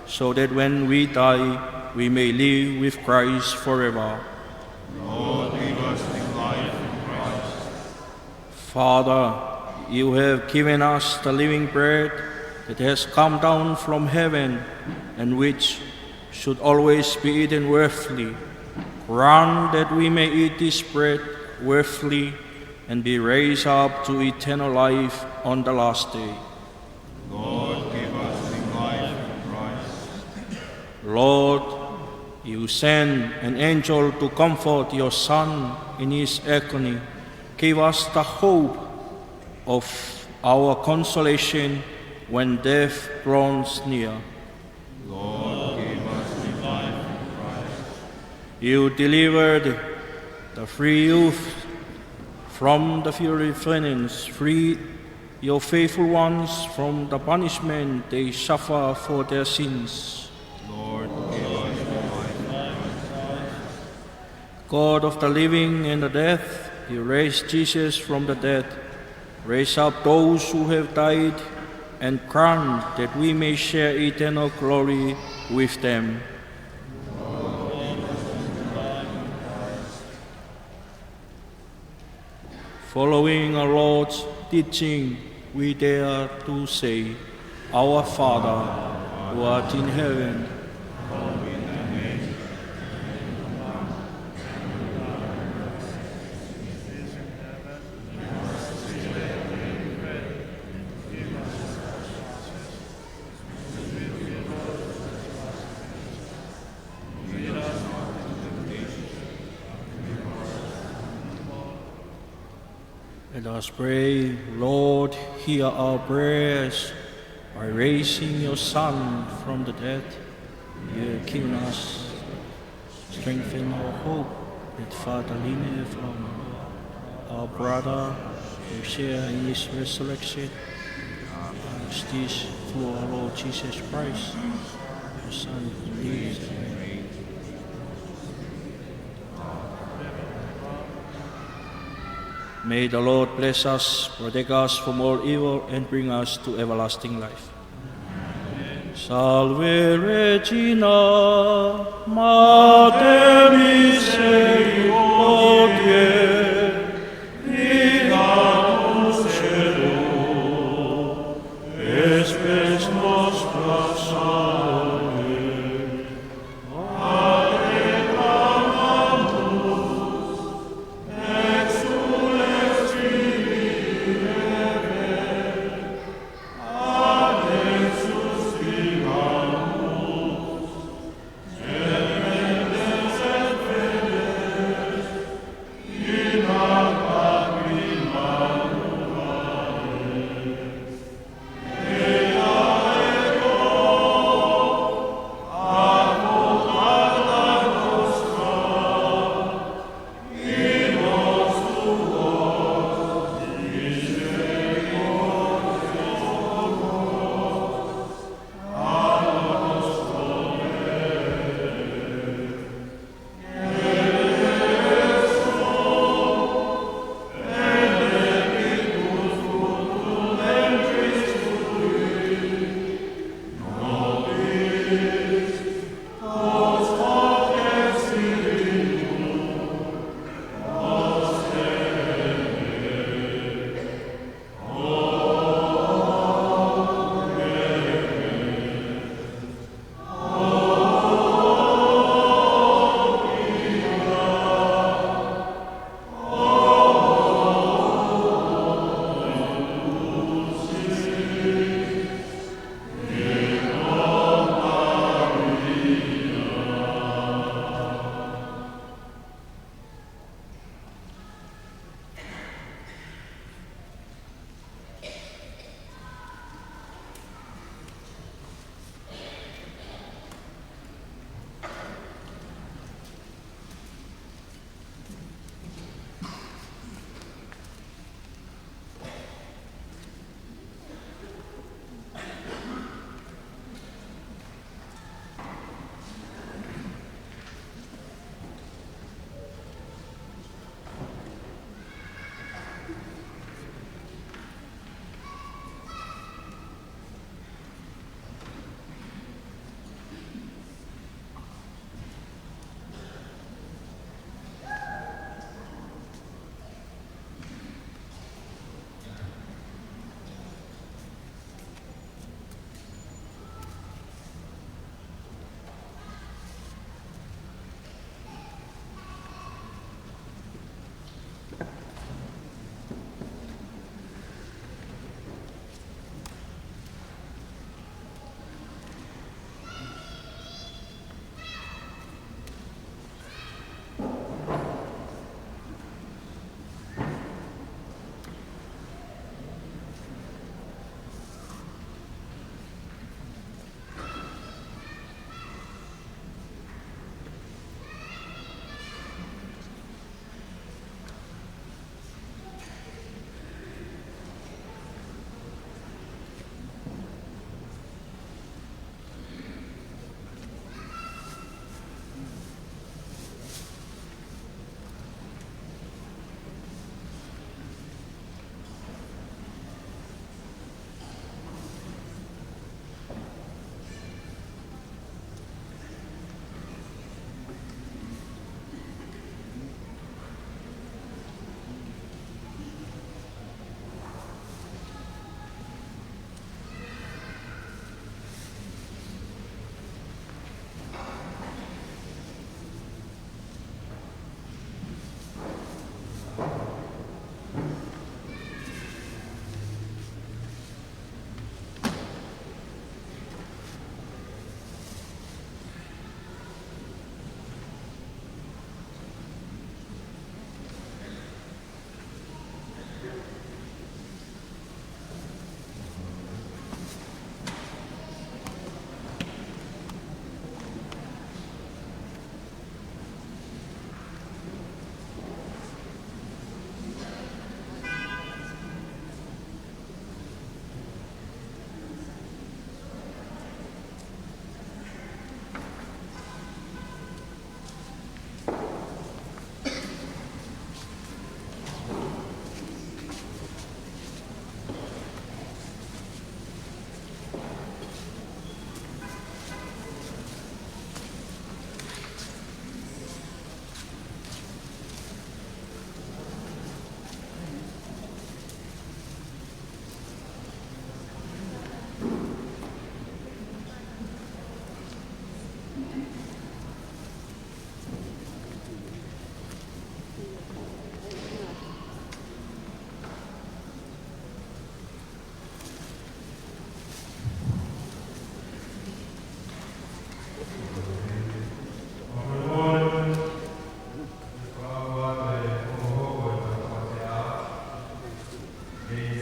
so that when we die, we may live with Christ forever. Lord, give us new life in Christ. Father, you have given us the living bread that has come down from heaven and which should always be eaten worthily. Grant that we may eat this bread worthily and be raised up to eternal life on the last day. Lord, give us new life in Christ. Lord, you send an angel to comfort your Son in his agony. Give us the hope of our consolation when death draws near. Lord, give us new life in Christ. You delivered the free youth from the fiery furnace, free your faithful ones from the punishment they suffer for their sins. Lord, give us new life in Christ. God of the living and the dead, you raised Jesus from the dead. Raise up those who have died and grant that we may share eternal glory with them. Following our Lord's teaching, we dare to say, Our Father, who art in heaven, Let us pray. Lord, hear our prayers. By raising your Son from the dead, you have given us strength and our hope that Father Line Flam, our brother, will share in his resurrection. Ask this through our Lord Jesus Christ, your Son, who lives and reigns. May the Lord bless us, protect us from all evil, and bring us to everlasting life. Salve Regina, Mater misericordiae, vita dulcedo et spes nostra salve.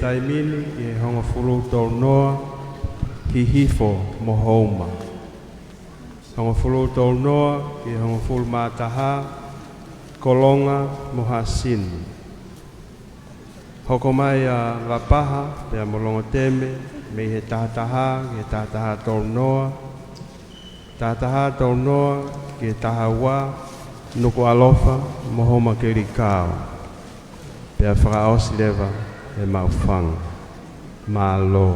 Taimi ni ki he hongofulu tolu noa ki Hifo mo Houma. Hongofulu tolu noa ki he hongofulu mā taha, Kolonga mo Hasini. Hoko mai ʻa Vapaha pea mo Longoteme mei he taha taha ki he taha taha tolu noa, taha taha tolu noa ki he taha ua, Nukuʻalofa mo Houmakelikao. Pea fakaʻosi leva ʻe Maʻufanga. Mālō.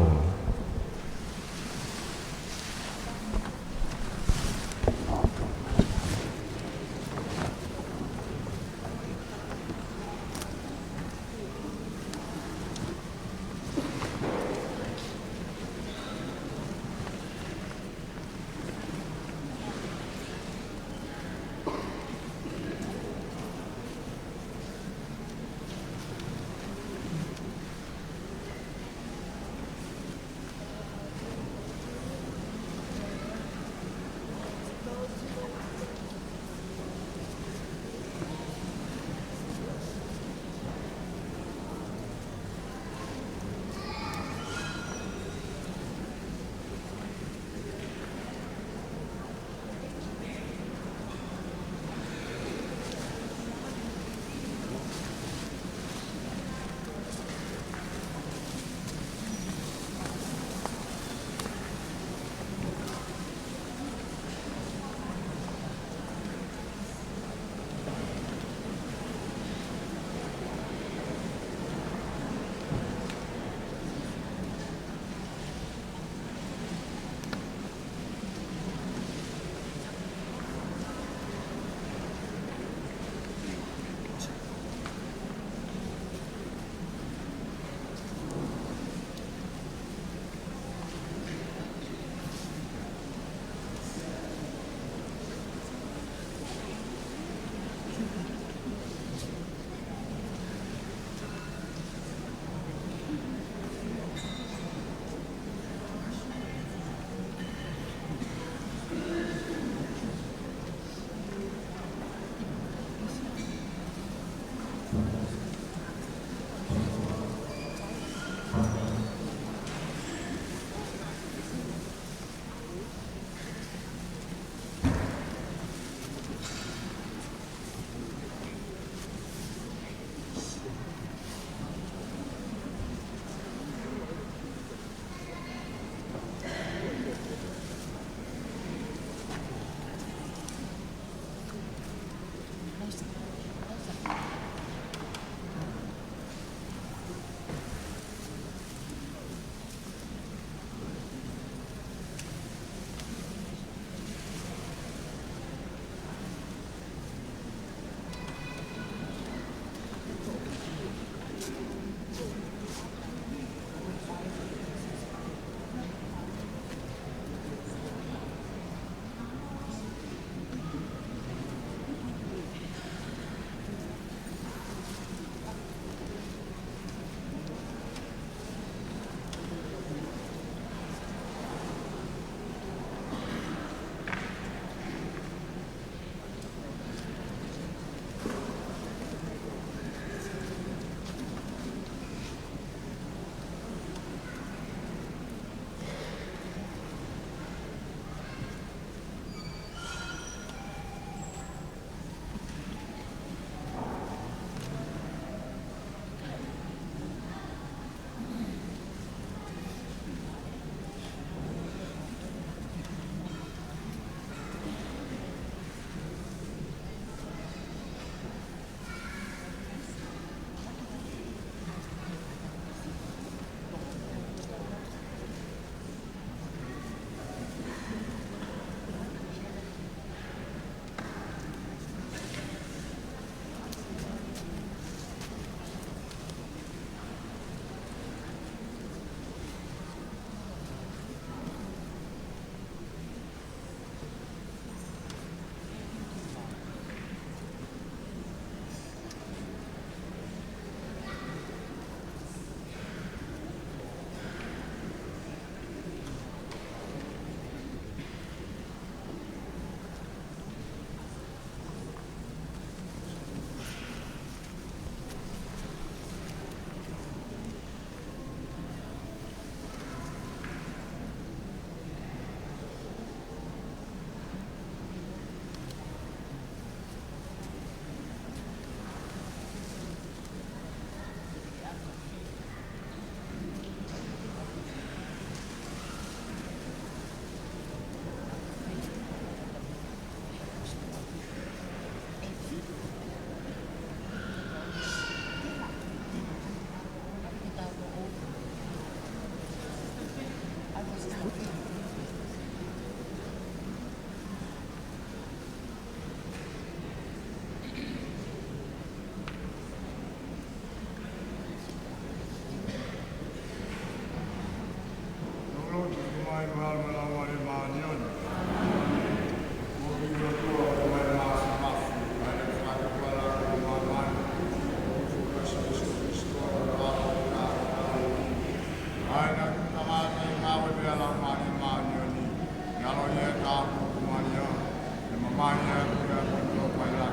Mai ia, ia, ko e tō mai la.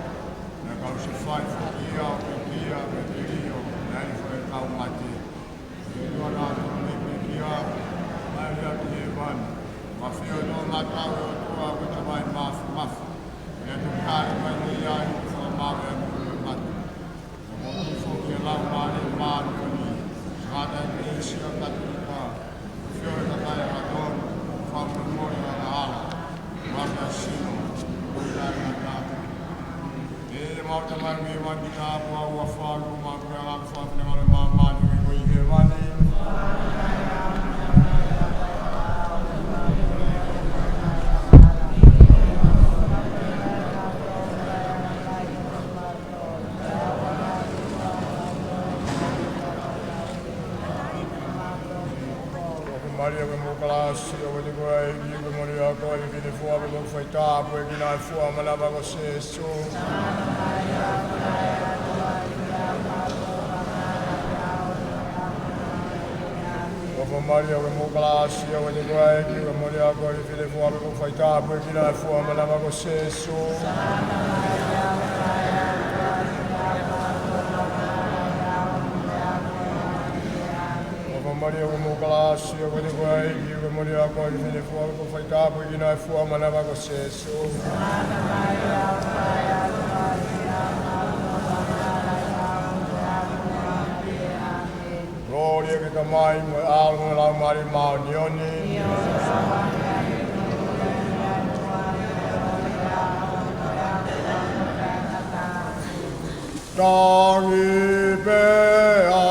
Naʻe kau se fai foki ia ʻo pekia, pepelio, naʻe ʻi ai foki e kau mate. Ke tua na tō mai pekia, mai ia ki hēvani. Mafio no mata o tua ko e tamai mafimafi. Ia tu kai mai ia i fama ia mo e mate. Ko e foki e lau mali mali ko ni. Sata e Ekalesia Katolika. Fio e kakai a katonu. Fau no mori a na ala. Mata sino. Ko ia na tatu. E mau tamai mei wani ki tāpua ua fā, ko mau ke ala fā, fina ngalo mā mali, ko i hēvani. Maria, ko e moʻui kalasi, ʻoku ʻiate koe ʻa e ʻEiki, ko e moʻoni ʻa koe ʻi he fefine fua pē, ko e fai tāpuekina ʻa e fua manava ko Sēsū. ʻOfa Maria, ko e moʻui kalasi, ʻoku ʻiate koe ʻa e ʻEiki, ko e moʻoni ʻa koe ʻi he fefine fua pē, ko e fai tāpuekina ʻa e fua manava ko Sēsū. ʻOfa Maria, ko e moʻui kalasi, ʻoku ʻiate koe ʻa e ʻEiki, ko e moʻoni ʻa koe ʻi he fefine fua pē, ko e fai tāpuekina ʻa e fua manava ko Sēsū. Kolōlia ki he Tamai mo e ʻAlo mo e Laumālie Māʻoniʻoni. Tangi pē ʻa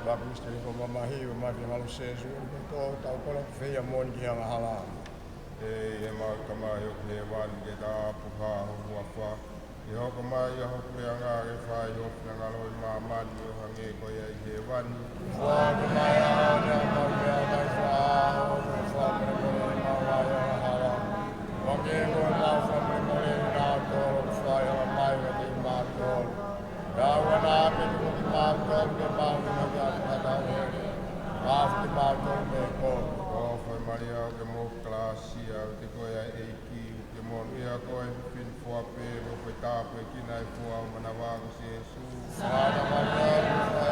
māmani ʻe ko e siti a Mafio ngalo Sēsū, ko e tau kolo ki he feia moʻoni ki he angahala. ʻE ʻemau Tamai ʻoku ʻi hēvani, ke tāpuhā ho huafa. Ke hoko mai ʻa hoʻo puleʻanga, ke fai ho finangalo ʻi māmani ʻo hangē ko ia ʻi hēvani. Foaki mai ʻa e ʻaho ni haʻamau meʻakai fakaʻaho, ke fakamolemole ʻemau ʻai ʻo angahala. Hangē ko ʻemau fakamolemole ʻa kinautolu ʻoku fai angahala mai kiate kimautolu. Pea ʻoua naʻa ke tuku kimautolu ki he maʻuʻanga, ka ke ʻave kimautolu mei he kovi. ʻOfa Maria, ʻoku ke moʻui kalasi, ʻoku ʻiate koe ʻa e ʻEiki, ʻoku ke monūʻia koe ʻi he fefine fua pē, pea ko e fai tāpuekina ʻa e fua manava ko Sēsū. Santa Maria, ʻofa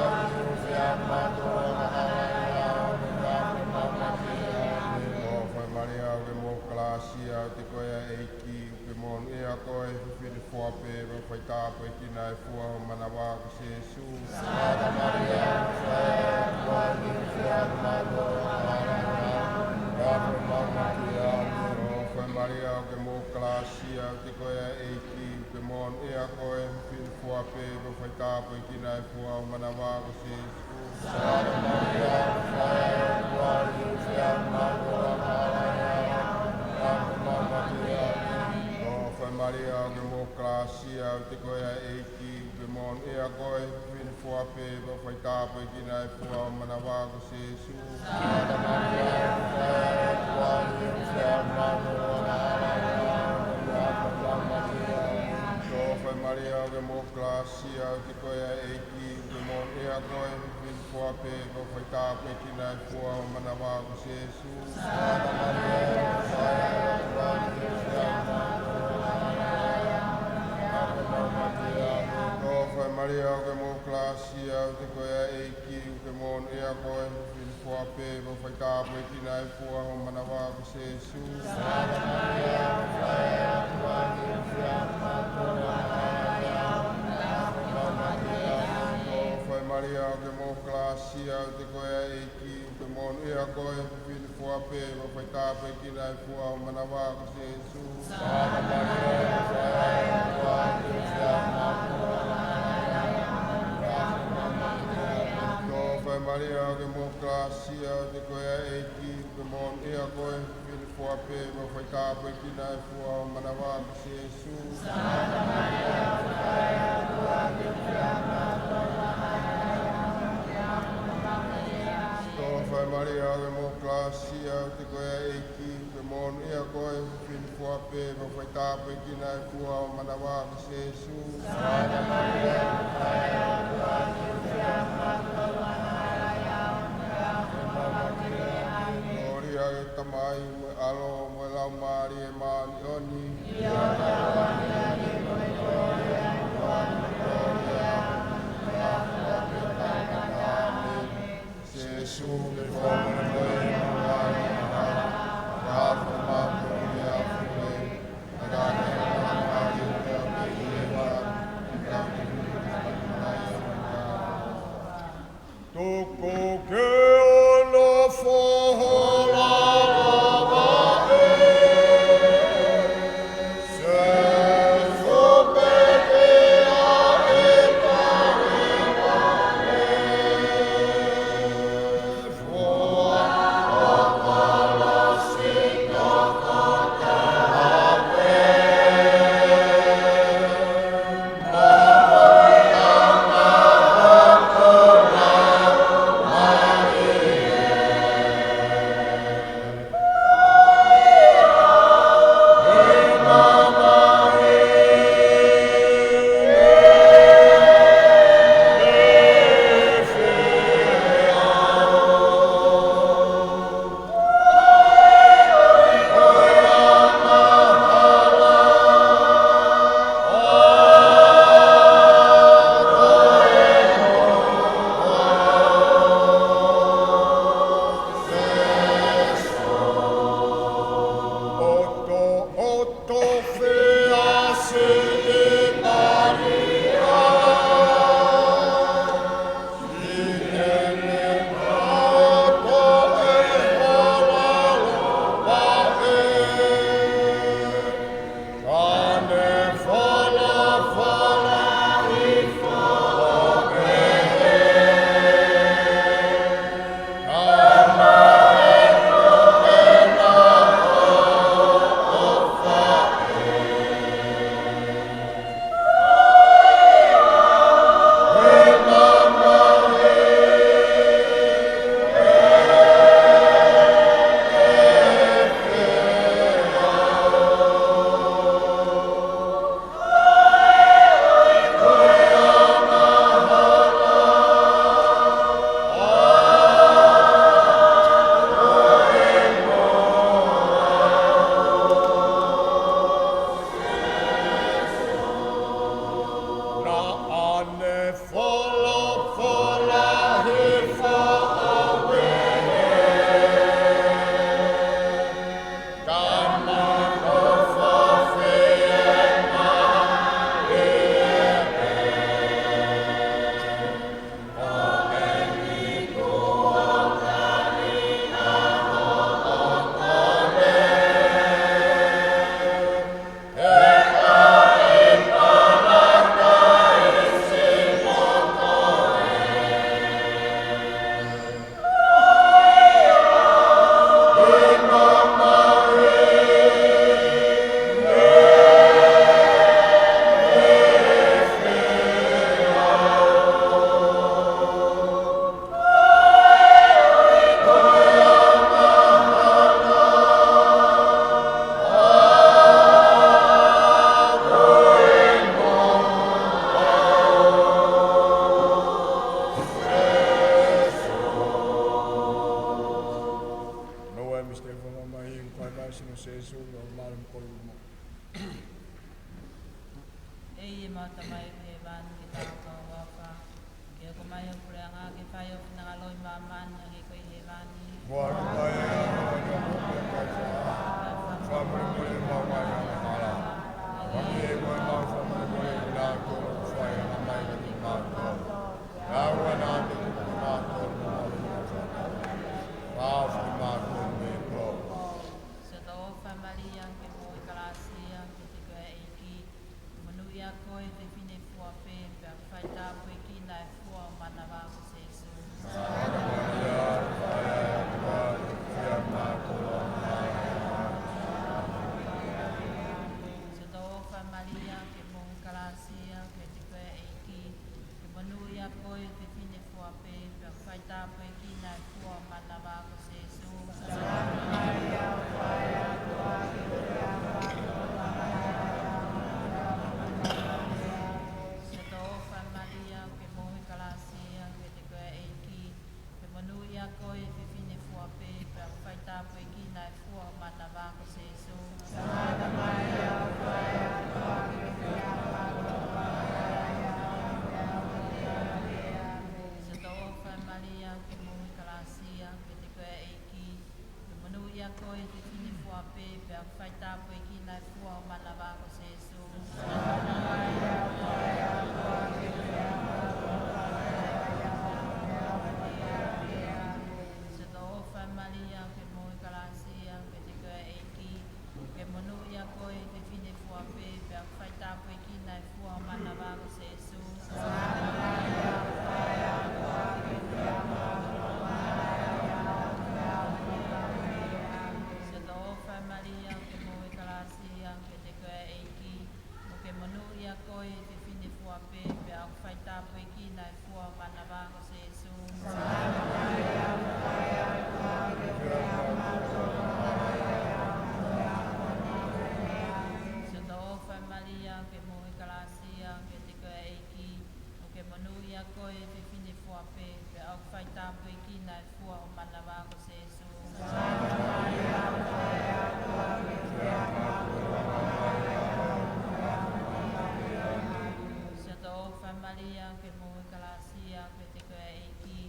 atu kimautolu angahala, ʻi he ʻaho ni pea mo e mate ʻo e ʻEiki. ʻOfa Maria, ʻoku ke moʻui kalasi, ʻoku ʻiate koe ʻa e ʻEiki, ʻoku ke monūʻia koe ʻi he fefine fua pē, pea ko e fai tāpuekina ʻa e fua manava ko Sēsū. Santa Maria, ʻofa atu kimautolu Tofa e Malia, ʻoku ke mo kalāsia, ʻoku ʻiate koe ʻa e ʻEiki, ʻoku ke moʻoni ʻia koe, fefine fua pē, pea ʻoku faitāpuekina ʻa e fua ʻo ho manava ko Sīsū. Tofa e Malia, ʻoku ke mo kalāsia, ʻoku ʻiate koe ʻa e ʻEiki, ʻoku ke moʻoni ʻia koe, fefine fua pē, pea ʻoku faitāpuekina ʻa e fua ʻo ho manava ko Sīsū. Tofa e Malia, ʻoku ke mo kalāsia, ʻoku ʻiate koe ʻa e ʻEiki, ʻoku ke moʻoni ʻia koe, fefine fua pē, pea ʻoku faitāpuekina ʻa e fua ʻo ho manava ko Sīsū. Tofa e Malia, ʻoku ke mo kalāsia, ʻoku ʻiate koe ʻa e ʻEiki, ʻoku ke moʻoni ʻia koe, fefine fua pē, pea ʻoku faitāpuekina ʻa e fua ʻo ho manava ko Sīsū. Tofa e Malia, ʻoku ke mo kalāsia, ʻoku ʻiate koe ʻa e ʻEiki, ʻoku ke moʻoni ʻia koe, fefine fua pē, pea ʻoku faitāpuekina ʻa e fua ʻo ho manava ko Sīsū. Tofa e Malia, ʻoku ke mo kalāsia, ʻoku ʻiate koe ʻa e ʻEiki, ʻoku ke moʻoni ʻia koe, fefine fua pē, pea ʻoku faitāpuekina ʻa e fua ʻo ho manava ko Sīsū. Tofa e Malia, ʻoku ke mo kalāsia, ʻoku ʻiate koe ʻa e ʻEiki, ʻoku ke moʻoni ʻia koe, fefine fua pē, pea ʻoku faitāpuekina ʻa e fua ʻo ho manava ko Sīsū. Kolōlia ki he Tamai, mo e ʻAlo, mo e Laumālie Māʻoniʻoni. Sīsū, ke fakamolemole mai ʻa e hala, ka fakamolemole ʻa e fefine, ka ke fakamolemole ʻa e fefine. Tuku ke ono foho lava ʻe Sīsū pē ke ʻai ka leva ʻe. Sino Sēsū, ʻo mālō mo kolu mo. ʻEiki ʻemau Tamai ʻi hēvani, ke tau kau ʻofa. Ke hoko mai ho puleʻanga, ke fai ho finangalo ʻi māmani, hangē ko ia ʻi hēvani. Ko ʻemau ʻapi ʻo e ʻaho ni ʻo e ʻaho ni, fakamolemole mai ʻa e angahala. Hangē ko ʻemau fakamolemole ʻa kinautolu ʻoku fai angahala mai kiate kimautolu. Aua naʻa ke tuku kimautolu ki he maʻuʻanga, ka ke fakahaofi kimautolu mei he kovi. Siʻoto ʻofa Malia, ke mohu kalāsia, ke te koe ʻEiki. Monūʻia koe, fefine fua pē, pea ʻoku fai tāpuekina ʻa e fua ʻo ho manava ko Sēsū. Siʻoto ʻofa Malia, ke mohu kalāsia, ke te koe ʻEiki. Ke monūʻia koe, fefine fua pē, pea ʻoku fai tāpuekina ʻa e fua ʻo ho manava ko Sēsū. Siʻoto ʻofa Malia, ke mohu kalāsia, ke te koe ʻEiki. Ke monūʻia koe, fefine fua pē, pea ʻoku fai tāpuekina ʻa e fua ʻo ho manava ko Sēsū. Siʻoto ʻofa Malia, ke mohu kalāsia, ke te koe ʻEiki. Ke monūʻia koe, fefine fua pē, pea ʻoku fai tāpuekina ʻa e fua ʻo ho manava ko Sēsū. Siʻoto ʻofa Malia, ke mohu kalāsia, ke te koe ʻEiki. Ke monūʻia koe, fefine fua pē, pea ʻoku fai tāpuekina ʻa e fua ʻo ho manava ko Sēsū. Siʻoto ʻofa Malia, ke mohu kalāsia, ke te koe ʻEiki. ʻOku ke monūʻia koe, fefine fua pē, pea ʻoku fai tāpuekina ʻa e fua ʻo ho manava ko Sēsū. Siʻoto ʻofa Malia, ke mohu kalāsia, ke te koe ʻEiki. ʻOku ke monūʻia koe, fefine fua pē, pea ʻoku fai tāpuekina ʻa e fua ʻo ho manava ko Sēsū. Siʻoto ʻofa Malia, ke mohu kalāsia, ke te koe ʻEiki.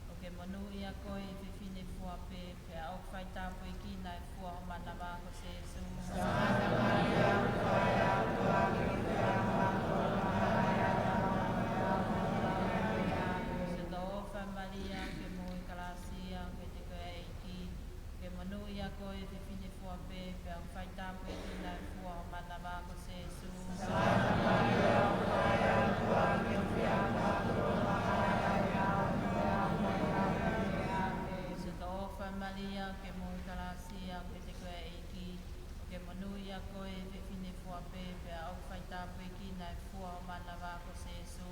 ʻOku ke monūʻia koe, fefine fua pē, pea ʻoku fai tāpuekina ʻa e fua ʻo ho manava ko Sēsū. Siʻoto ʻofa Malia, ke mohu kalāsia, ke te koe ʻEiki. ʻOku ke monūʻia koe, fefine fua pē, pea ʻoku fai tāpuekina ʻa e fua ʻo ho manava ko Sēsū. Siʻoto ʻofa Malia, ke mohu kalāsia, ke te koe ʻEiki. ʻOku ke monūʻia koe, fefine fua pē, pea ʻoku fai tāpuekina ʻa e fua ʻo ho manava ko Sēsū.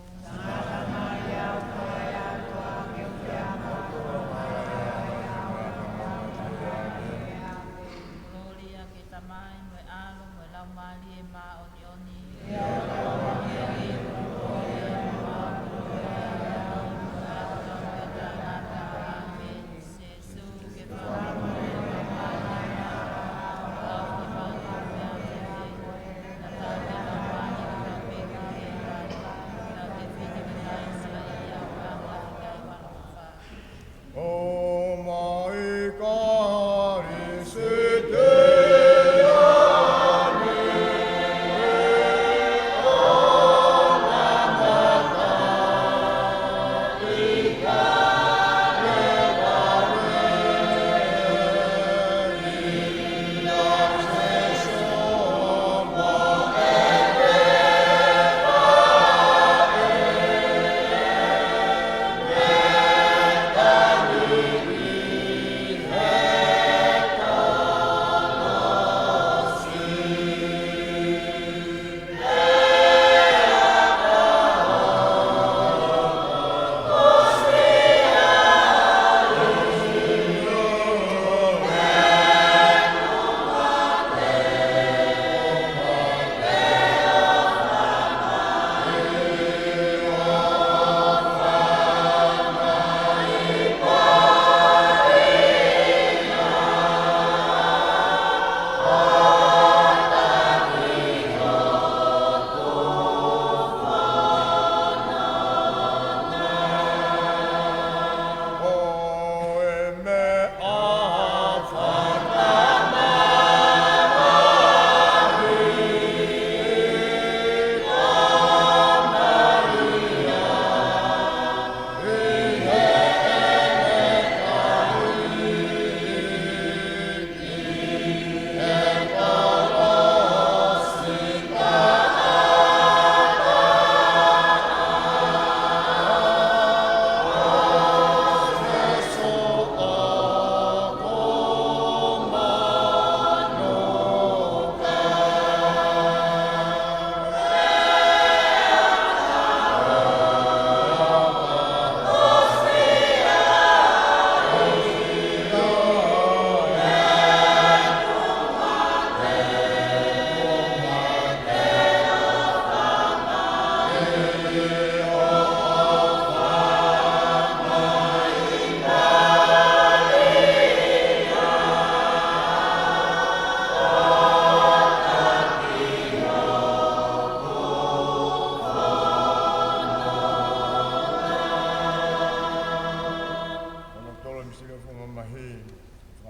Kolōlia ki he Tamai, mo e ʻAlo, mo e Laumālie Māʻoniʻoni.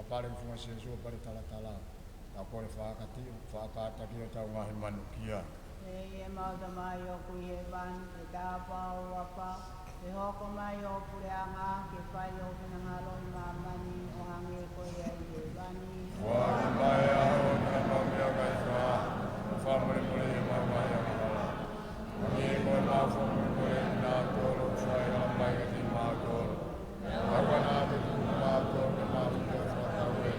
Pale ki he funga ʻo Sīsū, pale talatala. Tau kole fakakātaki, fakakātaki ʻetau ngaahi manukia. ʻE ʻemau Tamai ʻoku ʻi hēvani, ke tāpuhā ho huafa, ke hoko mai ho puleʻanga, ke fai ho finangalo ʻi māmani, ʻo hangē ko ia ʻi hēvani. Fua mai ʻa e ʻaho ni haʻamau meʻakai fā, ʻo fakamolemole ʻemau ngaahi angahala. Hangē ko ʻemau fakamolemole ʻa kinautolu ʻoku fai angahala mai kiate kimautolu. Pea ʻoua naʻa ke tuku kimautolu ki he mafasia, ka ke fakatauele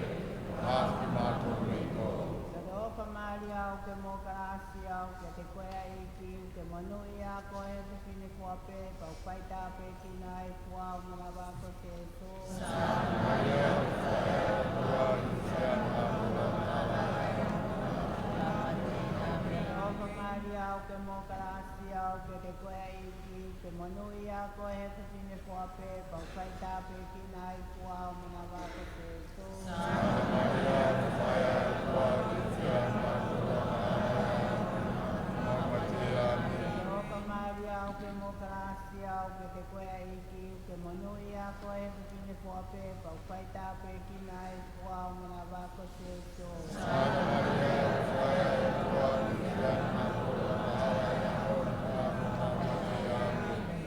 kimautolu mei he kovi. Sōlofa Malia, ʻoku ke mo kalasi, ʻoku ʻiate koe ʻa e ʻEiki, ʻoku ke monūʻia koe he fefine fua pē, pea ʻoku faitāpuekina ʻa e fua ʻo ho manava ko Sīsū. Sōlofa Malia, ʻoku ke mo kalasi, ʻoku ʻiate koe ʻa e ʻEiki, ʻoku ke monūʻia koe he fefine fua pē, pea ʻoku faitāpuekina ʻa e fua ʻo ho manava ko Sīsū. Sōlofa Malia, ʻoku ke mo kalasi, ʻoku ʻiate koe ʻa e ʻEiki, ʻoku ke monūʻia koe he fefine fua pē, pea ʻoku faitāpuekina ʻa e fua ʻo ho manava ko Sīsū.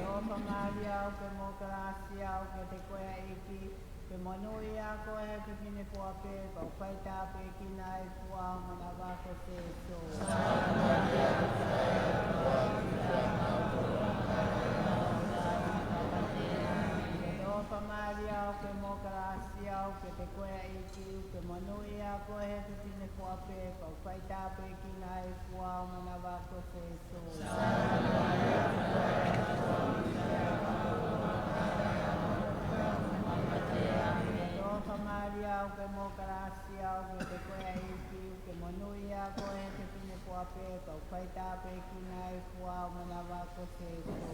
Sōlofa Malia, ʻoku ke mo kalasi, ʻoku ʻiate koe ʻa e ʻEiki, ʻoku ke monūʻia koe he fefine fua pē, pea ʻoku faitāpuekina ʻa e fua ʻo ho manava ko Sīsū. Sōlofa Malia, ʻoku ke mo kalasi, ʻoku ʻiate koe ʻa e ʻEiki, ʻoku ke monūʻia koe he fefine fua pē, pea ʻoku faitāpuekina ʻa e fua ʻo ho manava ko Sīsū. Sōlofa Malia, ʻoku ke mo kalasi, ʻoku ʻiate koe ʻa e ʻEiki, ʻoku ke monūʻia koe he fefine fua pē, pea ʻoku faitāpuekina ʻa e fua ʻo ho manava ko Sīsū.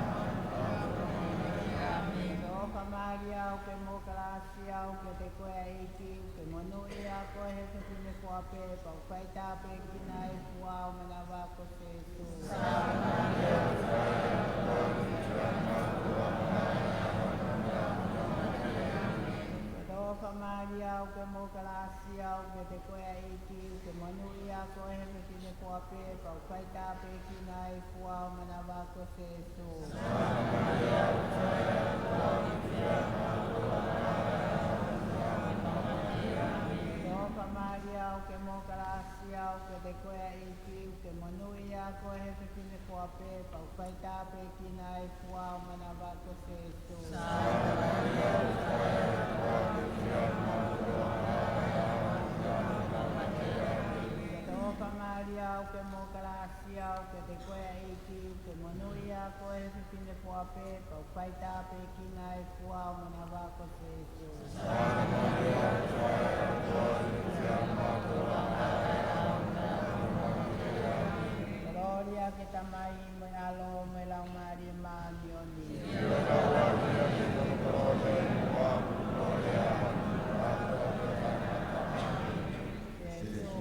Sōlofa Malia, ʻoku ke mo kalasi, ʻoku ʻiate koe ʻa e ʻEiki, ʻoku ke monūʻia koe he fefine fua pē, pea ʻoku faitāpuekina ʻa e fua ʻo ho manava ko Sīsū. Sōlofa Malia, ʻoku ke mo kalasi, ʻoku ʻiate koe ʻa e ʻEiki, ʻoku ke monūʻia koe he fefine fua pē, pea ʻoku faitāpuekina ʻa e fua ʻo ho manava ko Sīsū. Sōlofa Malia, ʻoku ke mo kalasi, ʻoku ʻiate koe ʻa e ʻEiki, ʻoku ke monūʻia koe he fefine fua pē, pea ʻoku faitāpuekina ʻa e fua ʻo ho manava ko Sīsū. Sōlofa Malia, ʻoku ke mo kalasi, ʻoku ʻiate koe ʻa e ʻEiki, ʻoku ke monūʻia koe he fefine fua pē, pea ʻoku faitāpuekina ʻa e fua ʻo ho manava ko Sīsū. Kolōlia ki he Tamai, mo e ʻAlo, mo e Laumālie Māʻoniʻoni. Sīsū.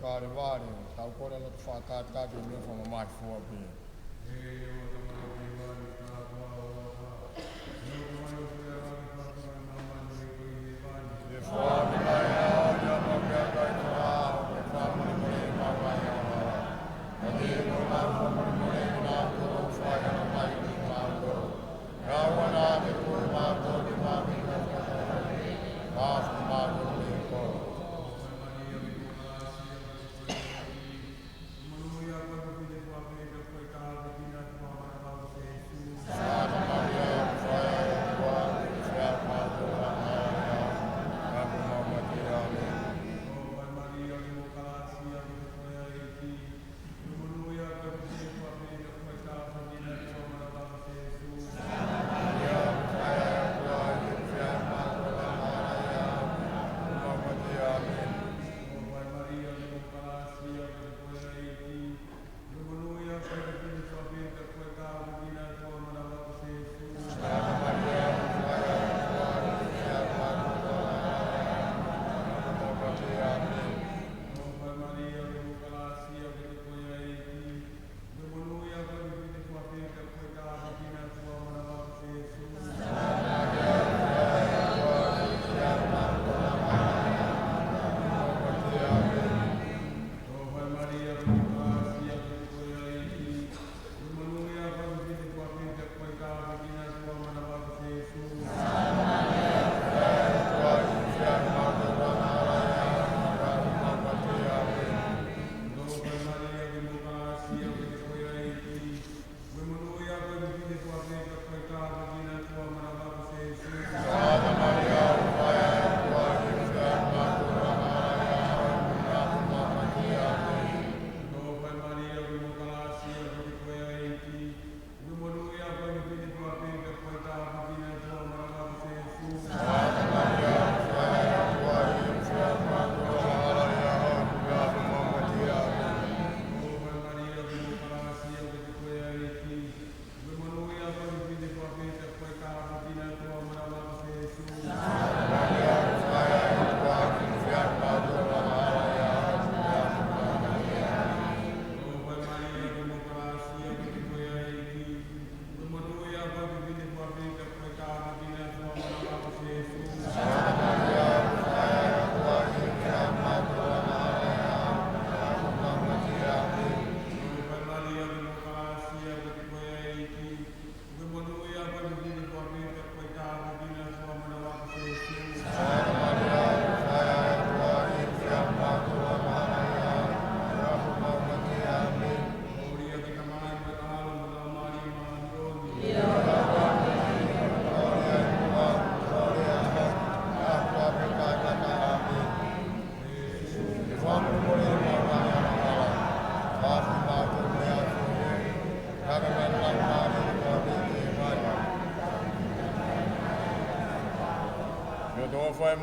Kalevale, tau kole loto fakatātā ki he meʻa fakamamahi fua pē.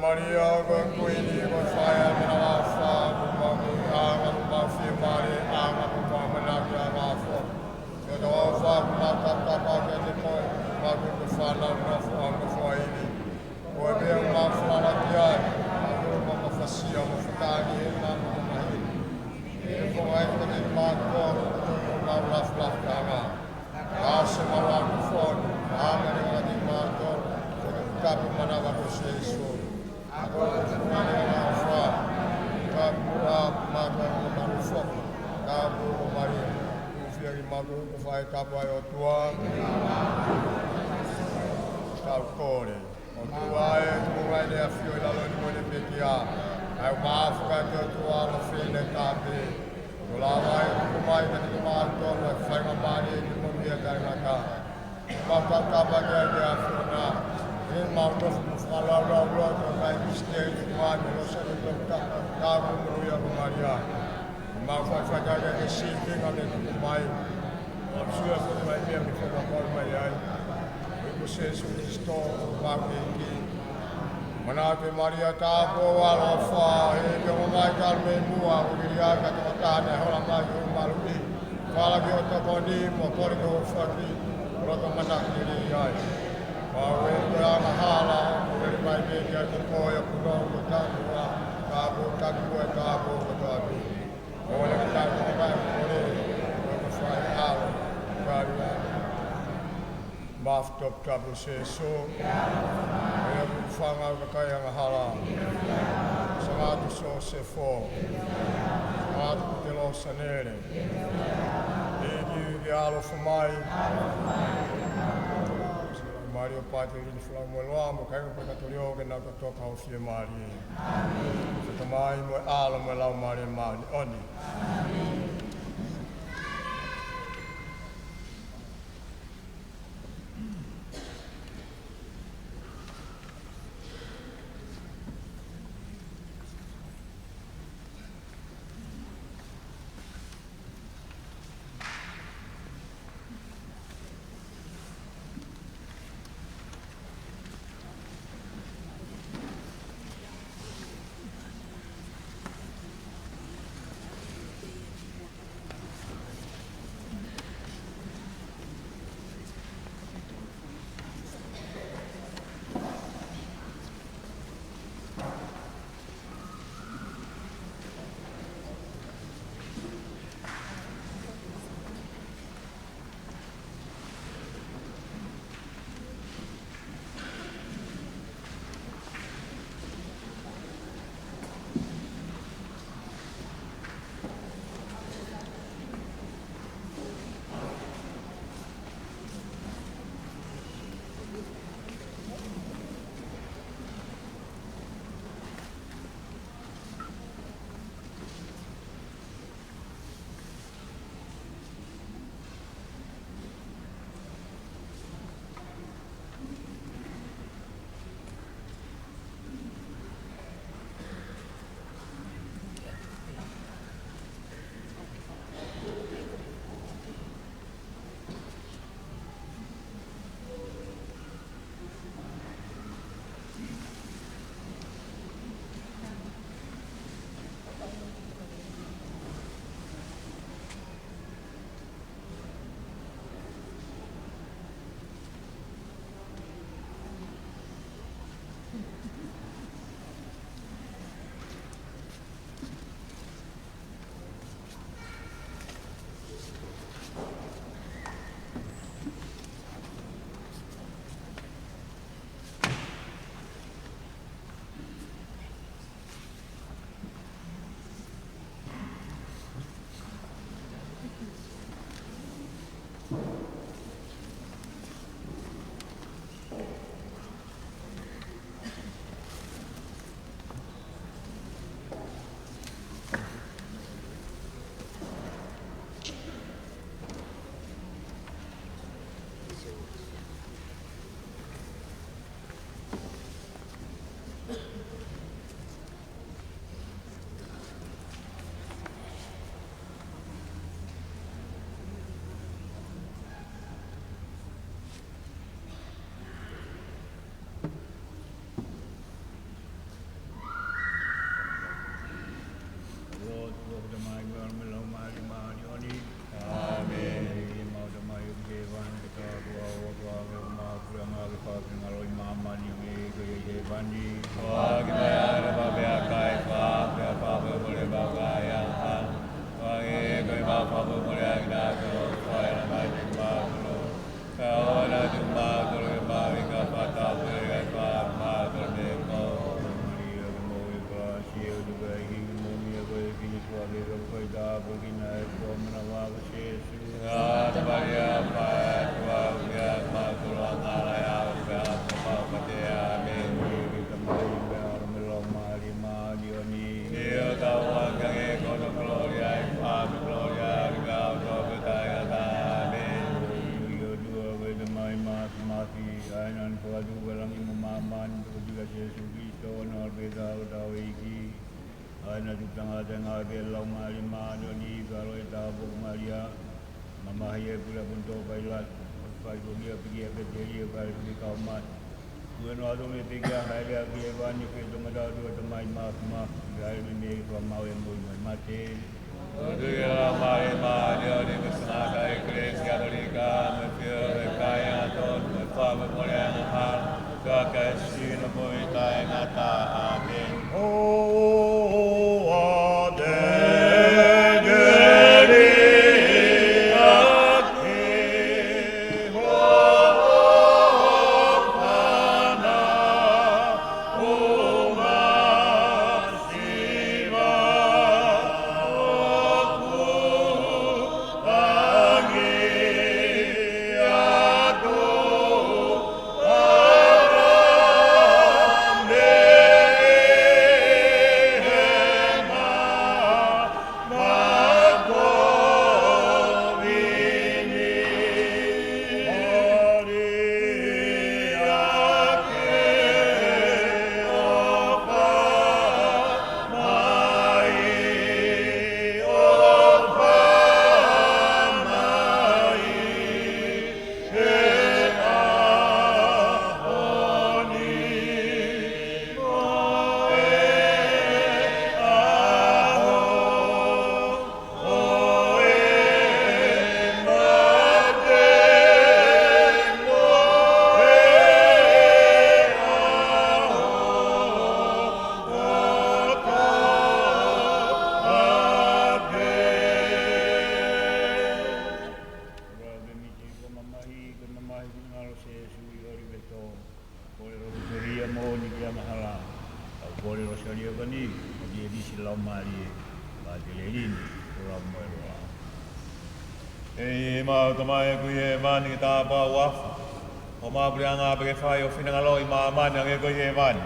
Malia, ko e Kuini, ko e fai ʻa e manavaʻofa, kuo maʻu ʻa e anga, kuo maʻu fiemālie ʻa e anga, kuo maʻu ʻamanaki ʻa e anga foki. Ko e tau ʻofa, kuo mau kapakapa kiate koe, kuo mau ko e fānau nofo ʻa e nofo ʻa e ivi. Ko e meʻa kuo mau falala ki ai, mau ʻofa, mau fasia, mau fakaangaʻi ʻa e anga, mau mahino. ʻE fakaʻehiʻehi kiate kimautolu, ko e mau lafulafuʻanga. Ka ʻosi ʻemau ako fonu, ʻa e meʻa leva kiate kimautolu, ko e taukapo manava ko Sīsū. ʻA ia ko e taukapo manava ʻofa, ka kuo mau ko e mau foki, ka kuo mau Malia, ʻoku fiefia kimautolu, kuo fai kapo ai ʻOtua. Kau kole. ʻOtua ē, tuku mai ʻEne ʻAfio ʻi lalo ni mo ʻEne pekia. ʻA ia ʻoku mau afuka ki he ʻOtua ʻa e fefine tapu. Kuo lava ʻo tuku mai kiate kimautolu ʻa e faingamālie ke moʻui ʻa taʻengata. Mau kapakapa ki ai ʻi he ʻAfiona. ʻE mau nofo mo fakalaulauloto ʻi he ngaahi misiteli ʻo e ʻOtua ni, ʻo lolotonga ʻetau ka, ka kuo monūʻia ko Malia. Mau faifai atu ki he sīpinga ne tuku mai. ʻOku sio atu mai meʻa mei he fakapoʻuli mai ai. Ko Sīsū Kalaisi ko homau ʻEiki. Manatu ʻe Malia tapu ʻoku ʻaloʻofa, ʻe ʻikai ke ʻomai talu mei muʻa, ʻoku liliu ʻa e tokotaha naʻe hola mai ʻi hoʻo maluʻi. Fala ki hoʻo tokoni, mo kole ki hoʻo foaki, ʻo loto manako lelei ai. Pea ʻoku ʻi ai ʻa e angahala, ʻoku lele mai pē kiate koe, ʻoku nofo ʻo taʻengata, ka kuo taki koe ʻa e taapotu kotoa pē. ʻOua naʻa ke tauhi ʻa e kakai ʻo e kole, ka ke fai ʻa e ʻAlo, kae ʻumaʻā e mafi toputapu ʻo Sēsū, ʻa ia ʻoku fanga ʻo e kakai angahala, Sangata Siosefo, Sangata Petelō Sanele, ʻEiki, ke ʻaloʻofa mai, Malia ʻo Pāteli ni, Folau mo e Loa, mo e kāinga pulekatōlio, ke nau toka ʻo fiemālie. Ko e Tamai mo e ʻAlo mo e Laumālie Māʻoniʻoni. ʻOtua ko e Tamai, mo e ʻAlo, mo e Laumālie Māʻoniʻoni. ʻĀmeni. ʻEiki, ʻemau Tamai ʻoku ʻi hēvani, ke tāpuhā ho ʻofa, ke hoko mai ho puleʻanga, ke fai ho finangalo ʻi māmani, hangē ko ia ʻi hēvani. Foaki mai ʻa ʻemau meʻakai, pea fakamolemole ʻemau ngaahi angahala, hangē ko ʻemau fakamolemole ʻa kinautolu ʻoku fai ʻemau ngaahi angahala. Kae ʻoua naʻa tuku kimautolu ki he mali, ka ke fakamoʻui kimautolu mei he kovi. Malia, kuo ke moʻui ʻi he ʻEiki, ko koe ʻi he ʻivi ni, pea ko e ʻEiki ko e Sīsū, ko e tauhi ʻa e ʻOtua, ʻa e ʻOtua ʻo e ʻOtua, ʻa e ʻOtua ʻo e ʻOtua. Sangata Malia, ʻofa ʻa e ʻOtua, ʻofa kiate kimautolu angahala, ʻi he ʻaho ʻo ʻemau mate. ʻĀmeni. Ko e Tamai, mo e ʻAlo, mo e Laumālie Māʻoniʻoni. ʻIo, tau ʻoange kiate koe ʻa e kolōlia, ʻa e ʻofa mo e kolōlia, ʻo ka ʻoku tau pē taʻengata. ʻĀmeni. Ko e ʻOtua ko e Tamai Māfimafi, ʻa ia naʻa ne foaki ʻa e langi mo māmani, ʻo tuku ʻa Sīsū Kalaisi, ʻo ne ʻaloʻofa pē ʻi hotau ʻEiki. ʻA ia naʻe tupu tangata, ngāue pē ʻa e Laumālie Māʻoniʻoni, pea ʻaloʻofa ʻi he tāpuaki ko Malia, mamahi ʻi he pule ʻa Ponitō Pailato, ʻo fai ko ia, pekia ʻi Pētelihema, pea ʻalu ki he kau mate. Tuʻu ʻo ʻoatu mei he pekia, haʻele hake ki hēvani, ʻo fai toʻomataʻu ʻOtua Tamai Māfimafi, pea hāʻele mei he mei fakamaau ʻo moʻui mo e mate. Ko e ʻOtua ko e Laumālie Māʻoniʻoni, mo e Sangata ʻEkelesia Katolika, mo e feohi ʻo e kakai angatonu, mo e fakamolemole ʻa e angahala, ʻo ka ke ʻi he sino moʻui taʻengata. ʻĀmeni. ʻOua te Sēsū ʻi ʻOliveto, kole lotu solia moʻoni ki he angahala, ʻa e kole lotu solia ko eni, ʻa e ʻEiki Laumālie, ʻa e lelei ni, ʻo lau mo e loa. ʻEiki, ʻemau Tamai ʻoku ʻi hēvani, ke tāpuhā ho huafa. Ko homau puleʻanga pea ke fai ho finangalo ʻi māmani hangē ko ia ʻi hēvani.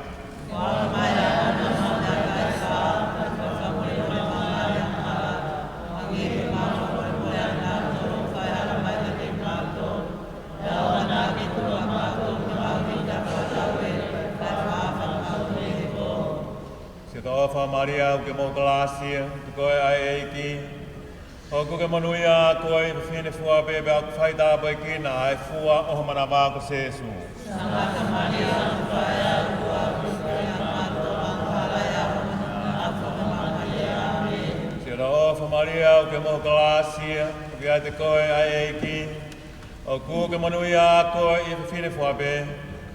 Siʻoto ʻofa Malia, ʻoku ke maʻu kalāsia, ʻoku ke kole ʻa e ʻEiki. ʻOku ke monūʻia koe ʻi he fefine fua pē, pea ʻoku faitāpuekina ʻa e fua ʻo ho manava ko Sēsū. Siʻoto ʻofa Malia, ʻoku ke maʻu kalāsia, ʻoku ʻiate koe ʻa e ʻEiki. ʻOku ke monūʻia koe ʻi he fefine fua pē,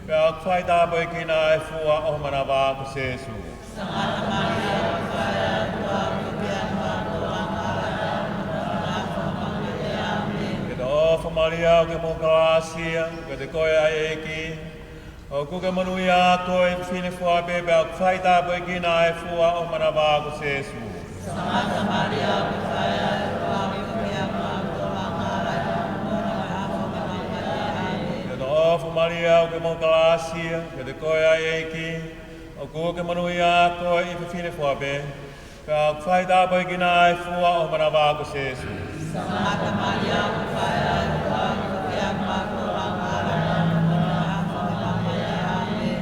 pea ʻoku faitāpuekina ʻa e fua ʻo ho manava ko Sēsū. Siʻoto ʻofa Malia, ʻoku ke maʻu kalāsia, ʻoku ʻiate koe ʻa e ʻEiki. ʻOku ke monūʻia koe ʻi he fefine fua pē, pea ʻoku faitāpuekina ʻa e fua ʻo ho manava ko Sēsū. Siʻoto ʻofa Malia, ʻoku ke maʻu kalāsia, ʻoku ʻiate koe ʻa e ʻEiki. ʻOku ke monūʻia koe ʻi he fefine fua pē, pea ʻoku faitāpuekina ʻa e fua ʻo ho manava ko Sēsū.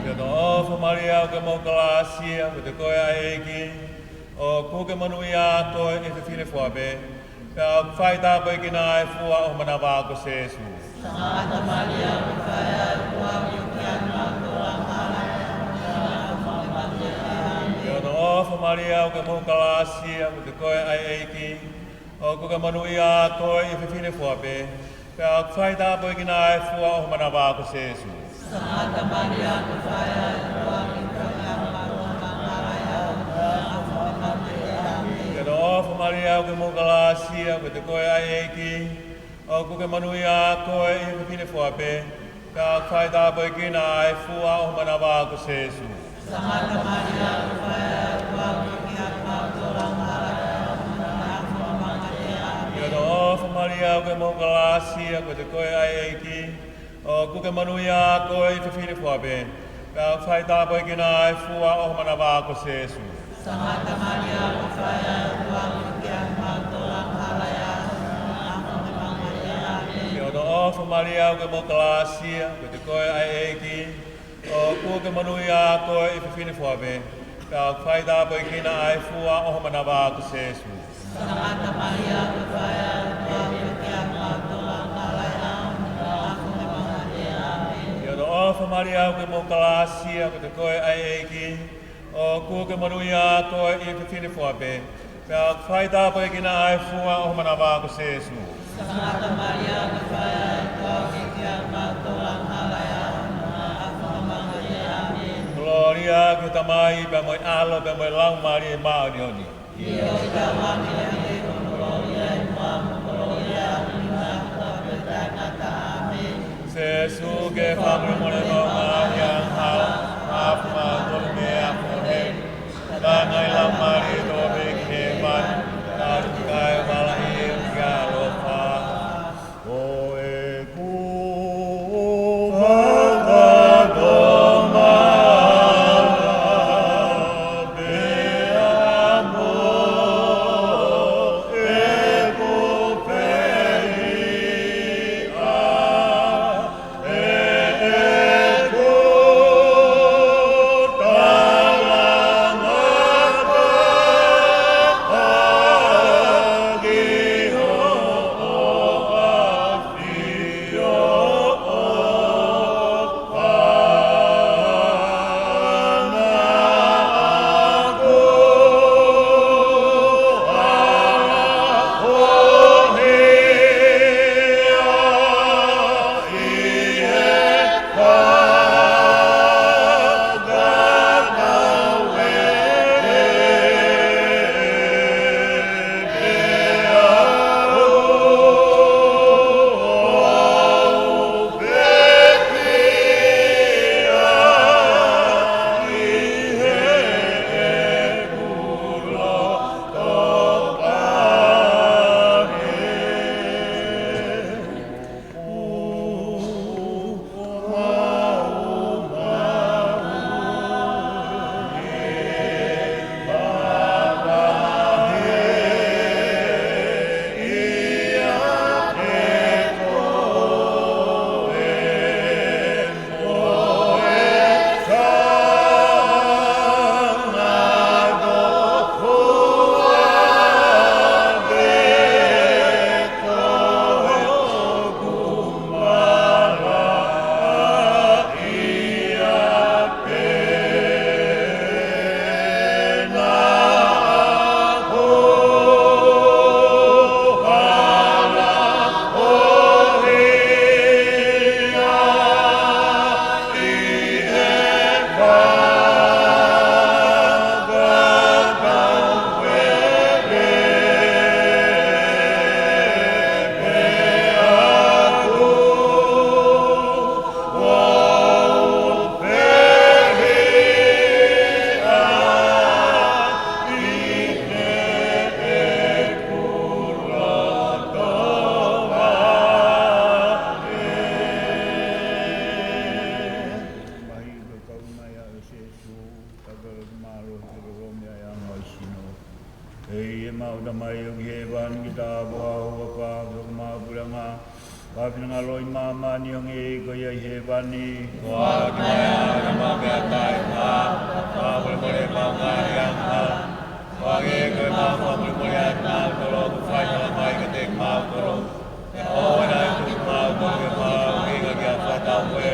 Siʻoto ʻofa Malia, ʻoku ke maʻu kalāsia, ʻoku ʻiate koe ʻa e ʻEiki. ʻOku ke monūʻia koe ʻi he fefine fua pē, pea ʻoku faitāpuekina ʻa e fua ʻo ho manava ko Sēsū. Siʻoto ʻofa Malia, ʻoku ke maʻu kalāsia, ʻoku ʻiate koe ʻa e ʻEiki. ʻOku ke monūʻia koe ʻi he fefine fua pē, pea ʻoku faitāpuekina ʻa e fua ʻo ho manava ko Sēsū. Siʻoto ʻofa Malia, ʻoku ke maʻu kalāsia, ʻoku ʻiate koe ʻa e ʻEiki. ʻOku ke monūʻia koe ʻi he fefine fua pē, pea ʻoku faitāpuekina ʻa e fua ʻo ho manava ko Sēsū. Siʻoto ʻofa Malia, ʻoku ke maʻu kalāsia, ʻoku ʻiate koe ʻa e ʻEiki. ʻOku ke monūʻia koe ʻi he fefine fua pē, pea ʻoku faitāpuekina ʻa e fua ʻo ho manava ko Sēsū. Siʻoto ʻofa Malia, ʻoku ke maʻu kalāsia, ʻoku ʻiate koe ʻa e ʻEiki. ʻOku ke monūʻia koe ʻi he fefine fua pē, pea ʻoku faitāpuekina ʻa e fua ʻo ho manava ko Sēsū. Siʻoto ʻofa Malia, ʻoku ke maʻu kalāsia, ʻoku ʻiate koe ʻa e ʻEiki. ʻOku ke monūʻia koe ʻi he fefine fua pē, pea ʻoku faitāpuekina ʻa e fua ʻo ho manava ko Sēsū. Kolōlia ki he Tamai, pea mo e ʻAlo, pea mo e Laumālie Māʻoniʻoni. Sēsū, ke fakamolemole mai ʻa e angahala, ʻa e fakamolemole ʻa e fefine, ʻa e ngaahi laumālie kotoa pē ki hēvani, kae ʻumaʻā ʻa e ʻofa. Ko ʻeku fakatomala pea mo ʻeku fehiʻa, ʻeku talangataʻa ki hoʻo ʻafio, ʻo mai ʻo ki hēvani ke tāpuhā ho huafa, ke hoko mai ho puleʻanga, fakafinangalo ʻi māmani ʻo hangē ko ia ʻi hēvani. Ko ʻetau angahala ʻo e ʻaho ni ʻo e māmani ʻanefē, fakamolemole ʻemau ngaahi angahala, ʻo hangē ko ʻemau fakamolemole ʻa kinautolu ʻoku fai angahala mai kiate kimautolu. Pea ʻoua naʻa tuku kimautolu ki he fakaʻuhinga, ka ke fakatauele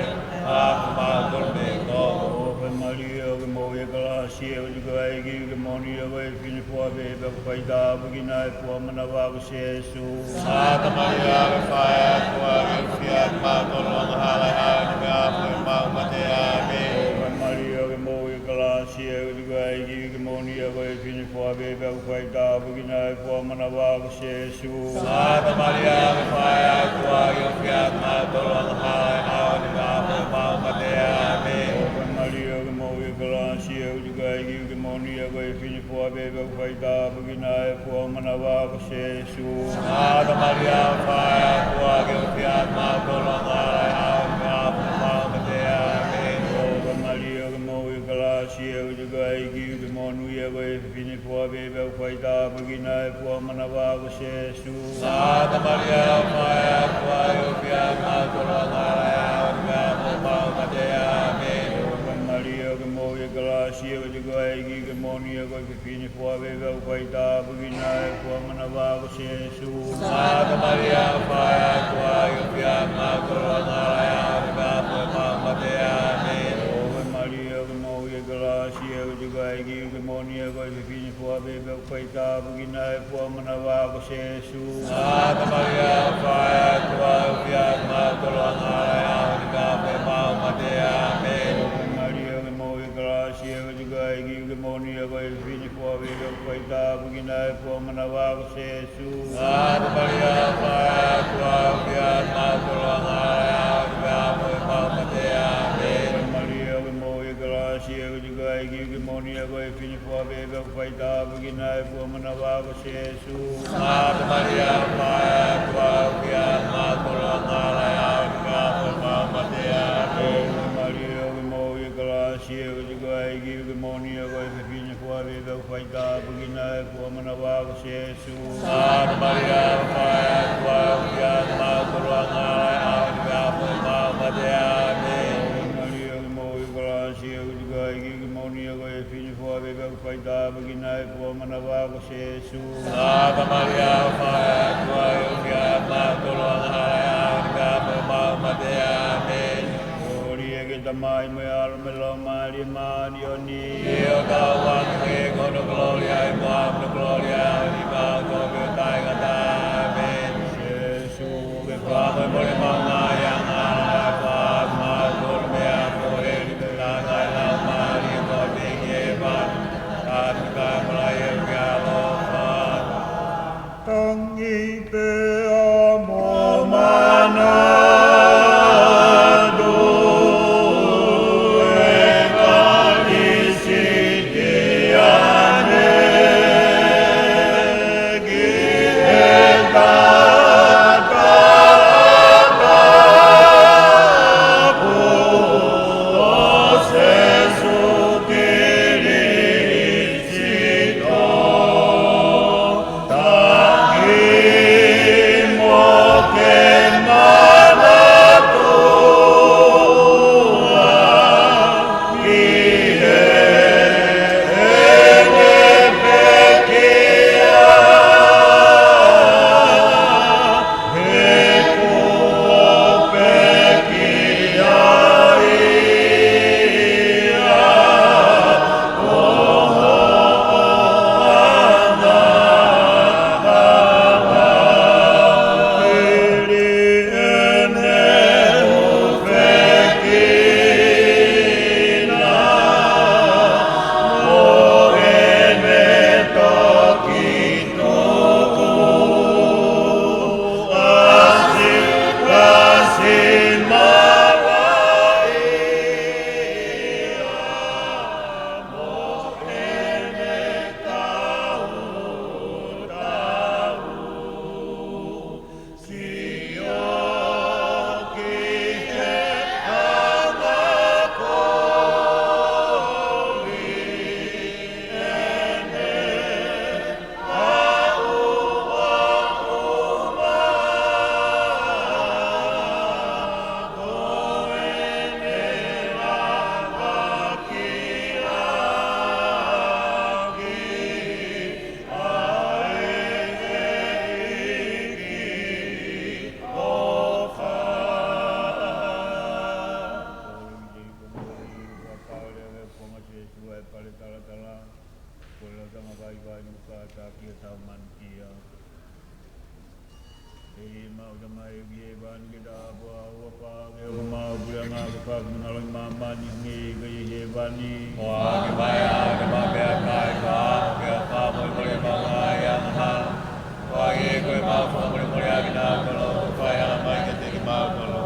kimautolu mei he kovi. ʻOfa Maria, ʻoku ke moʻui ʻi he kalāsia, ʻoku ʻiate koe ʻa e ʻEiki, ʻoku ke moʻoni ʻi he ʻaho ni, ʻoku ke fefine ʻi ho fuʻu ʻapi, pea ko e fuʻu faʻahitaʻu ʻo ho ʻapi ko e fakamanava ko Sēsū. Santa Maria, ʻoku ke fai ʻa e ʻOtua, ke ʻofa ʻiate kimautolu angahala, ʻi he ʻaho ni pea mo e ʻaho ʻo ʻemau mate. ʻĒmeni. ʻOfa Maria, ʻoku ke moʻui ʻi he kalāsia, ʻoku ʻiate koe ʻa e ʻEiki, ʻoku ke moʻoni ʻi he ʻaho ni, ʻoku ke fefine ʻi ho fuʻu ʻapi, pea ko e fuʻu faʻahitaʻu ʻo ho ʻapi ko e fakamanava ko Sēsū. Santa Maria, ʻoku ke fai ʻa e ʻOtua, ke ʻofa ʻiate kimautolu angahala, ʻi he ʻaho ni pea mo e ʻaho ʻo ʻemau mate. ʻĒmeni. ʻOfa Maria, ʻoku ke moʻui ʻi he kalāsia, ʻoku ʻiate koe ʻa e ʻEiki, ʻoku ke moʻoni ʻi he ʻaho ni, ʻoku ke fefine ʻi ho fuʻu ʻapi, pea ko e fuʻu faʻahitaʻu ʻo ho ʻapi ko e fakamanava ko Sēsū. Santa Maria, ʻoku ke fai ʻa e ʻOtua, ke ʻofa ʻiate kimautolu angahala, ʻi he ʻaho ni pea mo e ʻaho ʻo ʻemau mate. ʻĒmeni. ʻOfa Maria, ʻoku ke moʻui ʻi he kalāsia, ʻoku ʻiate koe ʻa e ʻEiki, ʻoku ke moʻoni ʻi he ʻaho ni, ʻoku ke fefine ʻi ho fuʻu ʻapi, pea ko e fuʻu faʻahitaʻu ʻo ho ʻapi ko e fakamanava ko Sēsū. Santa Maria, ʻoku ke fai ʻa e ʻOtua, ke ʻofa ʻiate kimautolu angahala, ʻi he ʻaho ni pea mo e ʻaho ʻo ʻemau mate. ʻĒmeni. ʻOfa Maria, ʻoku ke moʻui ʻi he kalāsia, ʻoku ʻiate koe ʻa e ʻEiki, ʻoku ke moʻoni ʻi he ʻaho ni, ʻoku ke fefine ʻi ho fuʻu ʻapi, pea ko e fuʻu faʻahitaʻu ʻo ho ʻapi ko e fakamanava ko Sēsū. Santa Maria, ʻoku ke fai ʻa e ʻOtua, ke ʻofa ʻiate kimautolu angahala, ʻi he ʻaho ni pea mo e ʻaho ʻo ʻemau mate. ʻĒmeni. ʻOfa Maria, ʻoku ke moʻui ʻi he kalāsia, ʻoku ʻiate koe ʻa e ʻEiki, ʻoku ke moʻoni ʻi he ʻaho ni, ʻoku ke fefine ʻi ho fuʻu ʻapi, pea ko e fuʻu faʻahitaʻu ʻo ho ʻapi ko e fakamanava ko Sēsū. Santa Maria, ʻoku ke fai ʻa e ʻOtua, ke ʻofa ʻiate kimautolu angahala, ʻi he ʻaho ni pea mo e ʻaho ʻo ʻemau mate. ʻĒmeni. ʻOfa Maria, ʻoku ke moʻui ʻi he kalāsia, ʻoku ʻiate koe ʻa e ʻEiki, ʻoku ke moʻoni ʻi he ʻaho ni, ʻoku ke fefine ʻi ho fuʻu ʻapi, pea ko e fuʻu faʻahitaʻu ʻo ho ʻapi ko e fakamanava ko Sēsū. Santa Maria, ʻoku ke fai ʻa e ʻOtua, ke ʻofa ʻiate kimautolu angahala, ʻi he ʻaho ni pea mo e ʻaho ʻo ʻemau mate. ʻĒmeni. ʻOfa Maria, ʻoku ke moʻui ʻi he kalāsia, ʻoku ʻiate koe ʻa e ʻEiki, ʻoku ke moʻoni ʻi he ʻaho ni, ʻoku ke fefine ʻi ho fuʻu ʻapi, pea ko e fuʻu faʻahitaʻu ʻo ho ʻapi ko e fakamanava ko Sēsū. Santa Maria, ʻoku ke fai ʻa e ʻOtua, ke ʻofa ʻiate kimautolu angahala, ʻi he ʻaho ni pea mo e ʻaho ʻo ʻemau mate. ʻĒmeni. ʻOfa Maria, ʻoku ke moʻui ʻi he kalāsia, ʻoku ʻiate koe ʻa e ʻEiki, ʻoku ke moʻoni ʻi he ʻaho ni, ʻoku ke fefine ʻi ho fuʻu ʻapi, pea ko e fuʻu faʻahitaʻu ʻo ho ʻapi ko e fakamanava ko Sēsū. Santa Maria, ʻoku ke fai ʻa e ʻOtua, ke ʻofa ʻiate kimautolu angahala, ʻi he ʻaho ni pea mo e ʻaho ʻo ʻemau mate. ʻĒmeni. ʻOfa Maria, ʻoku ke moʻui ʻi he kalāsia, ʻoku ʻiate koe ʻa e ʻEiki, ʻoku ke moʻoni ʻi he ʻaho ni, ʻoku ke fefine ʻi ho fuʻu ʻapi, pea ko e fuʻu faʻahitaʻu ʻo ho ʻapi ko e fakamanava ko Sēsū. Santa Maria, ʻoku ke fai ʻa e ʻOtua, ke ʻofa ʻiate kimautolu angahala, ʻi he ʻaho ni pea mo e ʻaho ʻo ʻemau mate. ʻĒmeni. Kolōlia ki he Tamai, mo e ʻAlo, mo e Laumālie Māʻoniʻoni. ʻIo, ʻo taʻengata ki he ʻEiki ko hono kolōlia, ʻi he ʻaho ni mo e kolōlia ʻo e ʻaho ni pea mo e ʻaho ʻo taʻengata. ʻĒmeni. Sēsū, ke fakamolemoleʻi ʻemau ngaahi angahala, fakahaofi kimautolu mei he ʻaho ni, pea ke tauhi ʻa e ngaahi laumālie kotoa pē ki hēvani. Tangi pea mo manatu e Kalisitiane ki he tataʻa Ani ke ta apua ua pa ke o ma puleʻanga ke fai ki māmani hangē ko ia ʻi hēvani. ʻOku ʻikai ke fai ʻa e meʻa pea kai ka ke o ka mo mole ma ngai angahala. ʻOku ʻikai ke mau fakamolemoleʻaki nautolu ʻoku fai angahala mai kiate kimautolu.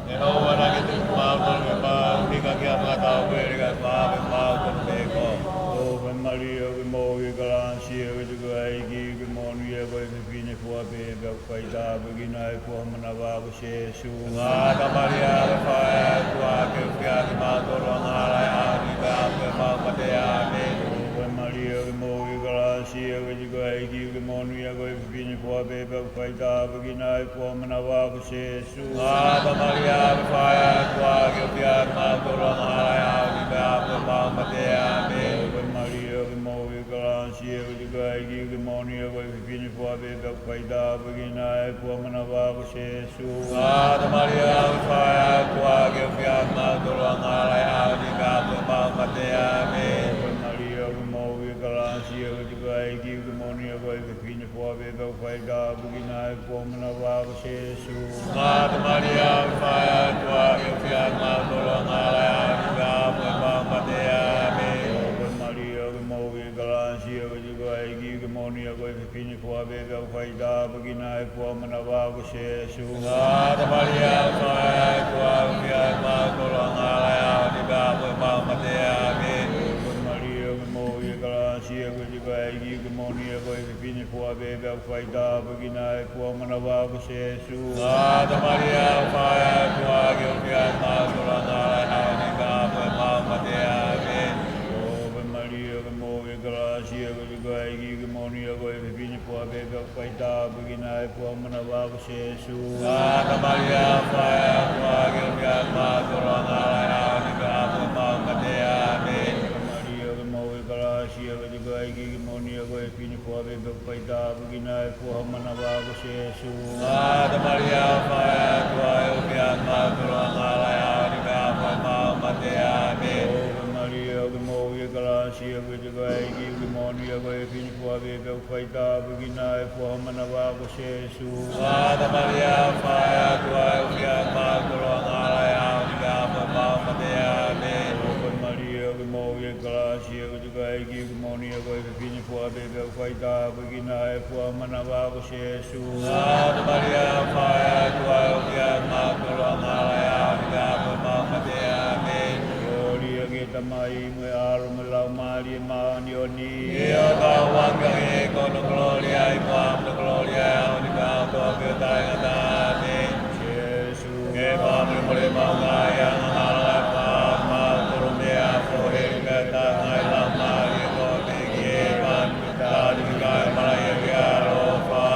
ʻE ʻoua naʻa ke tuku kimautolu ke mau hika ki ha fakatauele ka ke fakahaofi kimautolu mei he kovi. ʻOku ke malie ʻoku ke moʻui ʻi he kalānisia, ko e ʻEiki ko e ʻEiki, ko e moʻoni ʻa koe ʻi he fefine fua pē pea ʻoku fai tāpuekina ʻa e fua manava ko Sēsū. Sangata Malia, ʻoku ke fai ʻa e ʻOtua, ke ʻofa kiate kimautolu angahala ʻi he ʻaho ni pea mo e ʻaho ʻo e mate. ʻĒmeni. ʻOku ke malie ʻoku ke moʻui ʻi he kalānisia, ko e ʻEiki ko e ʻEiki, ko e moʻoni ʻa koe ʻi he fefine fua pē pea ʻoku fai tāpuekina ʻa e fua manava ko Sēsū. Sangata Malia, ʻoku ke fai ʻa e ʻOtua, ke ʻofa kiate kimautolu angahala ʻi he ʻaho ni pea mo e ʻaho ʻo e mate. ʻĒmeni. ʻOku ke malie ʻoku ke moʻui ʻi he kalānsia, ko e ʻEiki ko e ʻEiki, ko e moʻoni ʻa koe ʻi he fefine fua pē pea ʻoku fai tāpuekina ʻa e fua manava ko Sēsū. Sangata Malia, ʻoku ke fai ʻa e ʻOtua, ke ʻofa kiate kimautolu angahala ʻi he ʻaho ni pea mo e ʻaho ʻo e mate. ʻĒmeni. ʻOku ke malie ʻoku ke moʻui ʻi he kalānsia, ko e ʻEiki ko e ʻEiki, ko e moʻoni ʻa koe ʻi he fefine fua pē pea ʻoku fai tāpuekina ʻa e fua manava ko Sēsū. Sangata Malia, ʻoku ke fai ʻa e ʻOtua, ke ʻofa kiate kimautolu angahala ʻi he ʻaho ni pea mo e ʻaho ʻo e mate. ʻĒmeni. ʻOku ke malie ʻoku ke moʻui ʻi he kalānsia, ko e ʻEiki ko e ʻEiki, ko e moʻoni ʻa koe ʻi he fefine fua pē pea ʻoku fai tāpuekina ʻa e fua manava ko Sēsū. Sangata Malia, ʻoku ke fai ʻa e ʻOtua, ke ʻofa kiate kimautolu angahala ʻi he ʻaho ni pea mo e ʻaho ʻo e mate. ʻĒmeni. ʻOku ke malie ʻoku ke moʻui ʻi he kalānsia, ko e ʻEiki ko e ʻEiki, ko e moʻoni ʻa koe ʻi he fefine fua pē pea ʻoku fai tāpuekina ʻa e fua manava ko Sēsū. Sangata Malia, ʻoku ke fai ʻa e ʻOtua, ke ʻofa kiate kimautolu angahala ʻi he ʻaho ni pea mo e ʻaho ʻo e mate. ʻĒmeni. ʻOku ke malie ʻoku ke moʻui ʻi he kalānsia, ko e ʻEiki ko e ʻEiki, ko e moʻoni ʻa koe ʻi he fefine fua pē pea ʻoku fai tāpuekina ʻa e fua manava ko Sēsū. Sangata Malia, ʻoku ke fai ʻa e ʻOtua, ke ʻofa kiate kimautolu angahala ʻi he ʻaho ni pea mo e ʻaho ʻo e mate. ʻĒmeni. ʻOku ke malie ʻoku ke moʻui ʻi he kalānsia, ko e ʻEiki ko e ʻEiki, ko e moʻoni ʻa koe ʻi he fefine fua pē pea ʻoku fai tāpuekina ʻa e fua manava ko Sēsū. Sangata Malia, ʻoku ke fai ʻa e ʻOtua, ke ʻofa kiate kimautolu angahala ʻi he ʻaho ni pea mo e ʻaho ʻo e mate. ʻĒmeni. ʻOku ke malie ʻoku ke moʻui ʻi he kalānsia, ko e ʻEiki ko e ʻEiki, ko e moʻoni ʻa koe ʻi he fefine fua pē pea ʻoku fai tāpuekina ʻa e fua manava ko Sēsū. Sangata Malia, ʻoku ke fai ʻa e ʻOtua, ke ʻofa kiate kimautolu angahala ʻi he ʻaho ni pea mo e ʻaho ʻo e mate. ʻĒmeni. ʻOku ke malie ʻoku ke moʻui ʻi he kalānsia, ko e ʻEiki ko e ʻEiki, ko e moʻoni ʻa koe ʻi he fefine fua pē pea ʻoku fai tāpuekina ʻa e fua manava ko Sēsū. Sangata Malia, ʻoku ke fai ʻa e ʻOtua, ke ʻofa kiate kimautolu angahala ʻi he ʻaho ni pea mo e ʻaho ʻo e mate. ʻĒmeni. Kolōlia ki he Tamai mo e ʻAlo mo e Laumālie Māʻoniʻoni. ʻIo, ʻo taʻengata ʻi he ʻaho ni ʻa e kolōlia ʻi muʻa mo e kolōlia ʻi he ʻaho ni pea mo e ʻaho kotoa pē ʻo taʻengata. ʻĒmeni. Sēsū, ke ke fakamolemoleʻi ʻemau ngaahi angahala, ʻo fakahaofi kimautolu mei he ʻaho ʻo heli, pea ʻo tauhi ʻa e ngaahi laumālie kotoa pē ki hēvani, tauhi ki he kakai malaʻia ki he ʻaloʻofa.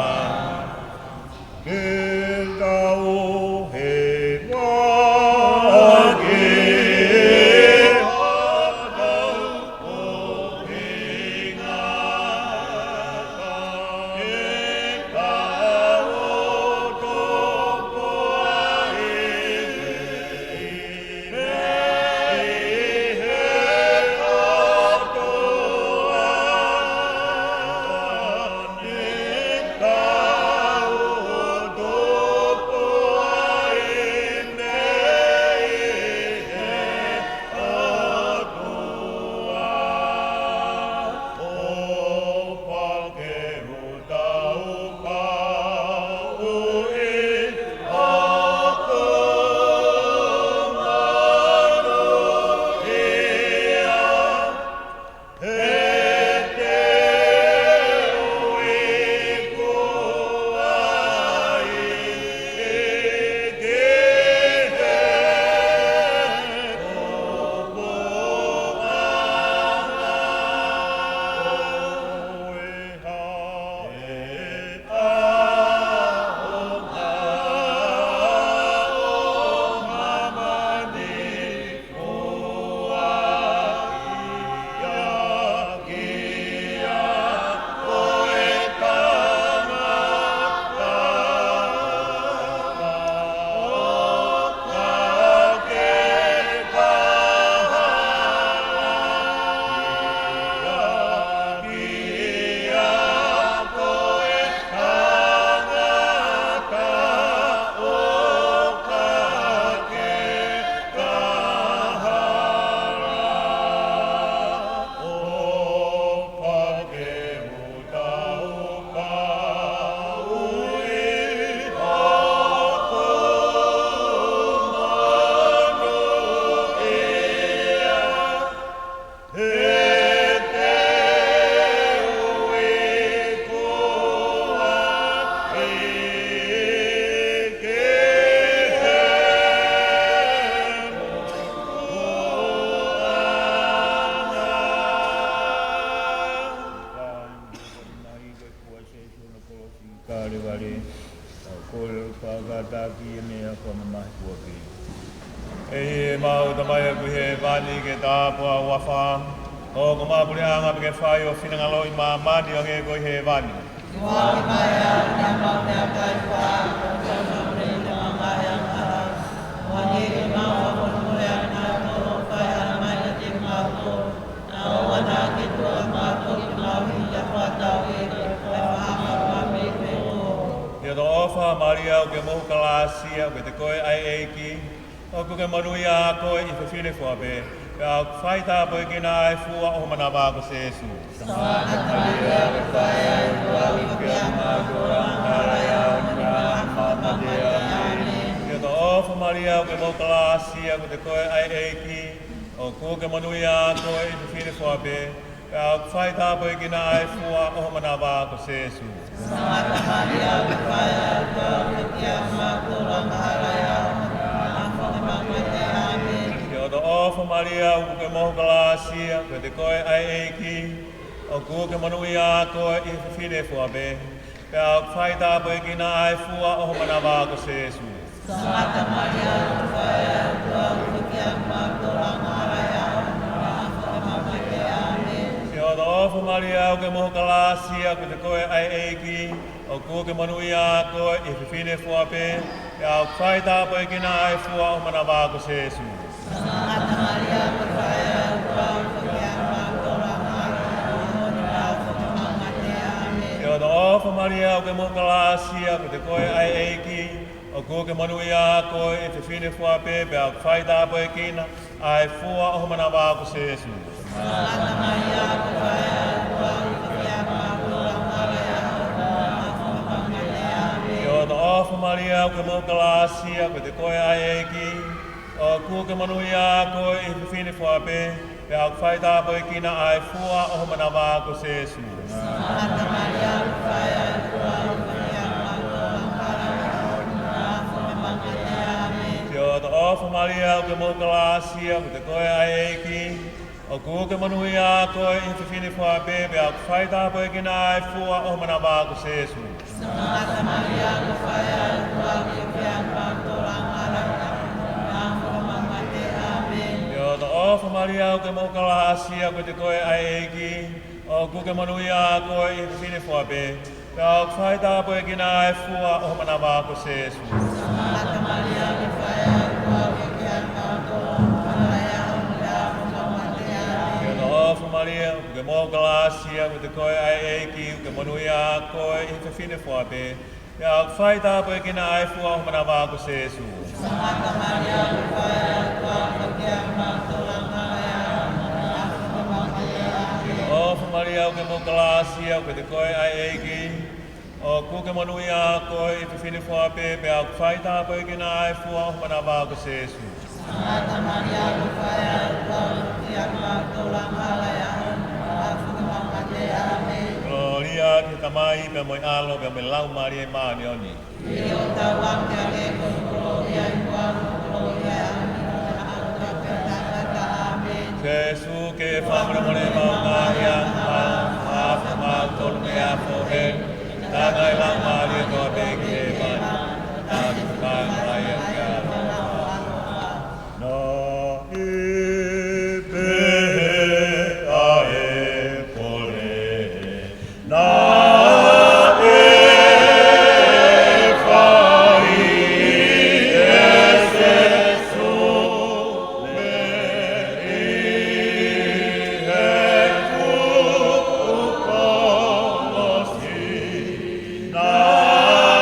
Ke tauhi mai ki he tauhi ngata, ke tau topoa ʻi he ʻOku tau mai ʻoku ʻi hēvani, ke tāpuhā ho huafa. Hoko mai ho puleʻanga, pea ke fai ho finangalo ʻi māmani hangē ko ia ʻi hēvani. Tuku mai ʻa e ʻaho ni haʻamau meʻakai fakaʻauha, pea ke fai homau fakamolemole ʻiate kimautolu, hangē ko ʻemau fakamolemole ʻa kinautolu ʻoku fai ʻa e ʻamanaki kiate kimautolu. Pea ʻoua naʻa ke tuku kimautolu ki he maʻuhi, ka ke fakatauʻi kimautolu mei he ʻofa. ʻIo, ʻofa Malia, ʻoku ke maʻu kalāsia, ʻoku ʻiate koe ʻa e ʻEiki. ʻOku ke monūʻia koe ʻi he fefine fua pē, pea ʻoku faitāpuekina ʻa e fua ʻo ho manava ko Sēsū. Sangata Malia, ʻoku ke fai ʻa e ʻOtua, ʻofa kiate kimautolu angahala ʻi he ʻaho ni pea mo e ʻaho ʻo ʻemau mate. ʻĒmeni. ʻIo, ʻofa Malia, ʻoku ke maʻu kalāsia, ʻoku ʻiate koe ʻa e ʻEiki. ʻOku ke monūʻia koe ʻi he fefine fua pē, pea ʻoku faitāpuekina ʻa e fua ʻo ho manava ko Sēsū. Sangata Malia, ʻoku ke fai ʻa e ʻOtua, ʻofa kiate kimautolu angahala ʻi he ʻaho ni pea mo e ʻaho ʻo ʻemau mate. ʻĒmeni. ʻIo, ʻofa Malia, ʻoku ke maʻu kalāsia, ʻoku ʻiate koe ʻa e ʻEiki. ʻOku ke monūʻia koe ʻi he fefine fua pē, pea ʻoku faitāpuekina ʻa e fua ʻo ho manava ko Sēsū. Sangata Malia, ʻoku ke fai ʻa e ʻOtua, ʻofa kiate kimautolu angahala ʻi he ʻaho ni pea mo e ʻaho ʻo ʻemau mate. ʻĒmeni. ʻIo, ʻofa Malia, ʻoku ke maʻu kalāsia, ʻoku ʻiate koe ʻa e ʻEiki. ʻOku ke monūʻia koe ʻi he fefine fua pē, pea ʻoku faitāpuekina ʻa e fua ʻo ho manava ko Sēsū. Sangata Malia, ʻoku ke fai ʻa e ʻOtua, ʻofa kiate kimautolu angahala ʻi he ʻaho ni pea mo e ʻaho ʻo ʻemau mate. ʻĒmeni. ʻIo, ʻofa Malia, ʻoku ke maʻu kalāsia, ʻoku ʻiate koe ʻa e ʻEiki. ʻOku ke monūʻia koe ʻi he fefine fua pē, pea ʻoku faitāpuekina ʻa e fua ʻo ho manava ko Sēsū. Sangata Malia, ʻoku ke fai ʻa e ʻOtua, ʻofa kiate kimautolu angahala ʻi he ʻaho ni pea mo e ʻaho ʻo ʻemau mate. ʻĒmeni. ʻIo, ʻofa Malia, ʻoku ke maʻu kalāsia, ʻoku ʻiate koe ʻa e ʻEiki. ʻOku ke monūʻia koe ʻi he fefine fua pē, pea ʻoku faitāpuekina ʻa e fua ʻo ho manava ko Sēsū. Sangata Malia, ʻoku ke fai ʻa e ʻOtua, ʻofa kiate kimautolu angahala ʻi he ʻaho ni pea mo e ʻaho ʻo ʻemau mate. ʻĒmeni. ʻIo, ʻofa Malia, ʻoku ke maʻu kalāsia, ʻoku ʻiate koe ʻa e ʻEiki. ʻOku ke monūʻia koe ʻi he fefine fua pē, pea ʻoku faitāpuekina ʻa e fua ʻo ho manava ko Sēsū. Sangata Malia, ʻoku ke fai ʻa e ʻOtua, ʻofa kiate kimautolu angahala ʻi he ʻaho ni pea mo e ʻaho ʻo ʻemau mate. ʻĒmeni. ʻIo, ʻofa Malia, ʻoku ke maʻu kalāsia, ʻoku ʻiate koe ʻa e ʻEiki. ʻOku ke monūʻia koe ʻi he fefine fua pē, pea ʻoku faitāpuekina ʻa e fua ʻo ho manava ko Sēsū. Sangata Malia, ʻoku ke fai ʻa e ʻOtua, ʻofa kiate kimautolu angahala ʻi he ʻaho ni pea mo e ʻaho ʻo ʻemau mate. ʻĒmeni. ʻIo, ʻofa Malia, ʻoku ke maʻu kalāsia, ʻoku ʻiate koe ʻa e ʻEiki. ʻOku ke monūʻia koe ʻi he fefine fua pē, pea ʻoku faitāpuekina ʻa e fua ʻo ho manava ko Sēsū. Sangata Malia, ʻoku ke fai ʻa e ʻOtua, ʻofa kiate kimautolu angahala ʻi he ʻaho ni pea mo e ʻaho ʻo ʻemau mate. ʻĒmeni. ʻIo, ʻofa Malia, ʻoku ke maʻu kalāsia, ʻoku ʻiate koe ʻa e ʻEiki. ʻOku ke monūʻia koe ʻi he fefine fua pē, pea ʻoku faitāpuekina ʻa e fua ʻo ho manava ko Sēsū. Sangata Malia, ʻoku ke fai ʻa e ʻOtua, ʻofa kiate kimautolu angahala ʻi he ʻaho ni pea mo e ʻaho ʻo ʻemau mate. ʻĒmeni. Kolōlia ki he Tamai, pea mo e ʻAlo, pea mo e Laumālie Māʻoniʻoni. Hili ʻo tau ake ake ko e kolōlia ʻi he ʻaho ni, kolōlia ʻi he ʻaho ni, ʻo taʻengata. ʻĒmeni. Sēsū, ke ke fakamolemole ʻemau ngaahi angahala, fakahaofi kimautolu mei he ʻaho ʻoku hē, ke tau ngaahi laumālie kotoa pē ki hēvani, ʻo tau ke fakamolemole ʻi he ʻaho ʻo e ʻaloʻofa. Naʻe pehē ʻa e kole, naʻe fai ʻe Sēsū lelei ʻi he tuʻu kolosi. Naʻe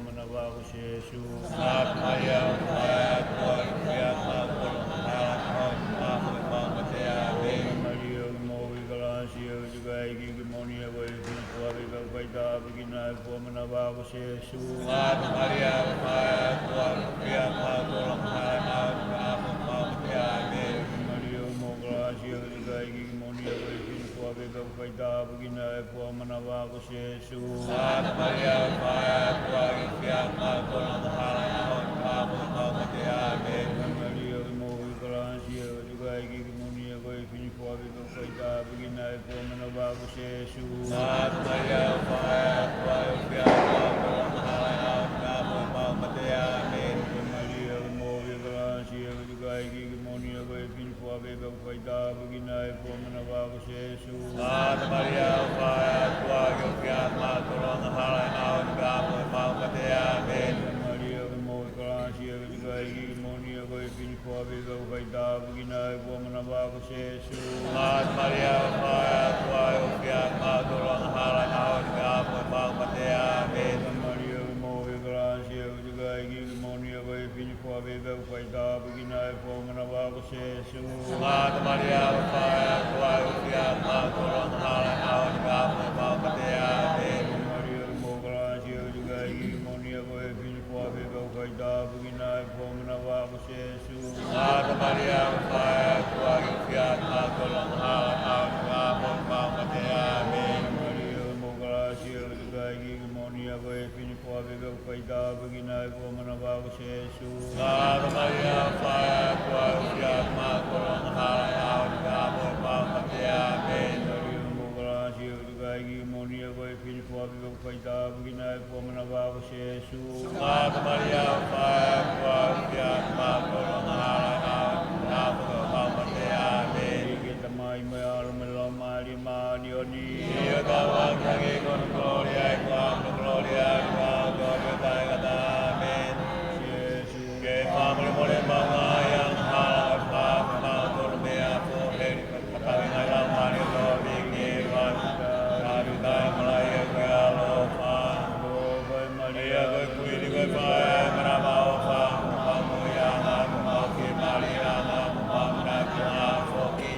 Manavako Sēsū. Sangata Malia, ʻofa ʻa e ʻOtua, ʻofa ʻiate kimautolu angahala, ʻi he ʻaho ni pea mo e ʻaho ʻo e mate. ʻĀmeni. Malia, ʻoku ke moʻui ʻi he kalasia, ʻoku ʻikai ke ke moʻoni, ʻa koe ʻi he fefine fua pē ʻoku ʻikai tapuekina, ʻa e fua manavako Sēsū. Sangata Malia, ʻofa ʻa e ʻOtua, ʻofa ʻiate kimautolu angahala, ʻi he ʻaho ni pea mo e ʻaho ʻo e mate. ʻĀmeni. Malia, ʻoku ke moʻui ʻi he kalasia, ʻoku ʻikai ke ke moʻoni, ʻa koe ʻi he fefine fua pē ʻoku ʻikai tapuekina, ʻa e fua manavako Sēsū. Sangata Malia, ʻofa ʻa e ʻOtua, ʻofa ʻiate kimautolu angahala, ʻi he ʻaho ni pea mo e ʻaho ʻo e mate. ʻĀmeni. Malia, ʻoku ke moʻui ʻi he kalasia, ʻoku ʻikai ke ke moʻoni, ʻa koe ʻi he fefine fua pē ʻoku ʻikai tapuekina, ʻa e fua manavako Sēsū. Sangata Malia, ʻofa ʻa e ʻOtua, ʻofa ʻiate kimautolu angahala, ʻi he ʻaho ni pea mo e ʻaho ʻo e mate. ʻĀmeni. Malia, ʻoku ke moʻui ʻi he kalasia, ʻoku ʻikai ke ke moʻoni, ʻa koe ʻi he fefine fua pē ʻoku ʻikai tapuekina, ʻa e fua manavako Sēsū. Sangata Malia, ʻofa ʻa e ʻOtua, ʻofa ʻiate kimautolu angahala, ʻi he ʻaho ni pea mo e ʻaho ʻo e mate. ʻĀmeni. Malia, ʻoku ke moʻui ʻi he kalasia, ʻoku ʻikai ke ke moʻoni, ʻa koe ʻi he fefine fua pē ʻoku ʻikai tapuekina, ʻa e fua manavako Sēsū. Sangata Malia, ʻofa ʻa e ʻOtua, ʻofa ʻiate kimautolu angahala, ʻi he ʻaho ni pea mo e ʻaho ʻo e mate. ʻĀmeni. Malia, ʻoku ke moʻui ʻi he kalasia, ʻoku ʻikai ke ke moʻoni, ʻa koe ʻi he fefine fua pē ʻoku ʻikai tapuekina, ʻa e fua manavako Sēsū. Sangata Malia, ʻofa ʻa e ʻOtua, ʻofa ʻiate kimautolu angahala, ʻi he ʻaho ni pea mo e ʻaho ʻo e mate. ʻĀmeni. Malia, ʻoku ke moʻui ʻi he kalasia, ʻoku ʻikai ke ke moʻoni, ʻa koe ʻi he fefine fua pē ʻoku ʻikai tapuekina, ʻa e fua manavako Sēsū. Sangata Malia, ʻofa ʻa e ʻOtua, ʻofa ʻiate kimautolu angahala, ʻi he ʻaho ni pea mo e ʻaho ʻo e mate. ʻĀmeni. Malia, ʻoku ke moʻui ʻi he kalasia, ʻoku ʻikai ke ke moʻoni, ʻa koe ʻi he fefine fua pē ʻoku ʻikai tapuekina, ʻa e fua manavako Sēsū. Sangata Malia, ʻofa ʻa e ʻOtua, ʻofa ʻiate kimautolu angahala, ʻi he ʻaho ni pea mo e ʻaho ʻo e mate. ʻĀmeni. Malia, ʻoku ke moʻui ʻi he kalasia, ʻoku ʻikai ke ke moʻoni, ʻa koe ʻi he fefine fua pē ʻoku ʻikai tapuekina, ʻa e fua manavako Sēsū. Sangata Malia, ʻofa ʻa e ʻOtua, ʻofa ʻiate kimautolu angahala, ʻi he ʻaho ni pea mo e ʻaho ʻo e mate. ʻĀmeni. ʻEiki, Tamai mo e ʻAlo mo e Laumālie Māʻoniʻoni. ʻIo, ʻoku ke ʻamanaki ki hono kolōlia, ʻi he ʻoku ʻamanaki ki ho kolōlia ʻa e ʻOtua ʻo e ʻOtua Taʻengata. ʻĀmeni. Sēsū, ke fakamolemole maʻu ʻa e angahala, ʻo fakahaofi kimautolu mei he ʻaho ʻo heli, pea ke ʻave ʻa e laumālie kotoa pē ki hēvani, kae ʻumaʻā ʻa e kau tangata ʻoku ʻi he ʻaloʻofa. ʻOfa ʻi Malia, ko e Kuini, ko e Faʻē ʻo e Manavaʻofa, ʻoku mau moʻuiʻanga, ʻoku mau fiemālie, ʻoku mau ʻamanaki ʻoku ke foki.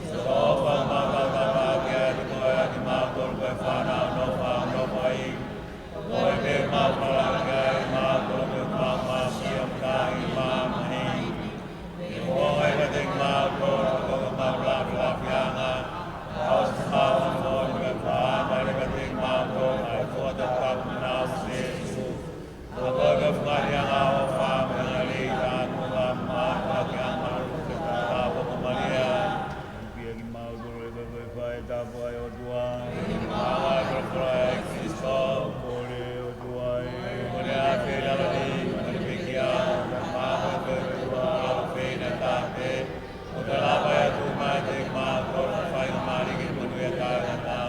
Sio, ʻofa, mau tautapa ki ai, ʻa koe ʻa kimautolu ko e fānau nofo, nofo ai. Ko koe pē ʻoku mau falala ki ai, kimautolu ʻoku mau masiva ʻi he ngaahi ʻaho ni. Ke ke ongoʻi kiate kimautolu ʻa e ʻofa ʻoku mau lafilafiʻanga, kae ʻoua ke mau foʻi, kae fakamolemole kiate kimautolu ʻa e foʻi tapu mei he ʻao ʻo Sēsū. Ko koe ʻoku ke fungani ʻa e ʻofa, mo e ʻangalelei, kae ʻumaʻā ʻa e ʻOtua Māfimafi, ʻa e ʻAlo ʻoku ke tapu, ʻa Malia. Pea kimautolu ʻoku ke fai tapu ai ʻOtua. Pea kimautolu ʻoku ke folofola ʻa Sīsū Kalaisi. Kole ʻOtua ē. Kole ʻa e feilaulau ni, kole pē ki ai, ʻa e ʻOtua ʻoku feʻunga ʻa e feina tate. ʻOku ke lava ʻo tuku mai kiate kimautolu ha faingamālie ke monūʻia ʻa e tangata.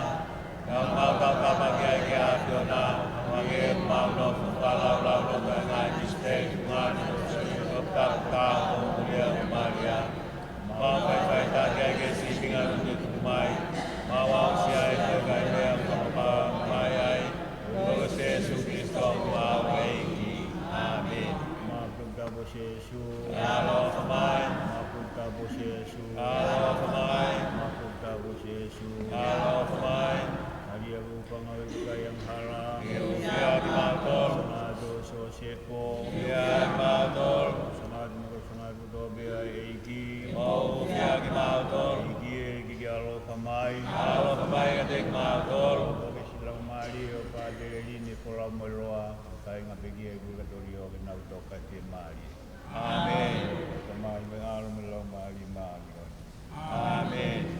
Ka ʻoku mau tautapa ki ai ki he ʻAfiona, ʻo hangē ʻoku mau nofo fakalaulau ʻi he ngaahi misiteli fungani ʻo e Siasi Epikopiko Tāpuaki ʻo Malia. Mau faʻifaʻitaki ai ki he sīpinga kuo ke tuku mai. Mau aʻusia ai koe ki he meʻa ʻoku fakapapauʻi mai ai. ʻI he huafa ʻo Sēsū Kalaisi ko homau ʻEiki. ʻĀmeni. Māʻoniʻoni ʻa Sīsū. ʻAloʻofa mai. Māʻoniʻoni ʻa Sīsū. ʻAloʻofa mai. Māʻoniʻoni ʻa Sīsū. ʻAloʻofa mai. Malia ʻoku ke hūfanga ʻi he kakai angahala, ke ke hūfia kimautolu. Sangata ʻo Siosefa, hūfia kimautolu. Sangata mo e kau sangata kotoa pē ʻa e ʻEiki, ke mou hūfia kimautolu. ʻEiki ē, ke ke ʻaloʻofa mai. ʻAloʻofa mai kiate kimautolu. Ke ke siʻi laumālie ʻo e Fātelehime, folau mo e loa, kae ʻuhinga pē ki he pulekatōlio, ke nau toka ʻi he fiemālie. ʻĀmeni. Tamai mo e ʻAlo mo e Laumālie Māʻoniʻoni. ʻĀmeni.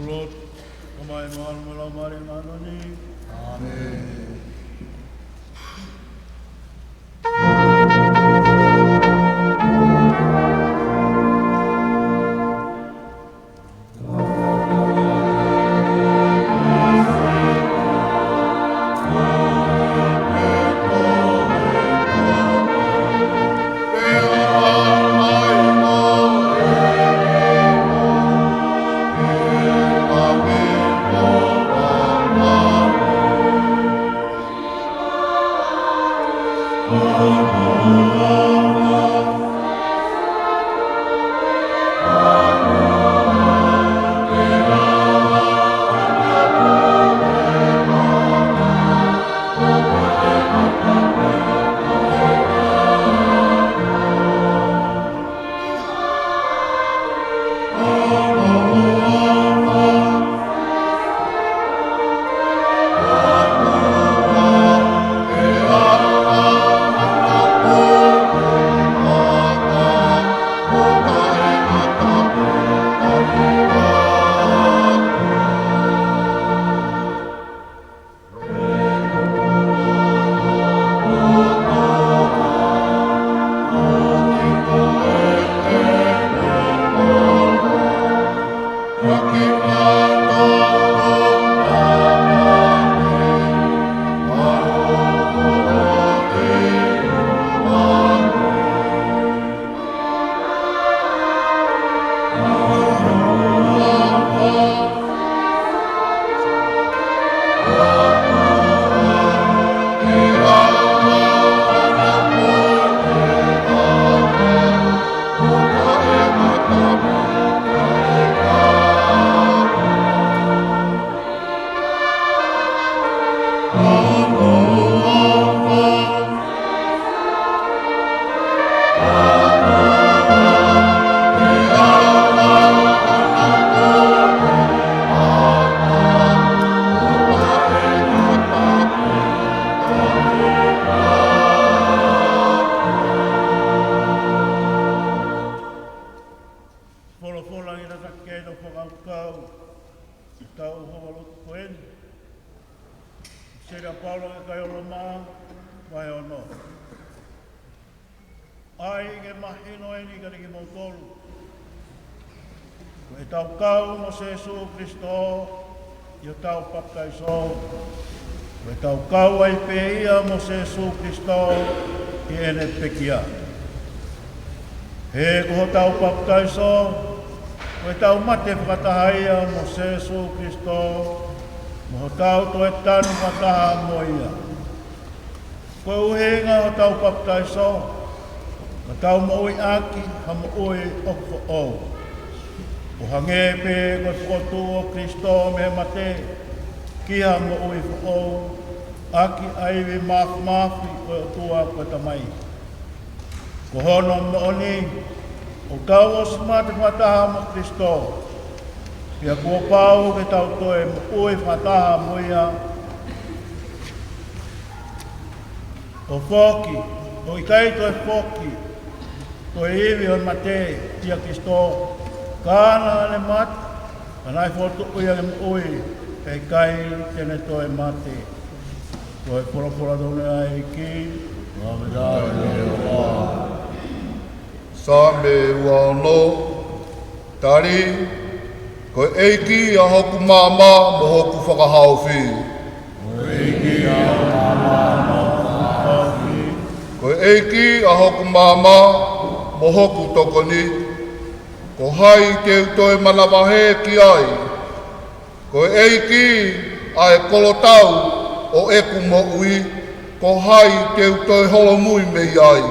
Lord, ʻomai mo e ʻAlo mo e Laumālie Māʻoniʻoni. ʻĀmeni. Folofola ʻi he tataki ʻo e fakakaukau, ʻetau houa lotu ko eni. Sila Paula ki he kakai ʻo Loma, vahe ono. ʻAi ke mahino eni kiate kimoutolu, ko ʻetau kau mo Sīsū Kalaisi ʻi hotau papitaiso, ko ʻetau kau ai pē ia mo Sīsū Kalaisi ʻi heʻene pekia. He ko hotau papitaiso, ko ʻetau mate fakataha ia mo Sīsū Kalaisi, mo hotau toe tanu fakataha mo ia. Ko e ʻuhinga hotau papitaiso, ka tau moʻui ʻaki ha moʻui ʻoku foʻou. ʻO hangē pē ko e fokotuʻu ʻo Kalaisi mei he mate ki ha moʻui foʻou, ʻaki ʻa e ivi māfimafi ʻo e ʻOtua ko e Tamai. Ko hono moʻoni, ʻoku tau ʻosi mate fakataha mo Kalaisi, pea kuo pau ke tau toe moʻui fakataha mo ia. ʻO foki, ʻo ʻikai toe foki, ko e ivi ʻo e mate ʻia Kalaisi, ka naʻa ne mate, ka naʻe fokotuʻu ia ke moʻui, pea ʻikai te ne toe mate. Ko e folofola tonu ʻa e ʻEiki. Māmani. Saame ua ono, tali, ko e ʻEiki ʻa hoku maama mo hoku fakahaofi. Ko e ʻEiki ʻa hoku maama mo hoku tokoni. Ko hai te u toe manavahē ki ai? Ko e ʻEiki ʻa e kolotau ʻo ʻeku moʻui, ko hai te u toe holomui mei ai?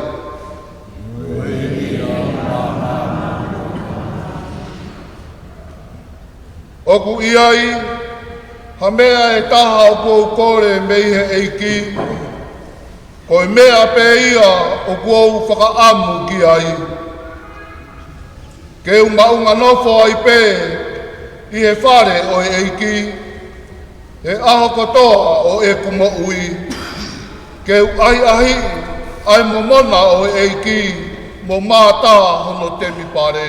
ʻOku ʻi ai ha meʻa ʻe taha ʻoku ou kole mei he ʻEiki, ko e meʻa pē ia ʻoku ou fakaʻamu ki ai, ke u maʻunga nofo ai pē ʻi he fale ʻo e ʻEiki he ʻaho kotoa ʻo ʻeku moʻui, ke u ʻahiʻahiʻi ʻa e momona ʻo e ʻEiki mo mātā hono temipale.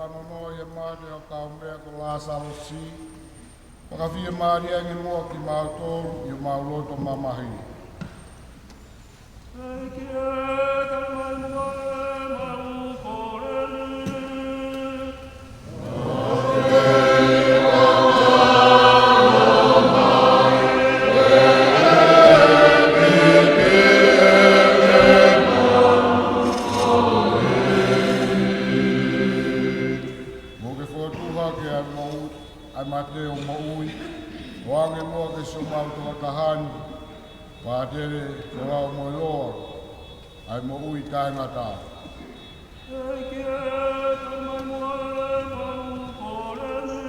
Fakanonoa ʻi he mate ʻa hotau kaumeʻa ko Lāsalosi. Fakafiemālie ange muʻa kimautolu ʻi homau loto mamahi. ʻEiki ē, tali mai muʻa ʻemau kole ni. Mo ke fokotuʻu hake ʻa e moʻu-, ʻa e mate ʻo moʻui, ʻoange muʻa ki siʻomau tokotaha ni, Pātele Folau Moeloa, ʻa e moʻui taʻengata. ʻEiki ē, tali mai muʻa ʻemau kole ni.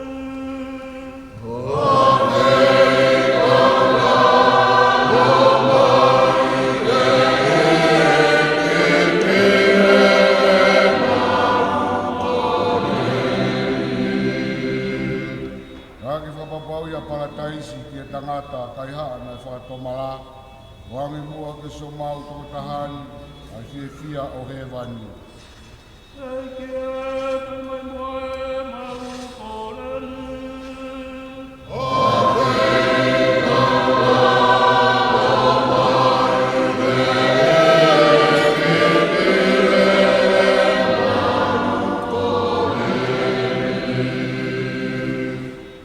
Ka ke fakapapauʻi ʻa Palataisi ki he tangata kaihaʻa naʻe fakatomala, ʻoange muʻa ki siʻomau tokotaha ni ʻa e fiefia ʻo hēvani. ʻEiki ē, tali mai muʻa ʻemau kole ni.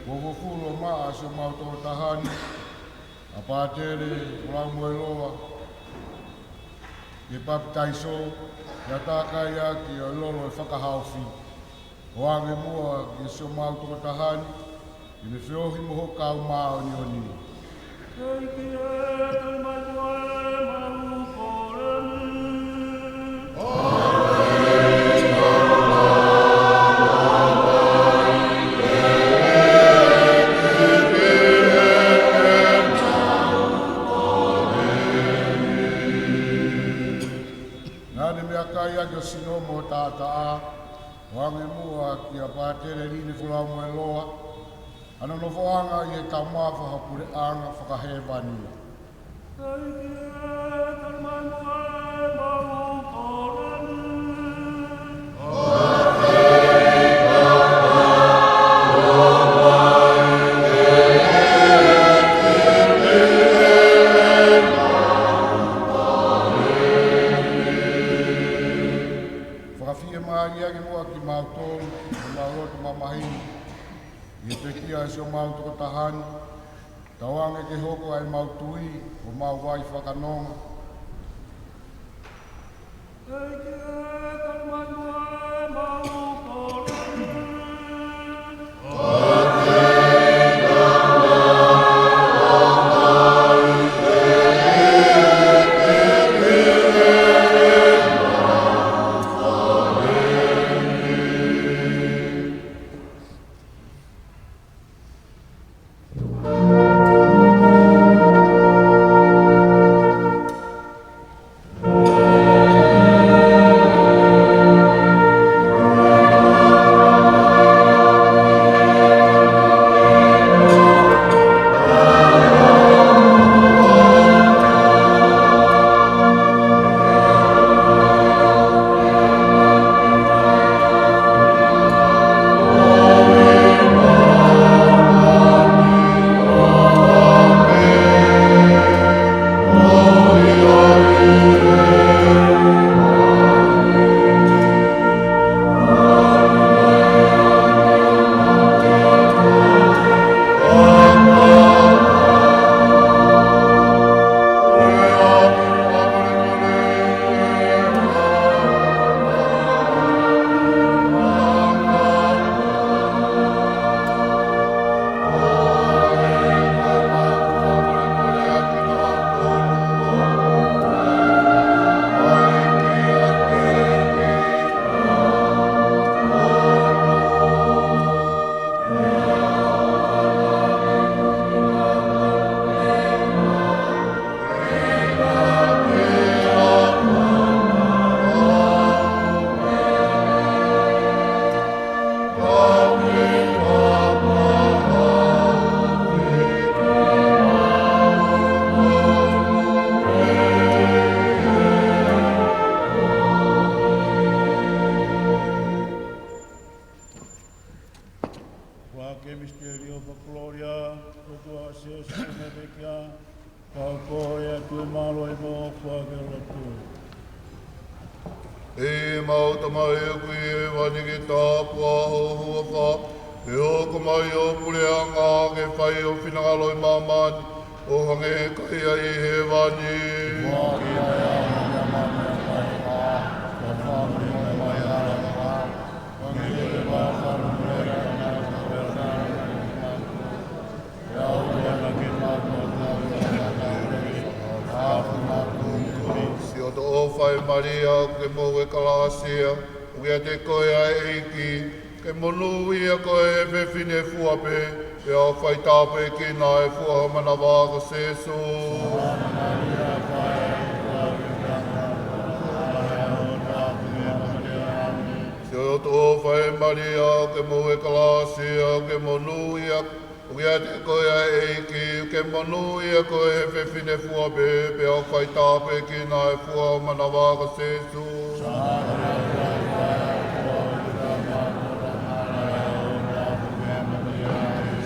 Kuo fufulu ʻa e maʻa ʻa siʻomau tokotaha ni, ʻa Pātele Folau Moeloa, ki he papitaiso, ki he ʻātakai ʻaki ʻo e lolo ʻo e fakahaofi. ʻOange muʻa ki siʻomau tokotaha ni, ke ne feohi mo ho Kau Māʻoniʻoni. ʻEiki ē, tali mai muʻa ʻemau kole ni. Naʻa ne meʻakai ʻaki ho sino mo ho taʻataʻa, ʻoange muʻa kia Pātele Line Folau Moeloa, ʻa hono nofoʻanga ʻi he taumafa ho puleʻanga fakahēvani. ʻEiki ē, tali mai muʻa ʻemau kole ni. Fakafiemālie ange muʻa kimautolu ʻi homau loto mamahi, ʻi he pekia ʻa siʻomau tokotaha ni, tauange ke hoko ʻa ʻemau tui ko homau vai fakanonga. ʻEiki ē, tali mai muʻa ʻemau kole ni. Pake misiteli ʻo e fakakolōlia, ʻOtua ʻa Sīsū Kalaisi, pea ko e ʻatu e mālohi mo e ʻofa ke lotu. ʻE ʻemau Tamai ʻoku ʻi hēvani, ke tāpuhā ho huafa, ke hoko mai ho puleʻanga, ke fai ho finangalo ʻi māmani, ʻo hangē ko ia ʻi hēvani. Siʻoto ʻofa ʻe Malia, ʻoku ke moʻui ʻi he kalāsia, ʻoku ʻiate koe ʻa e ʻEiki, ʻoku ke monūʻia koe ʻi he fefine fua pē, pea ʻoku faitāpuekina ʻa e fua ʻo ho manava ko Sīsū. Siʻoto ʻofa ʻe Malia, ʻoku ke moʻui ʻi he kalāsia, ʻoku ke monūʻia, ʻoku ʻiate koe ʻa e ʻEiki, ʻoku ke monūʻia koe ʻi he fefine fua pē, pea ʻoku faitāpuekina ʻa e fua ʻo ho manava ko Sīsū.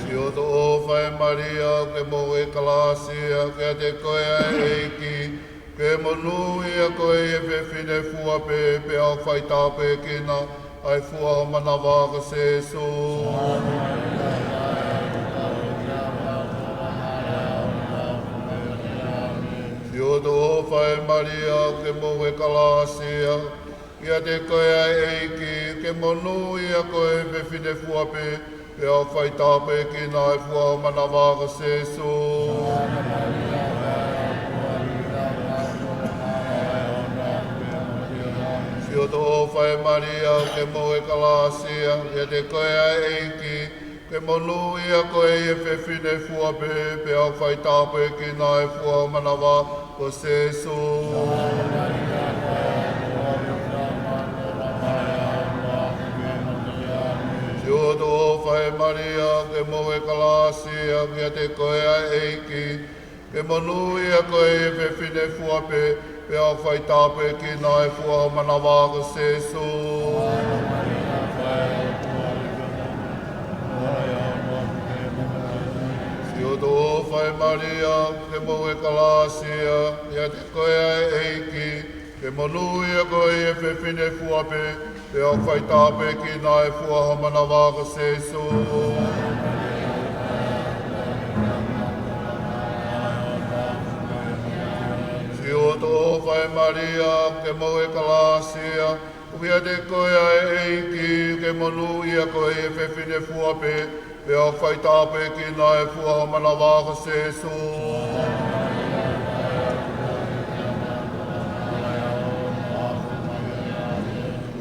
Siʻoto ʻofa ʻe Malia, ʻoku ke moʻui ʻi he kalāsia, ʻoku ʻiate koe ʻa e ʻEiki, ʻoku ke monūʻia koe ʻi he fefine fua pē, pea ʻoku faitāpuekina ʻa e fua ʻo ho manava ko Sīsū. Siʻoto ʻofa ʻe Malia, ʻoku ke moʻui ʻi he kalāsia, ʻoku ʻiate koe ʻa e ʻEiki, ʻoku ke monūʻia koe ʻi he fefine fua pē, pea ʻoku faitāpuekina ʻa e fua ʻo ho manava ko Sīsū. Siʻoto ʻofa ʻe Malia, ʻoku ke moʻui ʻi he kalāsia, ʻoku ʻiate koe ʻa e ʻEiki, ʻoku ke monūʻia koe ʻi he fefine fua pē, pea ʻoku faitāpuekina ʻa e fua ʻo ho manava ko Sīsū. Siʻoto ʻofa ʻe Malia, ʻoku ke moʻui ʻi he kalāsia, ʻoku ʻiate koe ʻa e ʻEiki, ʻoku ke monūʻia koe ʻi he fefine fua pē, pea ʻoku faitāpuekina ʻa e fua ʻo ho manava ko Sīsū. Siʻoto ʻofa ʻe Malia, ʻoku ke moʻui ʻi he kalāsia, ʻoku ʻiate koe ʻa e ʻEiki, ʻoku ke monūʻia koe ʻi he fefine fua pē, pea ʻoku faitāpuekina ʻa e fua ʻo ho manava ko Sīsū. Siʻoto ʻofa ʻe Malia, ʻoku ke moʻui ʻi he kalāsia, ʻoku ʻiate koe ʻa e ʻEiki, ʻoku ke monūʻia koe ʻi he fefine fua pē, pea ʻoku faitāpuekina ʻa e fua ʻo ho manava ko Sīsū.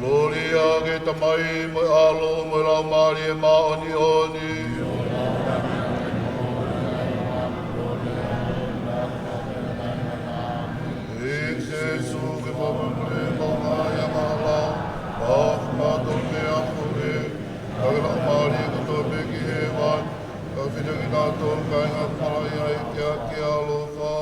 Kolōlia ki he Tamai mo e ʻAlo mo e Laumālie Māʻoniʻoni. ʻEiki Sīsū, ke fakamolemole ʻemau ngaahi angahala, fakahaofi kimautolu mei he ʻaho ni, ʻo ʻoange ʻa e laumālie kotoa pē ki hēvani, kae ʻumaʻā kinautolu ʻoku nau ngāue ʻi he ngaahi ʻapi ʻo e ʻaloʻofa.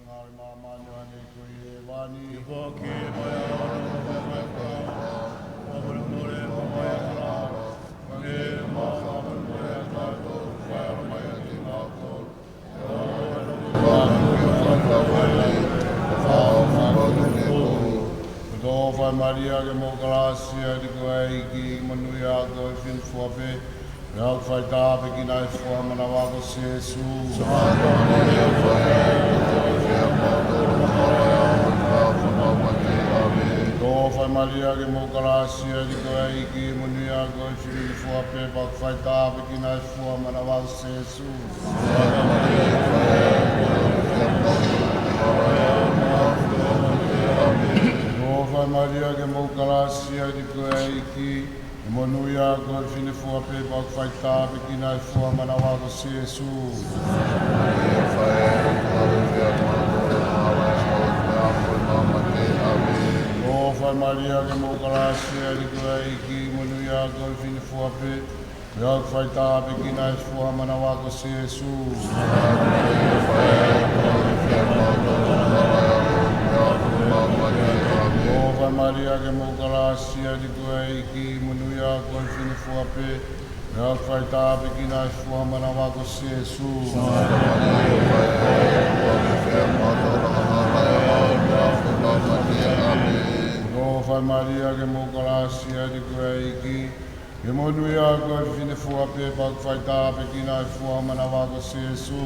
Ko e tokofa ʻo Malia ke mou kalasia, ʻEiki ko e ʻEiki, monūʻia koe ʻi he fefine fua pē, pea ʻoku faitāpuekina ʻa e fua ʻo ho manava ko Sēsū. Tokofa ʻo Malia ke mou kalasia, ʻEiki ko e ʻEiki, monūʻia koe ʻi he fefine fua pē, pea ʻoku faitāpuekina ʻa e fua ʻo ho manava ko Sēsū. Tokofa ʻo Malia ke mou kalasia, ʻEiki ko e ʻEiki, monūʻia koe ʻi he fefine fua pē, pea ʻoku faitāpuekina ʻa e fua ʻo ho manava ko Sēsū. Tokofa ʻo Malia ke mou kalasia, ʻEiki ko e ʻEiki, monūʻia koe ʻi he fefine fua pē, pea ʻoku faitāpuekina ʻa e fua ʻo ho manava ko Sēsū. Tokofa ʻo Malia ke mou kalasia, ʻEiki ko e ʻEiki, monūʻia koe ʻi he fefine fua pē, pea ʻoku faitāpuekina ʻa e fua ʻo ho manava ko Sēsū. Tokofa ʻo Malia ke mou kalasia, ʻEiki ko e ʻEiki, monūʻia koe ʻi he fefine fua pē, pea ʻoku faitāpuekina ʻa e fua ʻo ho manava ko Sēsū.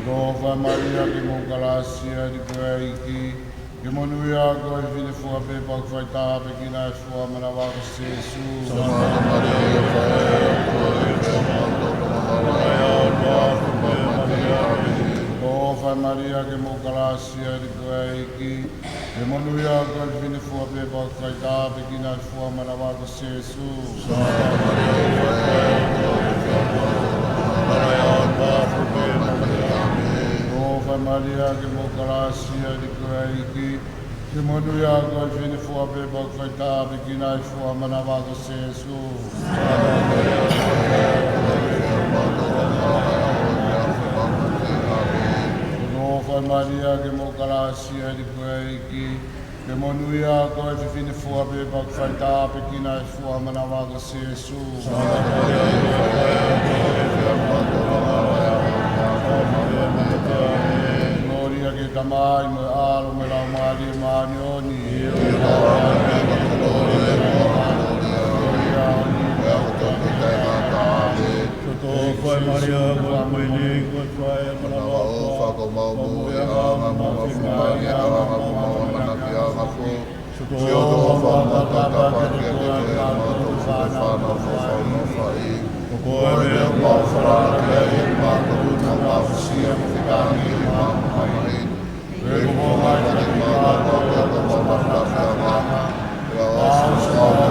Tokofa ʻo Malia ke mou kalasia, ʻEiki ko e ʻEiki, monūʻia koe ʻi he fefine fua pē, pea ʻoku faitāpuekina ʻa e fua ʻo ho manava ko Sēsū. Tokofa ʻo Malia ke mou kalasia, ʻEiki ko e ʻEiki, monūʻia koe ʻi he fefine fua pē, pea ʻoku faitāpuekina ʻa e fua ʻo ho manava ko Sēsū. Tokofa ʻo Malia ke mou kalasia, ʻEiki ko e ʻEiki, monūʻia koe ʻi he fefine fua pē, pea ʻoku faitāpuekina ʻa e fua ʻo ho manava ko Sēsū. Tokofa ʻo Malia ke mou kalasia, ʻEiki ko e ʻEiki, monūʻia koe ʻi he fefine fua pē, pea ʻoku faitāpuekina ʻa e fua ʻo ho manava ko Sēsū. Kolōlia ki he Tamai mo e ʻAlo mo e Laumālie Māʻoniʻoni. Tokofa ʻo Malia ko e Kuini, ko e fai ʻa e manavaʻofa, ko homau moʻuiʻanga mo e fiemālie ʻa e anga, ko homau ʻamanaki ʻa e anga foʻou. Siʻoto ʻofa ʻoku mau tapa ʻaki kiate koe, ʻa kimautolu ko e fānau fakafaifai. Ko koe pē ʻoku mau falala ki ai, ʻa kimautolu naʻa mau afusia mo fekangikimi ʻi he māmani. Pea ke fofonga mai kiate kimautolu ʻa e ʻofa ʻoku mau tapa ʻaki kiate koe. Pea ʻofa ʻoku mau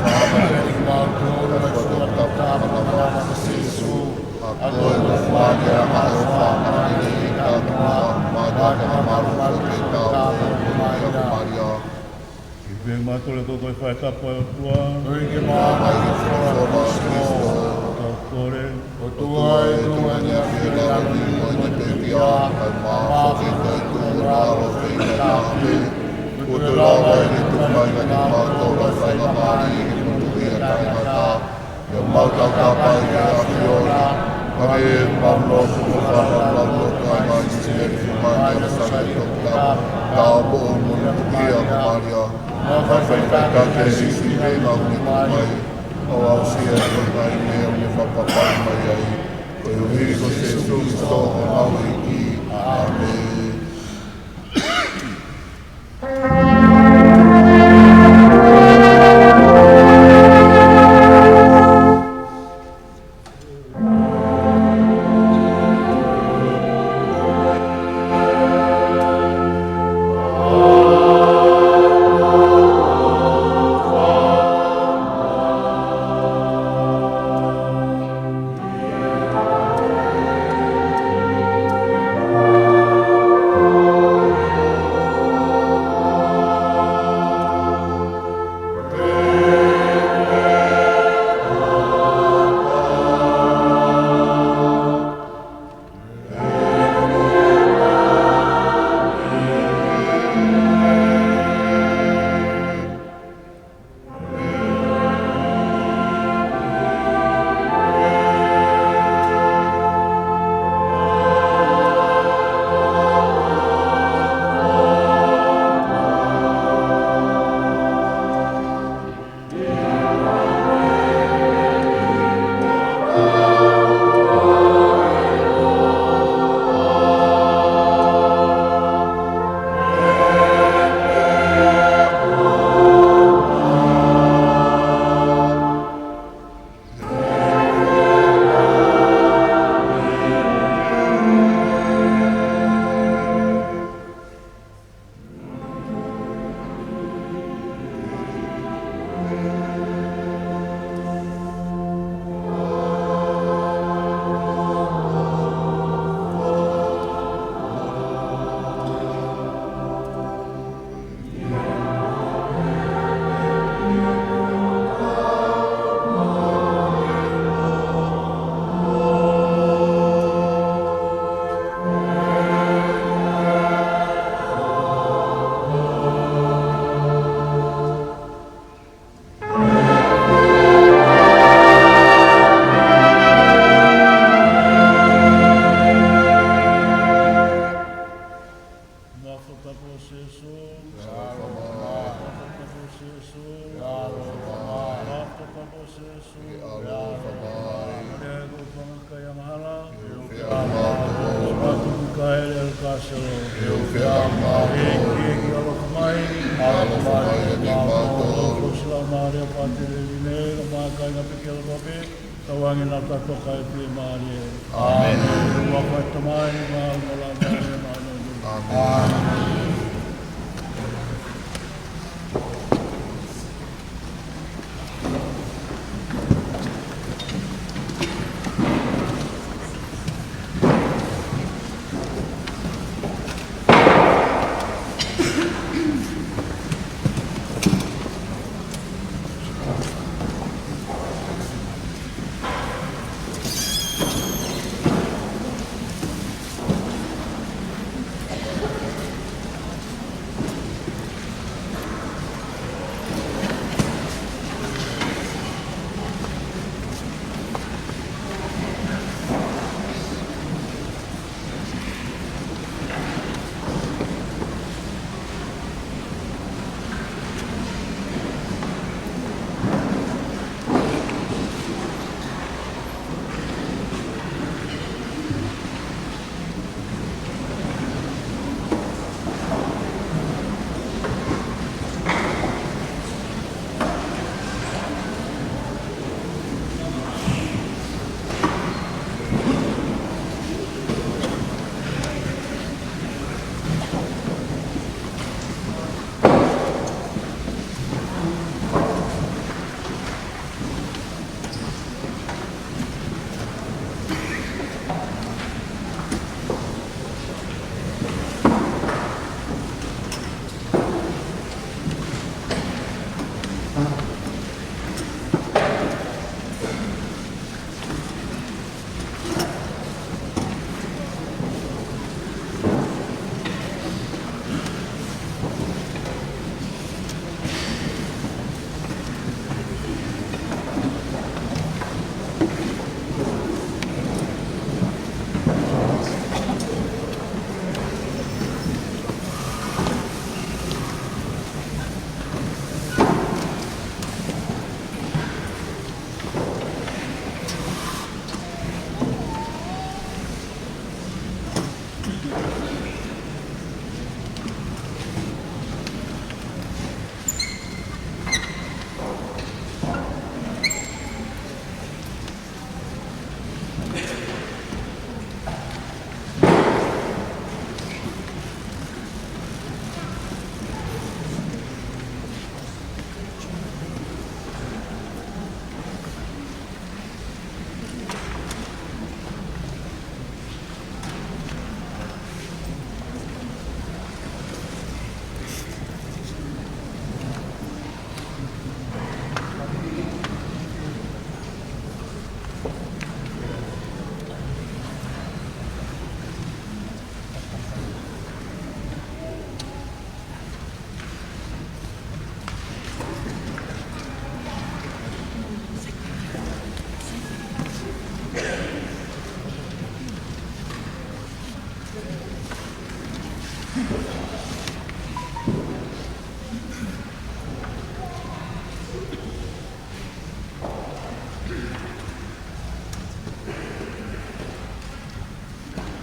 tapa ʻaki kimautolu ʻa e ʻofa ʻoku mau tapa ʻaki kiate Sīsū. ʻA ia ko e fua ʻo e ʻofa ʻoku māʻoniʻoni ʻi he taumuʻa, ʻoku mau tapa ʻaki kiate koe, ʻa e Laumālie Māʻoniʻoni. Ke pehē ʻe kimautolu ko e fai tapu ʻa e ʻOtua. Tuku ke maʻu mai ki he folofola ʻo Sīsū. Tau kole. ʻOtua ē, tuʻunga ʻi he ʻAfio ʻi he ʻAlo ni, mo ʻene pekia, kae mafola ke toe tuʻu ʻi he ʻAlo ʻo e Fefine Taʻahine. Kuo toe lava ʻene tuku mai kiate kimautolu ʻa e faingamālie ke monūʻia taʻengata. Pea mau tautapa ki he ʻAfiona, hangē ʻoku mau nofo mo fanongo ʻi he loto ʻa e Siasí ni, ʻi he māʻoniʻoni ʻo e Siasí ni, ʻo tāpuakiʻi mo monūʻia ʻa Malia. Mau fai faitaki kiate Sīsū ʻi he ngāue ʻoku ne tuku mai, ʻo aʻusia ʻa e ngaahi meʻa ʻoku ne fakapapauʻi mai ai. Koeʻuhi ko Sīsū Kalaisi ko homau ʻEiki. ʻĀmeni. Sio, ʻEiki, ʻoku ke ʻaloʻofa mai, ʻaloʻofa mai kiate kimautolu. Ko e Laumālie ʻo e Tamai Hēvani, ʻoku māʻoniʻoni pē, tauange naʻa tau toka ʻi he fiemālie. ʻĀmeni. ʻI he huafa ʻo e Tamai, mo e ʻAlo, mo e Laumālie Māʻoniʻoni. ʻĀmeni.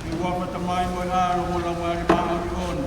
ʻI he huafa ʻo e Tamai mo e ʻAlo mo e Laumālie Māʻoniʻoni.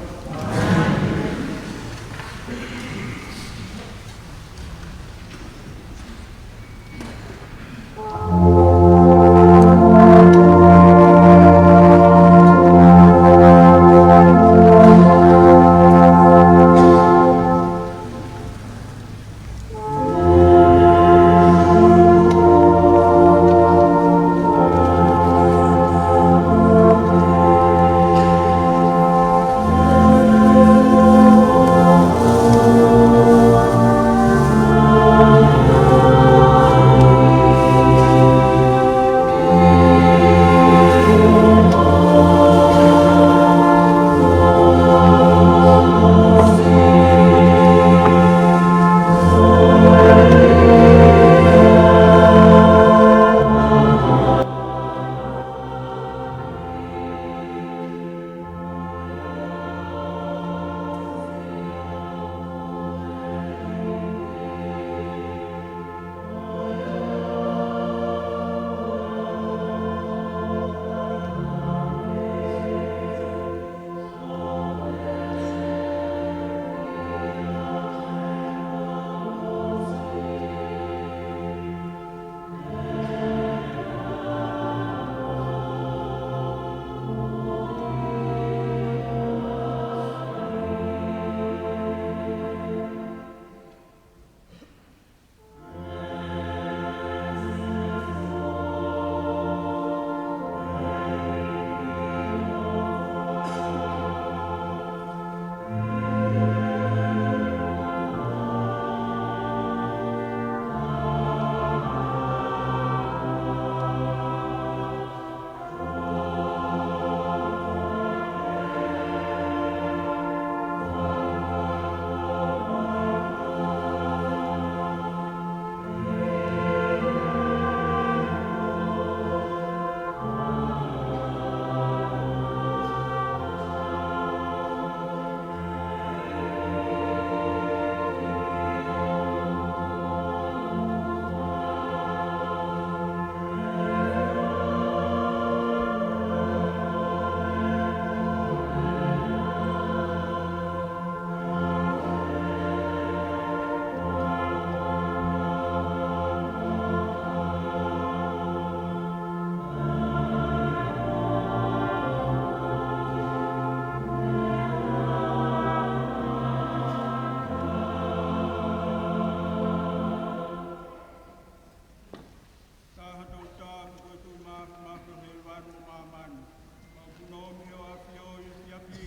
ʻOmi ʻo ʻafio ʻi he siapi.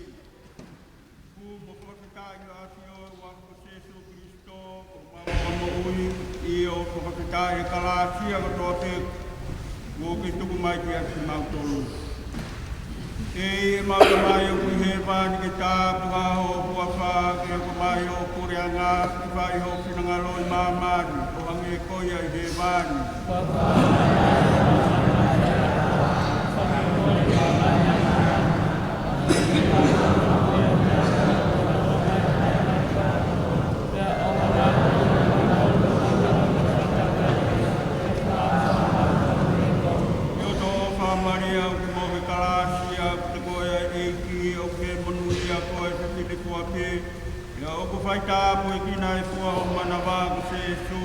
Hū mo fakafetaʻi ʻo ʻafio ʻi he huafa ko Sēsū Kilisitō, ko homau Fakamoʻui, ʻio fakafetaʻi he kalāsia kotoa pē kuo ke tuku mai kiate kimautolu. ʻEiki, ʻemau Tamai ʻoku ʻi hēvani, ke tāpuhā ho huafa, ke hoko mai hoʻo puleʻanga, ke fai ho finangalo ʻi māmani, ʻo hangē ko ia ʻi hēvani. ʻIo, tō fakamālō atu ki he kalāsia, ʻoku te ko e ʻEiki, ʻoku ke monūʻia koe, fefine fua pē, ʻio ʻoku faitāpuekina ʻi he fua ho manava ko Sēsū.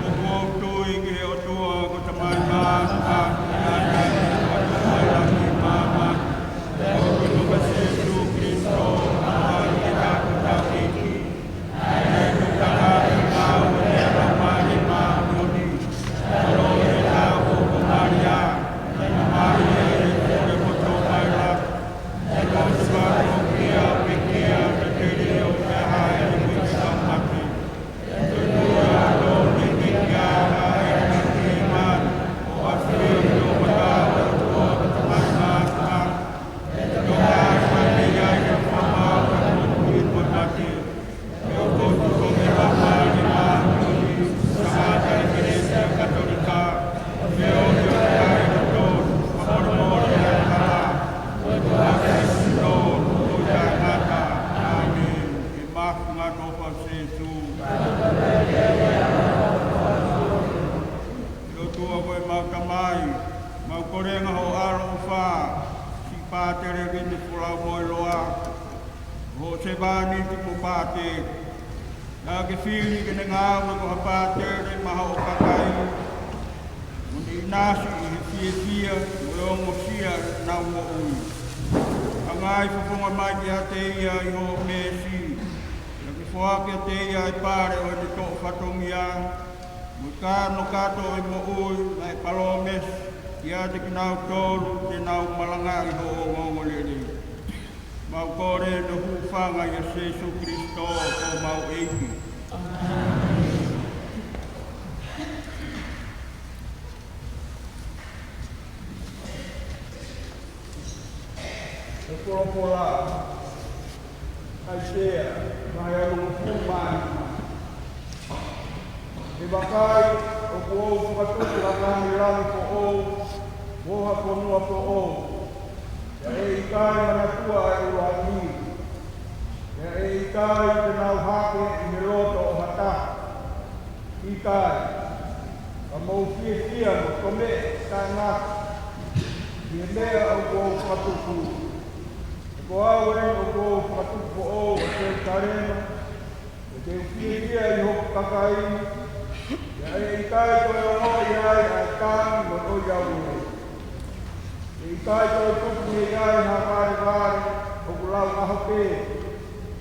ʻOku ou tui ki he ʻOtua ko e Tamai Mafimafi, ʻa ia naʻe ʻoatu ʻa e langi mo e māmani, ʻio ko Sēsū Kilisitō, ʻa ia naʻe ʻoatu ʻa e ʻEiki. ʻIo ʻOtua ko ʻemau Tamai, mau kole ange ho ʻaloʻofa, siʻi Pātele Vini Folau Moeloa, hoʻo sevāniti mo pātele. Naʻa ke fili ke ne ngāue ko ha pātele maʻa hoʻo kakai, mo ne ʻinasi ʻi he fiefia mo e ongosia ʻenau moʻui. Hanga ʻo fofonga mai kiate ia ʻi hoʻo meesi, naʻa ke foaki kiate ia ʻa e pale ʻo ʻene toʻo fatongia, mo e kanokato ʻo e moʻui naʻe palōmesi kiate kinautolu te nau malangaʻi hoʻo ongoongolelei. Mau kole ʻi he hūfanga ʻia Sēsū Kilisitō ko homau ʻEiki. ʻE folofola ʻa ʻAisea, vahe hongofulu mā nima. He vakai, ʻoku ou fakatupu ha ngaahi langi foʻou, mo ha fonua foʻou. Pea ʻe ʻikai manatua ʻa e ʻuluaki, pea ʻe ʻikai te nau hake ʻi he loto ʻo ha taha. ʻIkai, ka mou fiefia mo tomeʻi taʻengata ʻi he meʻa ʻoku ou fakatupu. He ko au eni ʻoku ou fakatupu foʻou ʻa Selusalema, ʻe te u fiefia ʻi hoku kakai, pea ʻe ʻikai toe ongoʻi ai ʻa e tangi mo e ʻoiauē. ʻE ʻikai toe tupu mei ai ha valevale ʻoku lau ʻaho pē,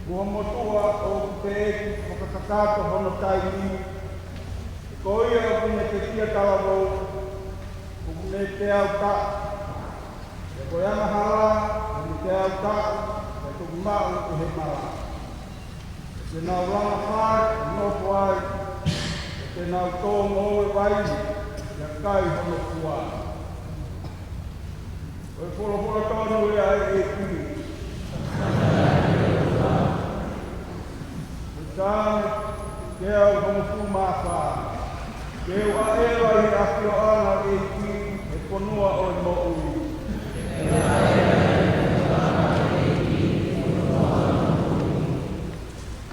mo ha motuʻa ʻoku teʻeki fakakakato hono taimi. He ko ia ʻoku ne pekia talavou, ʻoku ne teau taʻu, pea ko e angahala, ʻoku ne teau taʻu, pea tuku maʻu ʻe he mala. ʻE te nau langa fale ʻo nofo ai, ʻe te nau tō ngoue vaine, pea kai hono fua. Ko e folofola tonu ia ʻa e ʻEiki. Ko e Saame teau hongofulu mā fā. Ke u ʻaʻeva ʻi he ʻafioʻanga ʻo e ʻEiki, ʻi he fonua ʻo e moʻui.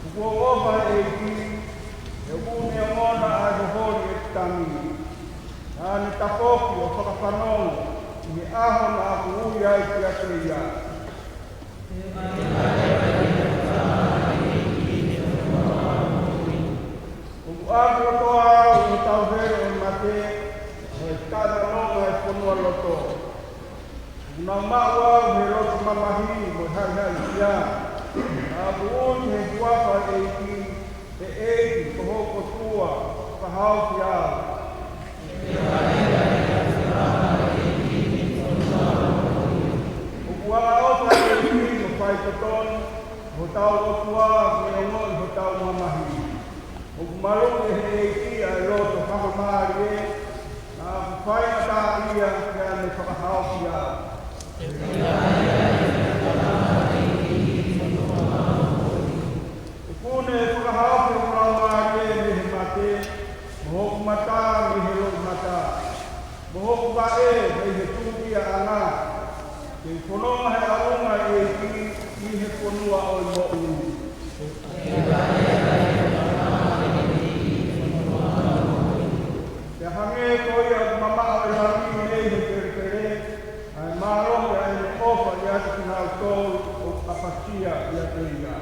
ʻOku ou ʻofa he ʻEiki, he ʻoku ne ongona ʻa e holi ʻeku tangi. Naʻa ne tafoki ʻo fakafanongo ʻi he ʻaho naʻa ku ui ai kiate ia. ʻOku ʻalu kotoa au ʻi he tauhele ʻo e mate, mo e taʻenonga ʻo e fonualoto. ʻOku nau maʻu au he loto mamahi mo e haʻihaʻisia. Naʻa ku ui he huafa ʻo e ʻEiki, ʻe ʻEiki, ko hoku ʻOtua, ka Haofi au. ʻOku angaʻofa ʻa e ʻEiki mo faitotonu, hotau ʻOtua, mo e ongoʻi hotau mamahi. ʻOku maluʻi ʻe he ʻEiki ʻa e loto fakamālie, naʻa ku faingataʻaʻia ke ne fakahaofi au. ʻOku ne fakahaofi hoku laumālie mei he mate, mo hoku mata mei he loʻimata, mo hoku vaʻe mei he tūkiaʻanga, ke u fononga he ʻaonga ʻo e ʻEiki ʻi he fonua ʻo e moʻui. Pea hangē ko ia ʻoku mamaʻo ʻa e langi mei he pelepele, ʻa e mālohi ʻa ʻene ʻofa ʻiate kinautolu ʻoku ʻapasia ʻiate ia.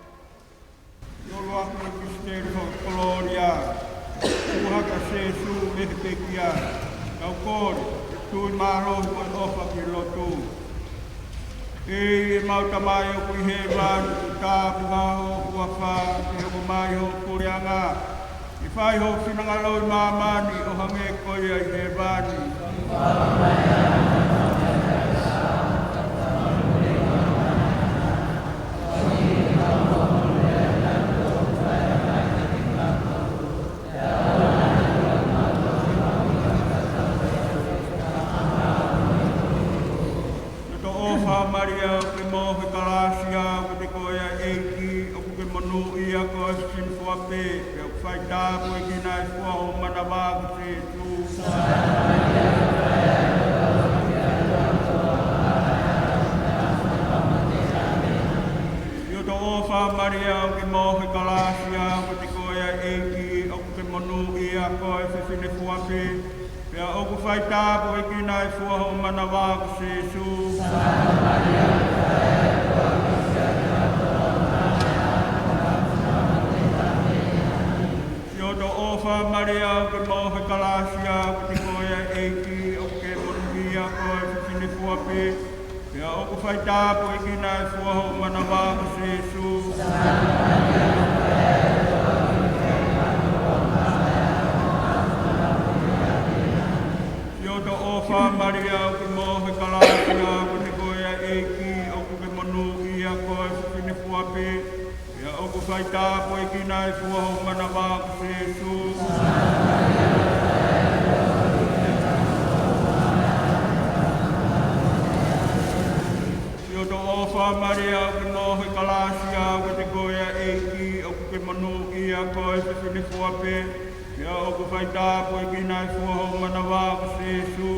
ʻOku ou ʻoatu e misiteli fakakolōlia ʻo e ʻofa ʻa Sīsū mei he pekia. Kau kole, tui mālohi mo e ʻofa ke lotu. ʻE ʻemau Tamai ʻoku ʻi hēvani, ʻoku tāpuhā ho huafa, ke hoko mai ho puleʻanga, ke fai ho finangalo ʻi māmani ʻo hangē ko ia ʻi hēvani. Manavā ko Sīsū. ʻIotoʻofa Malia, ʻoku ke mohe kalāsia, ʻoku ʻiate koe ʻa e ʻEiki, ʻoku ke monūʻia koe ʻi he fefine fua pē, pea ʻoku faitāpuekina ʻa e fua ʻo ho manava ko Sīsū. ʻIotoʻofa Malia, ʻoku ke mohe kalāsia, ʻoku ʻiate koe ʻa e ʻEiki, ʻoku ke monūʻia koe ʻi he fefine fua pē, pea ʻoku faitāpuekina ʻa e fua ʻo ho manava ko Sīsū. ʻIotoʻofa Malia, ʻoku ke mohe kalāsia, ʻoku ʻiate koe ʻa e ʻEiki, ʻoku ke monūʻia koe ʻi he fefine fua pē, pea ʻoku faitāpuekina ʻa e fua ʻo ho manava ko Sīsū. ʻIotoʻofa Malia, ʻoku ke mohe kalāsia, ʻoku ʻiate koe ʻa e ʻEiki, ʻoku ke monūʻia koe ʻi he fefine fua pē, pea ʻoku faitāpuekina ʻa e fua ʻo ho manava ko Sīsū.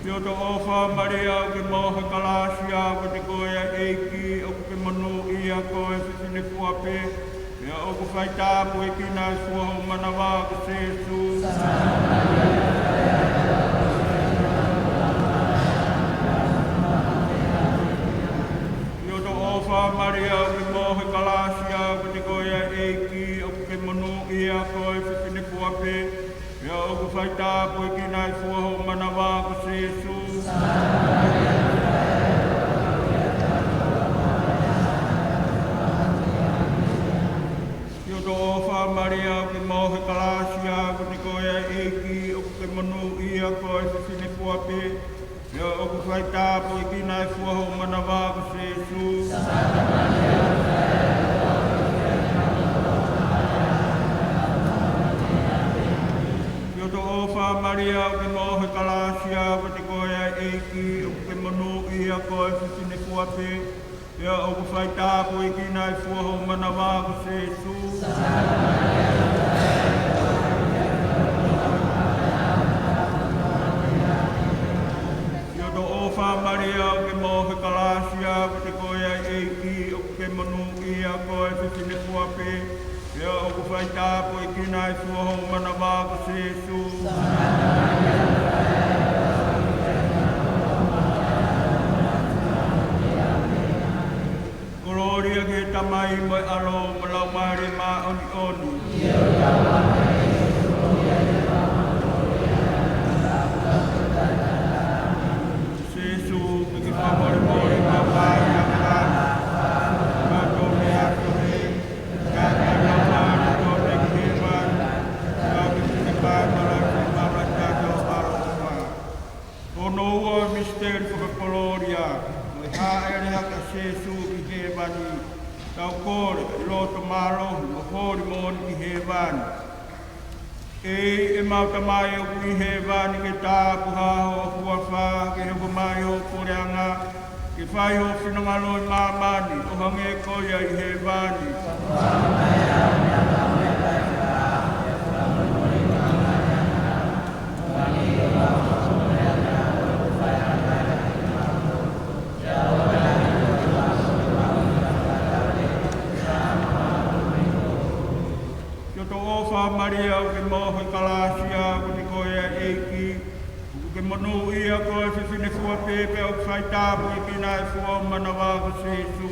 ʻIotoʻofa Malia, ʻoku ke mohe kalāsia, ʻoku ʻiate koe ʻa e ʻEiki, ʻoku ke monūʻia koe ʻi he fefine fua pē, pea ʻoku faitāpuekina ʻa e fua ʻo ho manava ko Sīsū. ʻIotoʻofa Malia, ʻoku ke mohe kalāsia, ʻoku ʻiate koe ʻa e ʻEiki, ʻoku ke monūʻia koe ʻi he fefine fua pē, pea ʻoku faitāpuekina ʻa e fua ʻo ho manava ko Sīsū. ʻIotoʻofa Malia, ʻoku ke mohe kalāsia, ʻoku ʻiate koe ʻa e ʻEiki, ʻoku ke monūʻia koe ʻi he fefine fua pē, pea ʻoku faitāpuekina ʻa e fua ʻo ho manava ko Sīsū. ʻIotoʻofa Malia, ʻoku ke mohe kalāsia, ʻoku ʻiate koe ʻa e ʻEiki, ʻoku ke monūʻia koe ʻi he fefine fua pē, pea ʻoku faitāpuekina ʻa e fua ʻo ho manava ko Sīsū. ʻIotoʻofa Malia, ʻoku ke mohe kalāsia, ʻoku ʻiate koe ʻa e ʻEiki, ʻoku ke monūʻia koe ʻi he fefine fua pē, pea ʻoku faitāpuekina ʻa e fua ʻo ho manava ko Sīsū. Kolōlia ki he Tamai mo e ʻAlo mo e Laumālie Māʻoniʻoni. Sīsū, ke ke fakamolemole mai ʻa e ngaahi meʻa, ngaahi tō meʻa ʻoku ʻi he, ngaahi meʻa ʻoku ʻi he, ngaahi meʻa ʻoku ʻi he, Hono ua, misiteli fakakolōlia, ko e hāʻele hake ʻa Sīsū ki hēvani. Tau kole ʻi loto mālohi mo holi moʻoni ki hēvani. ʻEiki ʻemau Tamai ʻoku ʻi hēvani, ke tāpuhā ho huafa, ke hoko mai ho puleʻanga, ke fai ho finangalo ʻi māmani ʻo hangē ko ia ʻi hēvani. ʻIotoʻofa Malia, ʻoku ke mohe kalāsia, ʻoku ʻiate koe ʻa e ʻEiki, ʻoku ke monūʻia koe ʻi he fefine fua pē, pea ʻoku faitāpuekina ʻa e fua ʻo ho manava ko Sīsū.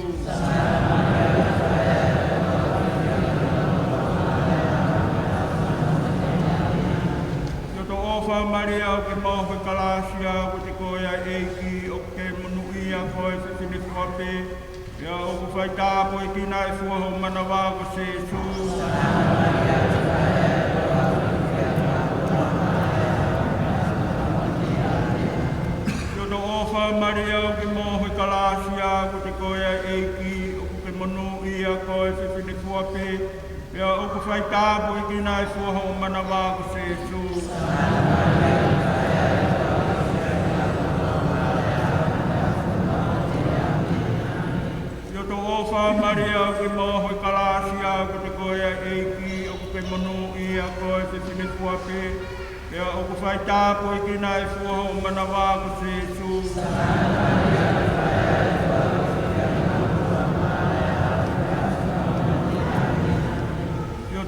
ʻIotoʻofa Malia, ʻoku ke mohe kalāsia, ʻoku ʻiate koe ʻa e ʻEiki, ʻoku ke monūʻia koe ʻi he fefine fua pē, pea ʻoku faitāpuekina ʻa e fua ʻo ho manava ko Sīsū. ʻIotoʻofa Malia, ʻoku ke mohe kalāsia, ʻoku ʻiate koe ʻa e ʻEiki, ʻoku ke monūʻia koe ʻi he fefine fua pē, pea ʻoku faitāpuekina ʻa e fua ʻo ho manava ko Sīsū. ʻOfa Maria, ʻoku ke moʻui he kalāsia, koeʻuhi ko e ʻEiki ʻoku ke monūʻia koe he fefine fua pē, pea ʻoku faitāpuekina e fua hoʻo manava ko Sēsū.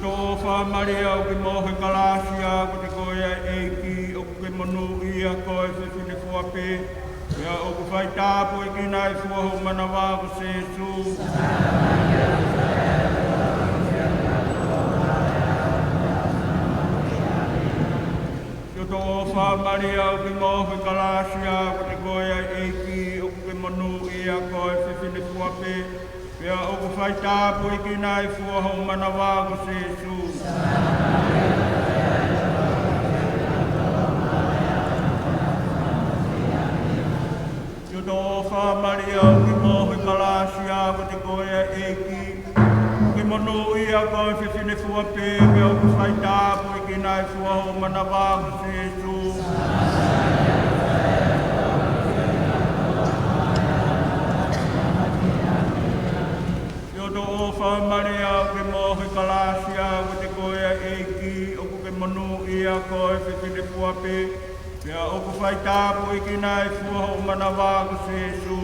ʻOfa Maria, ʻoku ke moʻui he kalāsia, koeʻuhi ko e ʻEiki ʻoku ke monūʻia koe he fefine fua pē, pea ʻoku faitāpuekina e fua hoʻo manava ko Sēsū. ʻOfa Maria, ʻoku ke moʻui he kalāsia, koeʻuhi ko e ʻEiki ʻoku ke monūʻia koe he fefine fua pē, pea ʻoku faitāpuekina e fua hoʻo manava ko Sēsū. ʻOfa Maria, ʻoku ke moʻui he kalāsia, koeʻuhi ko e ʻEiki ʻoku ke monūʻia koe he fefine fua pē, pea ʻoku faitāpuekina e fua hoʻo manava ko Sēsū. ʻOfa Maria, ʻoku ke moʻui he kalāsia, koeʻuhi ko e ʻEiki ʻoku ke monūʻia koe he fefine fua pē, pea ʻoku faitāpuekina e fua hoʻo manava ko Sēsū.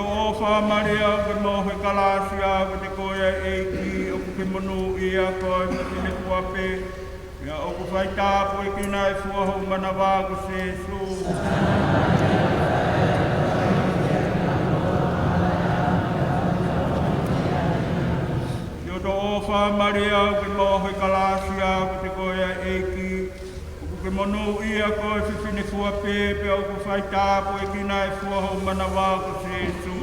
ʻOfa Maria, ʻoku ke moʻui he kalāsia, koeʻuhi ko e ʻEiki ʻoku ke monūʻia koe he fefine fua pē, pea ʻoku faitāpuekina e fua hoʻo manava ko Sēsū. ʻOfa Maria, ʻoku ke moʻui he kalāsia, koeʻuhi ko e ʻEiki ʻoku ke monūʻia koe he fefine fua pē, pea ʻoku faitāpuekina e fua hoʻo manava ko Sēsū.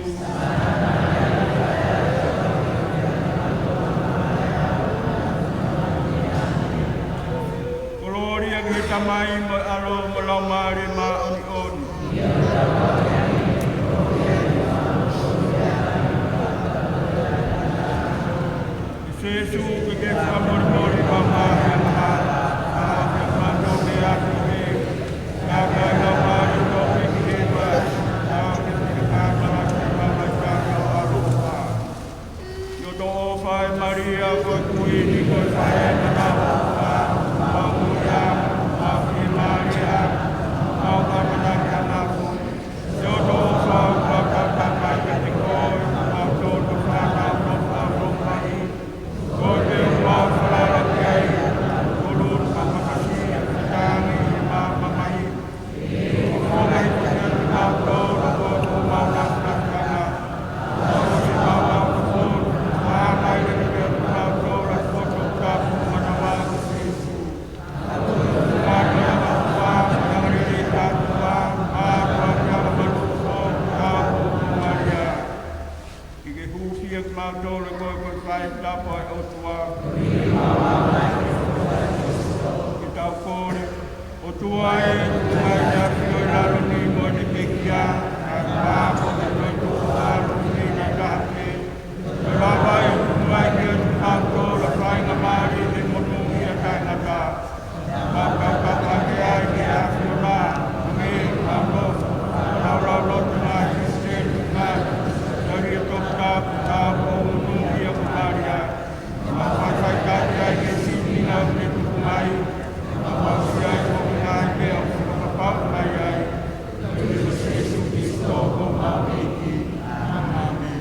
Kolōlia ki he Tamai mo e ʻAlo mo e Laumālie Māʻoniʻoni. Sēsū, ke ke fakamolemole mai ki he ngaahi ʻamanaki, ʻa e fānau mei he ʻapi ni, ʻa e kakai ʻoku nau ʻi he ʻapi ni, ʻa e kakai ʻoku nau ʻi he ʻapi ni. ʻOfa e Malia, ko e Kuini, ko e Faʻē ʻa e ʻOtua, ʻofa atu kiate kimautolu ʻoku ʻi he ʻapi ni, ʻofa atu kiate kimautolu ʻoku ʻi he ʻapi ni. Ke ke hūfia kimautolu ʻe koe ko e faaitapu ʻa e ʻOtua. Ke tau kole. ʻOtua ē, tuku mai ʻa e ʻAfio ʻi lalo ni mo ʻene pekia, kae ʻoua kuo ke toe tuku ʻa e ʻAlo ni ʻi he taha pē, kae lava ʻo tuku mai kiate kimautolu ʻa e faingamālie ʻo e monūʻia taʻengata. Pea ke tau kau hake ai ki he ʻAfiona, ʻo hangē ko hoʻo nofo, ʻo laulau loto mai ki he Siasi, ʻa e Tohi Toputapu, ʻa e Tohi Monūʻia ko Malia. Pea ke mau faʻifaʻitaki ai ki he sīpinga ʻoku ne tuku mai, pea ke mau aʻusia ai foki ʻa e ngaahi meʻa ʻoku fakapapauʻi mai ai. Koeʻuhi ko Sēsū Kalaisi ko homau ʻEiki. ʻĀmeni.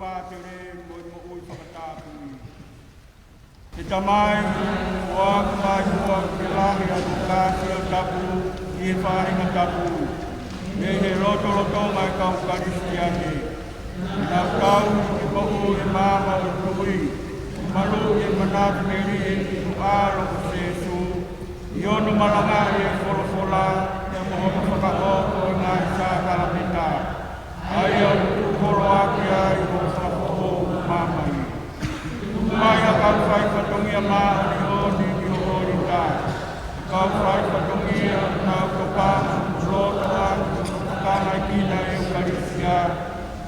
pātele mo e moʻui fakatapui. ʻE Tamai, ʻoku ʻoatu mai muʻa ke lahi ʻa e ʻOtua ʻo e tapu ʻi he faʻahinga tapu, mei he lotolotonga ʻo e kau Kalisitiane, ke nau kau ʻi he moʻui ʻi he maama ʻo e tui, maluʻi ʻe he manatu melie ʻi he ʻAlo ko Sēsū, ʻi hono malangaʻi ʻa e folofola, pea mo hono fakahoa ʻo e ngaahi sākalamēniti, ʻa ia ʻoku tuʻu holo ʻaki ai hoʻo fakafoʻou ʻo māmani. Tuku mai ha kau fai fatongia māʻoniʻoni ʻi ho ʻōlita, kau fai fatongia ʻoku nau tokanga, loto atu, tokanga ki he ʻEukalesia,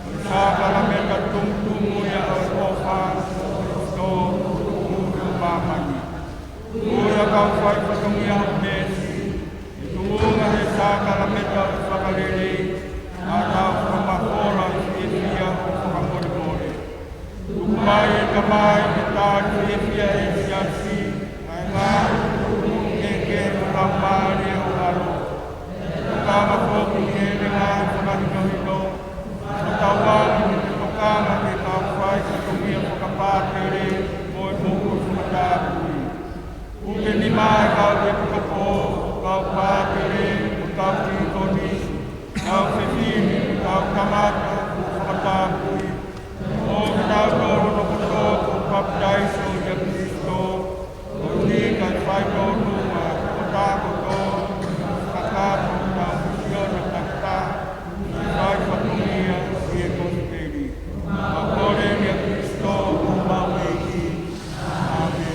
ko e sākalamēniti tumutumu ia ʻo e ʻofa ʻo Kalaisi ʻoku tuʻutuʻuni ʻi māmani. Tuku ʻa e kau fai fatongia ʻo e mēsi, ʻi he tuʻunga ʻo e sākalamēniti ʻo e fakalelei, ʻa ʻetau fakamafola ʻo e fiefia ʻo e fakamolemole. Tuku mai ʻe Tamai ke tali fiefia ʻe he Siasi ʻa e ngaahi tuʻutuʻuni kehekehe ʻo e Laumālie ʻo e ʻAlo, tokanga foki ki heʻene ngaahi fakahinohino, ʻo tauange ke tokanga ki he kau fai fatongia fakapātele mo e moʻui fakatapui. Puke nima ʻa e kau ʻepikopō, kau pātele, kau tīkoni, kau fefine, kau kamata kuo fakatapui, ʻo kinautolu kotoa kuo papitaiso ʻia Kalaisi, ʻo ʻuhinga ki he faitotonu ʻa e tokotaha kotoa, kakato ʻetau fisiona takitaha, fai fatongia ʻi he kosipeli. Ko e kole ni ʻia Kalaisi ko homau ʻEiki. ʻĀmeni.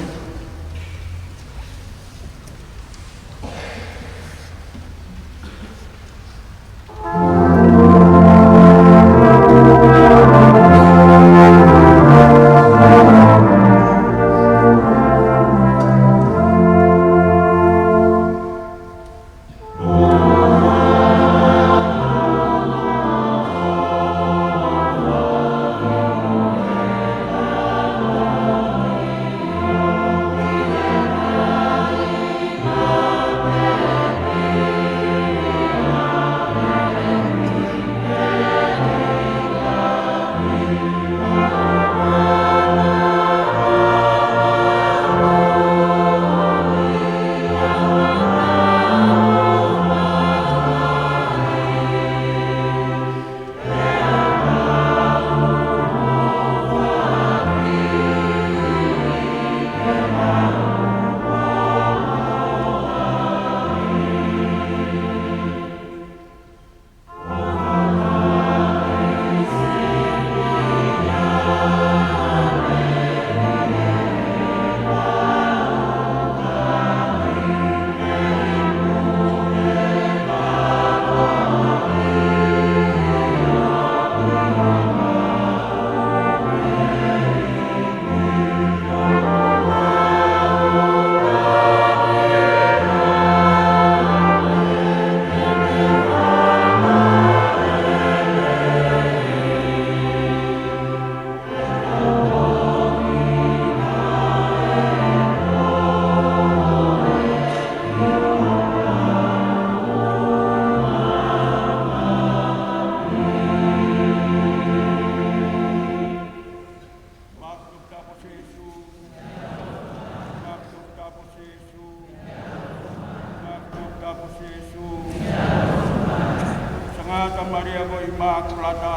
Sangata Maria ko e ʻImakulata,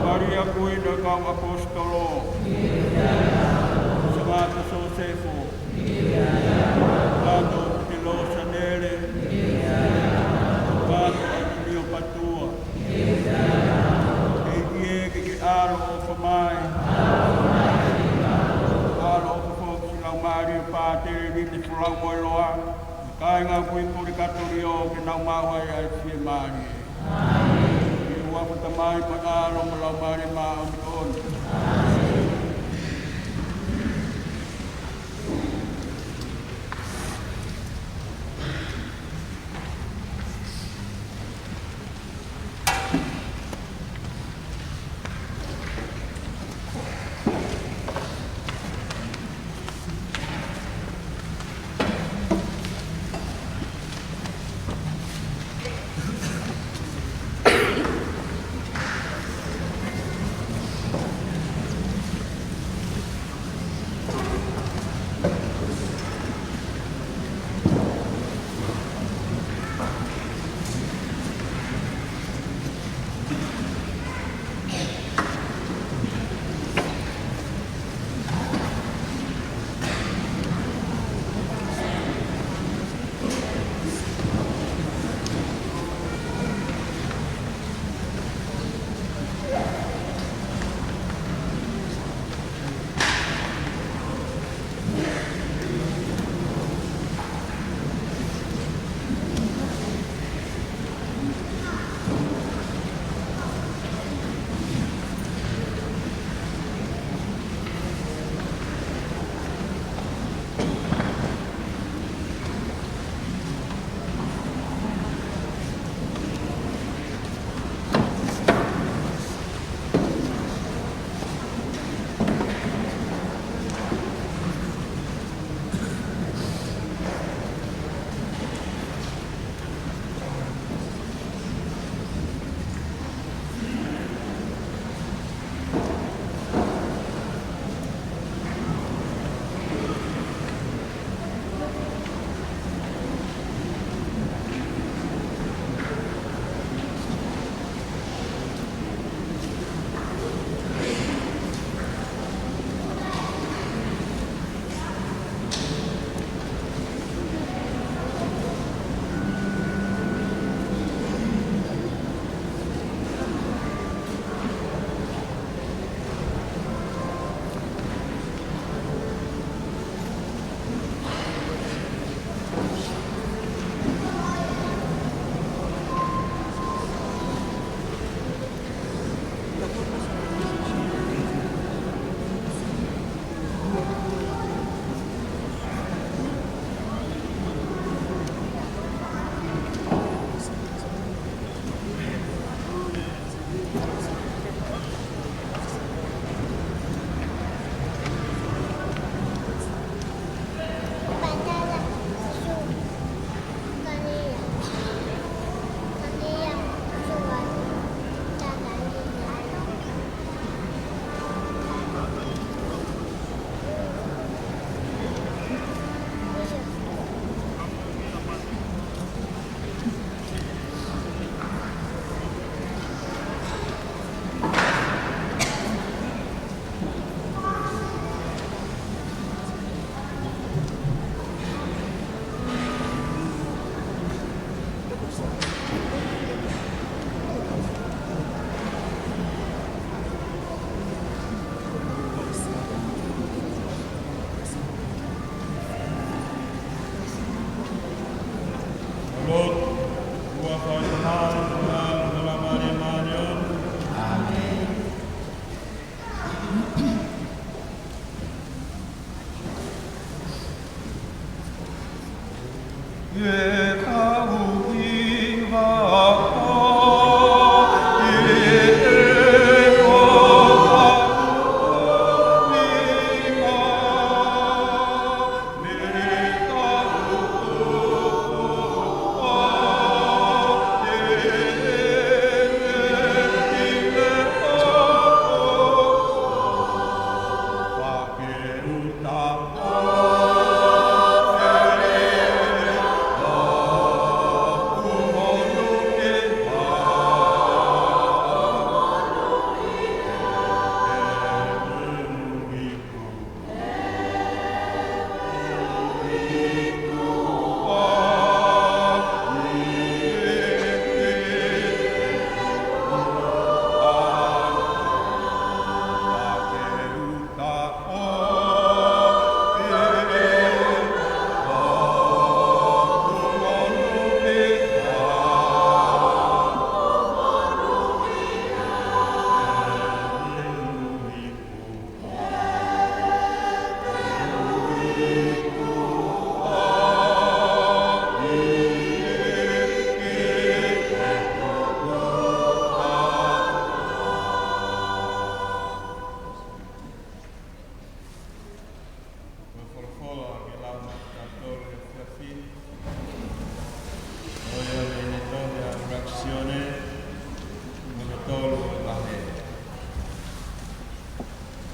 Maria Kuini ʻo e kau ʻAposetolo, Sangata Sosefo, Sangata Losanele, Sangata ʻAntonio Pātua, ʻEiki ke ke ʻaloʻofa mai, ʻaloʻofa foki ki he laumālie ʻo e pātele ni ne folau mo e loa, kāinga ʻoku ʻi pulikatorio ke nau maʻu ai ʻa e fiemālie. ʻI he huafa ʻo e Tamai mo e ʻAlo mo e Laumālie Māʻoniʻoni.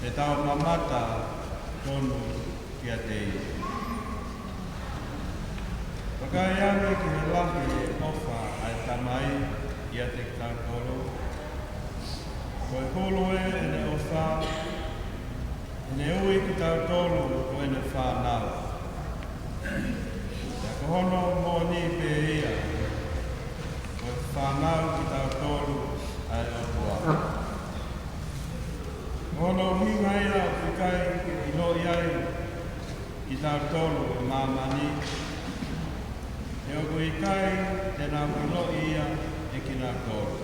Te tau mamata tonu kiate ia. Vakai ange ki he lahi e ʻofa ʻa e Tamai ʻiate kitautolu. Ko e hulu ʻene ʻofa, ʻene ui kitautolu ko ʻene fānau. Pea ko hono moʻoni pē ia, ko e fānau kitautolu ʻa e ʻOtua. Ko hono ʻuhinga ia ʻoku ʻikai ke ʻiloʻi ai kitautolu ʻe māmani, he ʻoku ʻikai te nau ʻiloʻi ia ʻe kinautolu.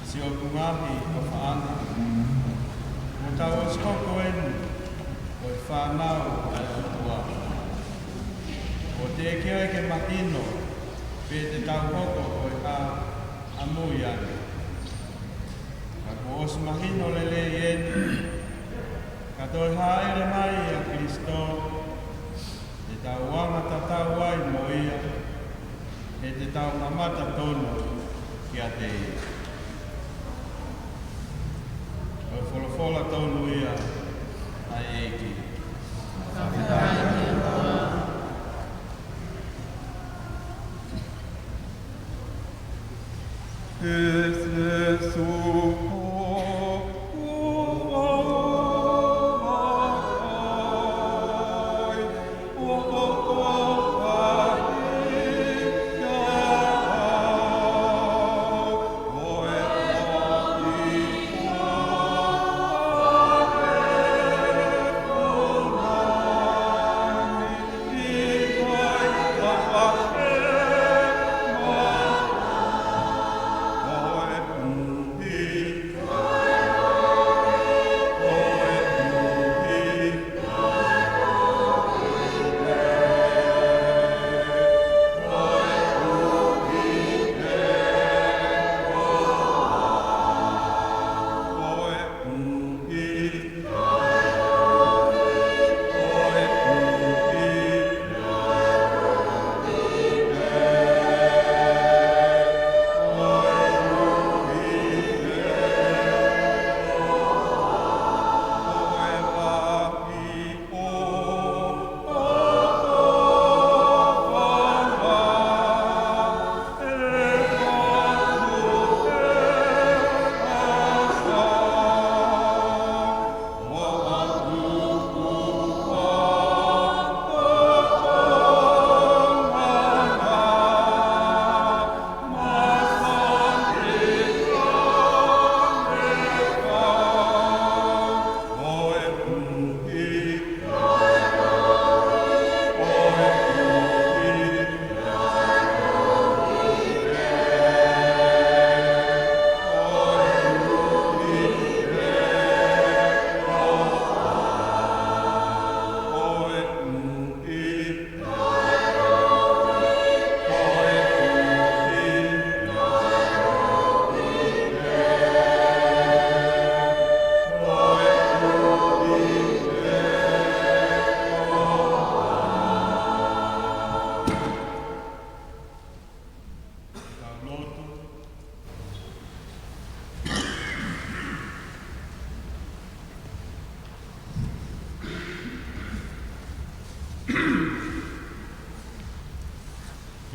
Siʻoku ngaahi ʻofaʻanga, kuo tau ʻosi hoko eni ko e fānau ʻa e ʻOtua. Kuo teʻeki ai ke mahino pe te tau hoko ko e hā ʻamui ange. Ka kuo ʻosi mahino lelei eni, ka toe hāʻele mai ʻa Kalaisi, te tau anga tatau ai mo ia, he te tau mamata tonu kiate ia. Ko e folofola tonu ia ʻa e ʻEiki.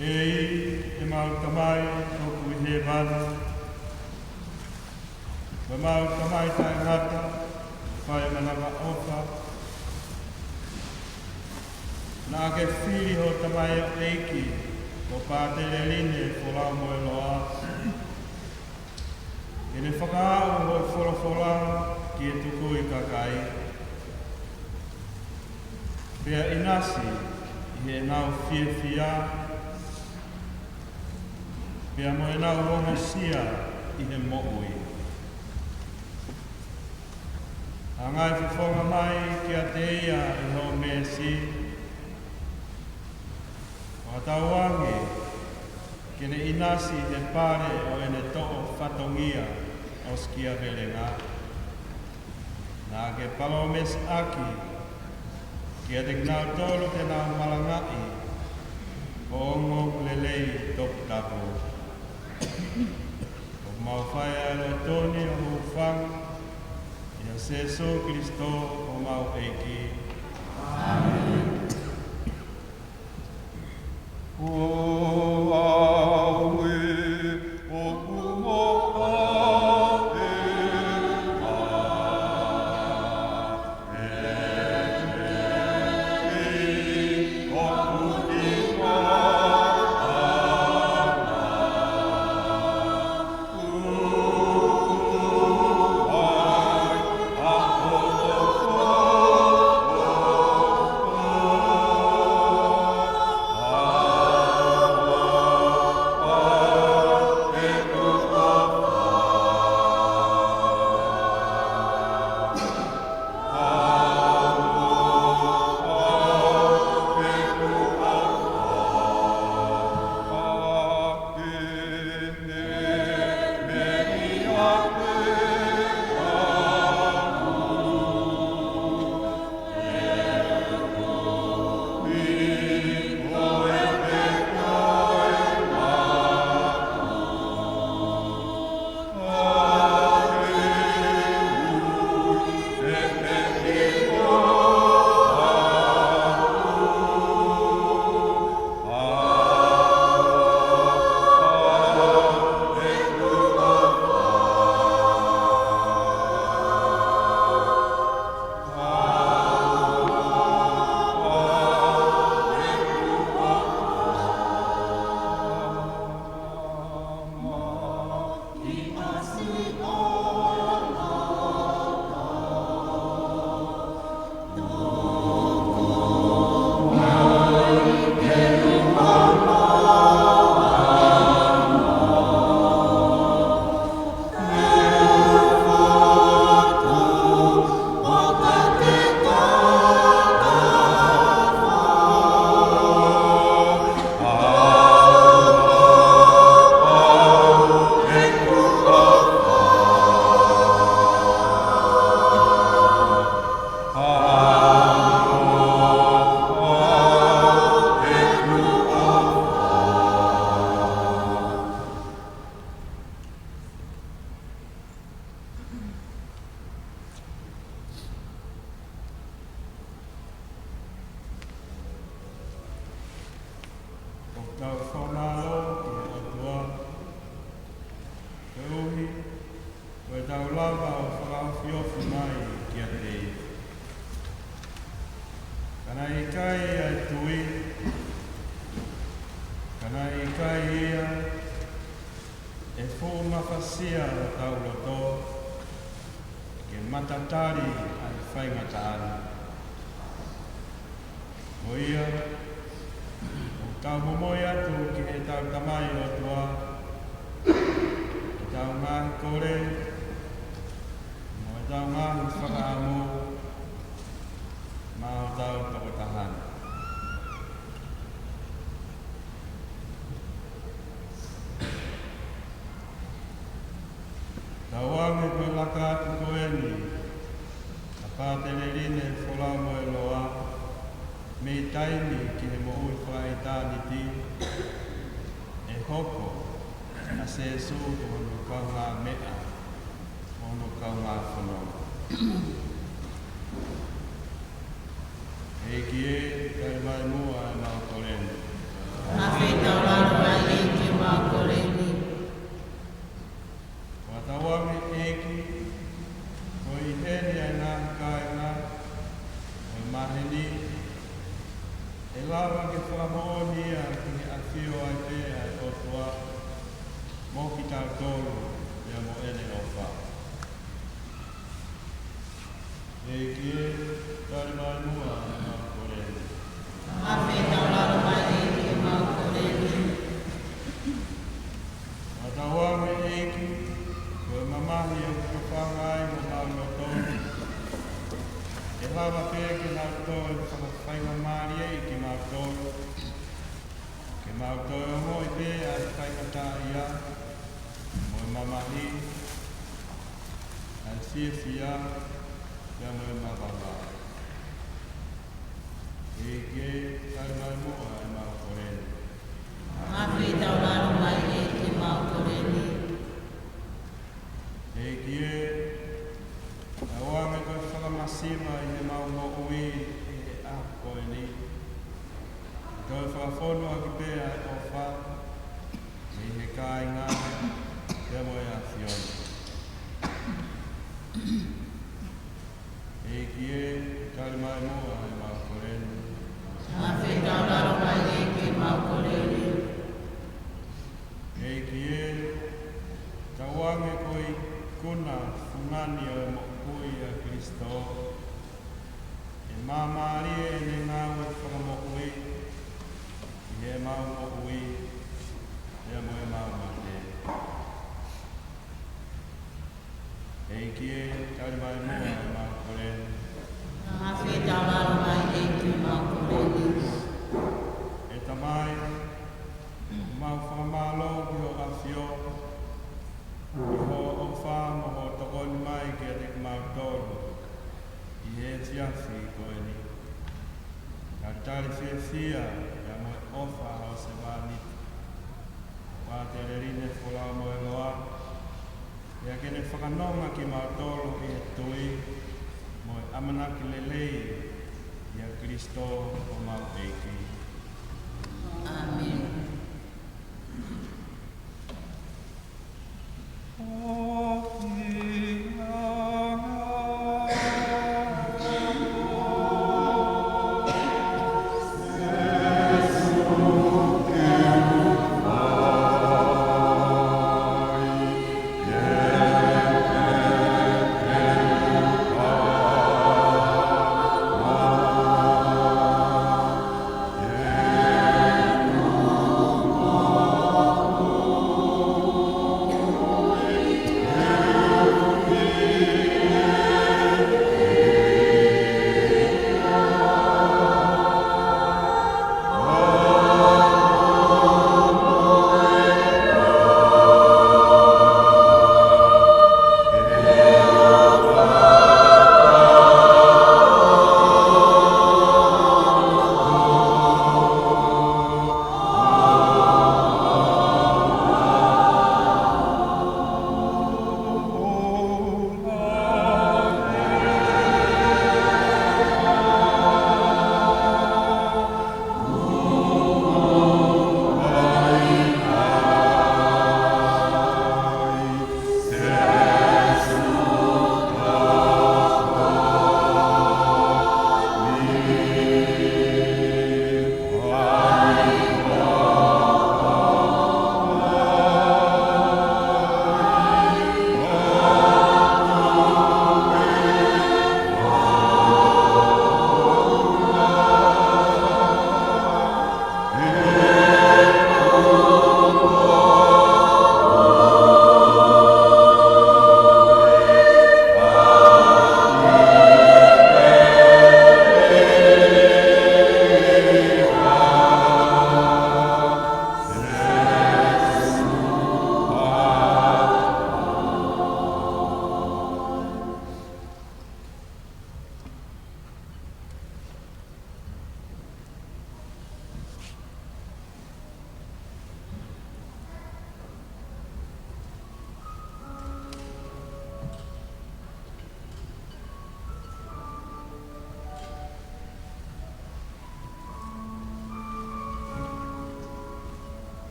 ʻEiki, ʻemau Tamai ʻoku ʻi hēvani, ko ʻemau Tamai taʻengata, fai manavaʻofa, naʻa ke fili ho tamaioʻeiki ko Pātele Line Folaumoeloa, ke ne fakaaʻu hoʻo folofola ki he tukui kakai, pea ʻinasi ʻi heʻenau fiefia, pea mo ʻenau ongosia ʻi he moʻui. Angai fofonga mai kiate ia ʻi hoʻo mēsi, ʻo tauange ke ne ʻinasi he pale ʻo ʻene toʻo fatongia ʻo Sikiavelenga. Naʻa ke palōmesiʻaki kiate kinautolu te nau malangaʻi ʻo ongoongolelei toputapu. ʻOku mau fai ʻa e lotu ni ʻo hūfanga ʻi he Sīsū Kalaisi ko homau ʻEiki. ʻOku tau fakamālō ki he ʻOtua, koeʻuhi ko ʻetau lava ʻo fakaofiofi mai kiate ia. Ka naʻe ʻikai ʻa e tui, ka naʻe ʻikai ia ʻe fuʻu mafasia hotau loto ke matatali ʻa e faingataʻa ni. Ko ia, ʻoku tau momoi atu ki heʻetau Tamai ʻOtua ʻetau ngaahi kole mo ʻetau ngaahi fakaʻamu maʻa hotau Tokotaha ni. Tauange ko e laka atu ko eni ʻa Pātele Line Folau Moeloa mei taimi ki he moʻui fakaʻitāniti, ʻe hoko ʻa Sīsū ko hono kaungāmeʻa, ko hono kaungāfononga. ʻEiki ē, tali mai muʻa ʻemau kole ni. Fakafetaulalo mai ʻEiki ʻemau kole ni. Fakatauange ʻEiki, ko e ʻi heni ʻa e ngaahi kāinga ʻo e maheni, ʻe lava ke fakamoʻoni ia ki he ʻafio ai pē ʻa e ʻOtua mo kitautolu, pea mo ʻene ʻofa. ʻEiki ē, tali mai muʻa ʻemau kole ni. Fakafetaulalo mai ʻEiki ʻemau kole ni. Fakatauange ʻEiki, ko e mamahi ʻoku tofanga ai homau loto, ʻe lava pē ke mau toe fakafaingamālieʻi kimautolu, ke mau toe ongoʻi pē ʻa e faingataʻaʻia mo e mamahi, ʻa e fiefia, pea mo e mavava. ʻEiki ē, tali mai muʻa ʻemau kole ni. Fakafetaulalo mai ʻEiki ʻemau kole ni. ʻEiki ē, tauange Sima ʻi heʻemau moʻui ʻi he ʻaho ko eni. Toe fakafonu ʻaki pē ʻa e ʻofa ʻi he kāinga pea mo e ʻAfiona. ʻEiki ē, tali mai muʻa ʻemau kole ni. Fakafetaulalo mai ʻEiki ʻemau kole ni. ʻEiki ē, tauange ko e ikuna fungani ʻo e moʻui ʻa Kalaisi, ʻe māmālie ʻene ngāue fakamoʻui ʻi heʻemau moʻui pea mo ʻemau mate. ʻEiki ē, tali mai muʻa ʻemau kole ni. Fakafetaulalo mai ʻEiki ʻemau kole ni. ʻE Tamai, ʻoku mau fakamālō ki hoʻo ʻAfio, ʻi hoʻo ʻofa mo hoʻo tokoni mai kiate kimautolu ʻi he efiafi ko eni. Talitali fiefia pea mo e ʻofa ʻa ho sevāniti, Pātele Line Folau Moeloa, pea ke ne fakanonga kimautolu ʻi he tui mo e ʻamanaki lelei ʻia Kalaisi ko homau ʻEiki. ʻĀmeni.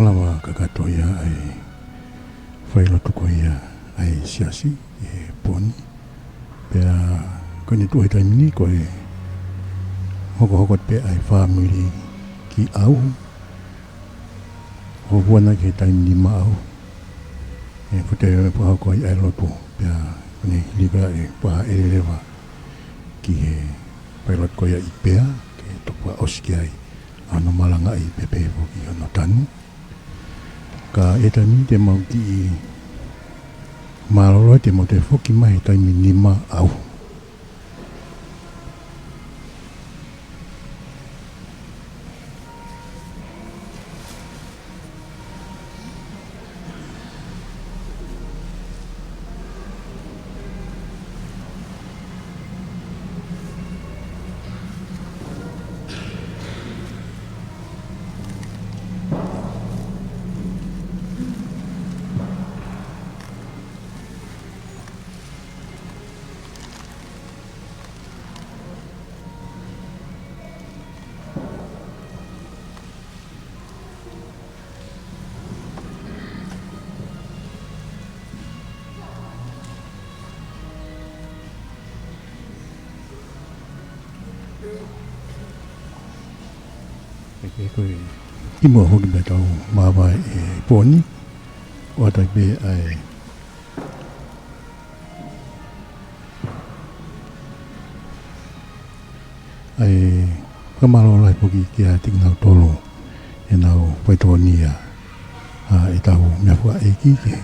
Lava kakato ia ʻa e failotu ko ia ʻa e siasi ʻi he pō ni. Pea ko ʻene tuʻu he taimi ni ko e hokohoko pē ʻa e fāmili ki ʻauhu. Hokohoko ʻana ki he taimi nima ʻauhu. ʻE, fute e fakahoko ai ʻa e lotu. Pea ko ʻene lika e pā ʻe leva ki he failotu ko ia ʻi Pea, ke toki ʻosi ki ai ʻa hono malangaʻi pea pehē foki hono tanu. Ka ʻi he taimi ni te mau kiʻi mālōlō, te mau toe foki mai he taimi nima ʻauhu. ʻE, ko e kimuʻa foki pea tau māvae e pō ni, ʻoatu ai pē ʻa e ʻa e fakamālō lahi foki kiate kinautolu ʻenau faitokonia ʻa ʻetau meʻafakaʻeiki ki he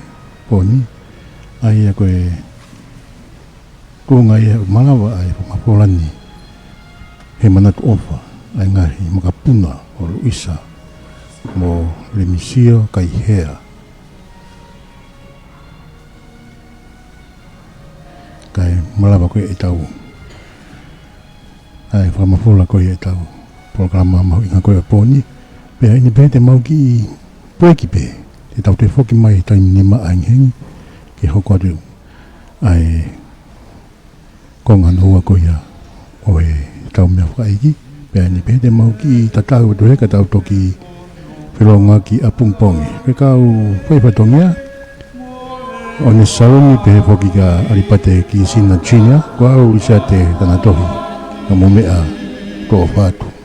pō ni. ʻA ia ko e konga ia ʻoku malava ʻa e fakamafola ni he manatu ʻofa ʻa e ngaahi makapuna ʻo Luisa mo Lemisio Kaihea. Kae malava ko ʻetau ʻa e fakamafola ko ia ʻetau polokalama mahuʻinga ko ia ʻo e pō ni. Pea ʻi heʻene pehē te mau kiʻi pueki pē, te tau toe foki mai he taimi nima ʻahengihengi ke hoko atu ʻa e konga hono ua ko ia ʻo ʻetau meʻafakaʻeiki. Pea ʻi heʻene pehē te mau kiʻi tatau atu he ka tau toki felōngoaki ʻapongipongi. Ko e kau faifatongia, ʻOnesaloni pehē foki kia ʻAlipate Kisina Junior, ko au Lisiate Kanatohi, ka mou meʻa tō ʻofa atu.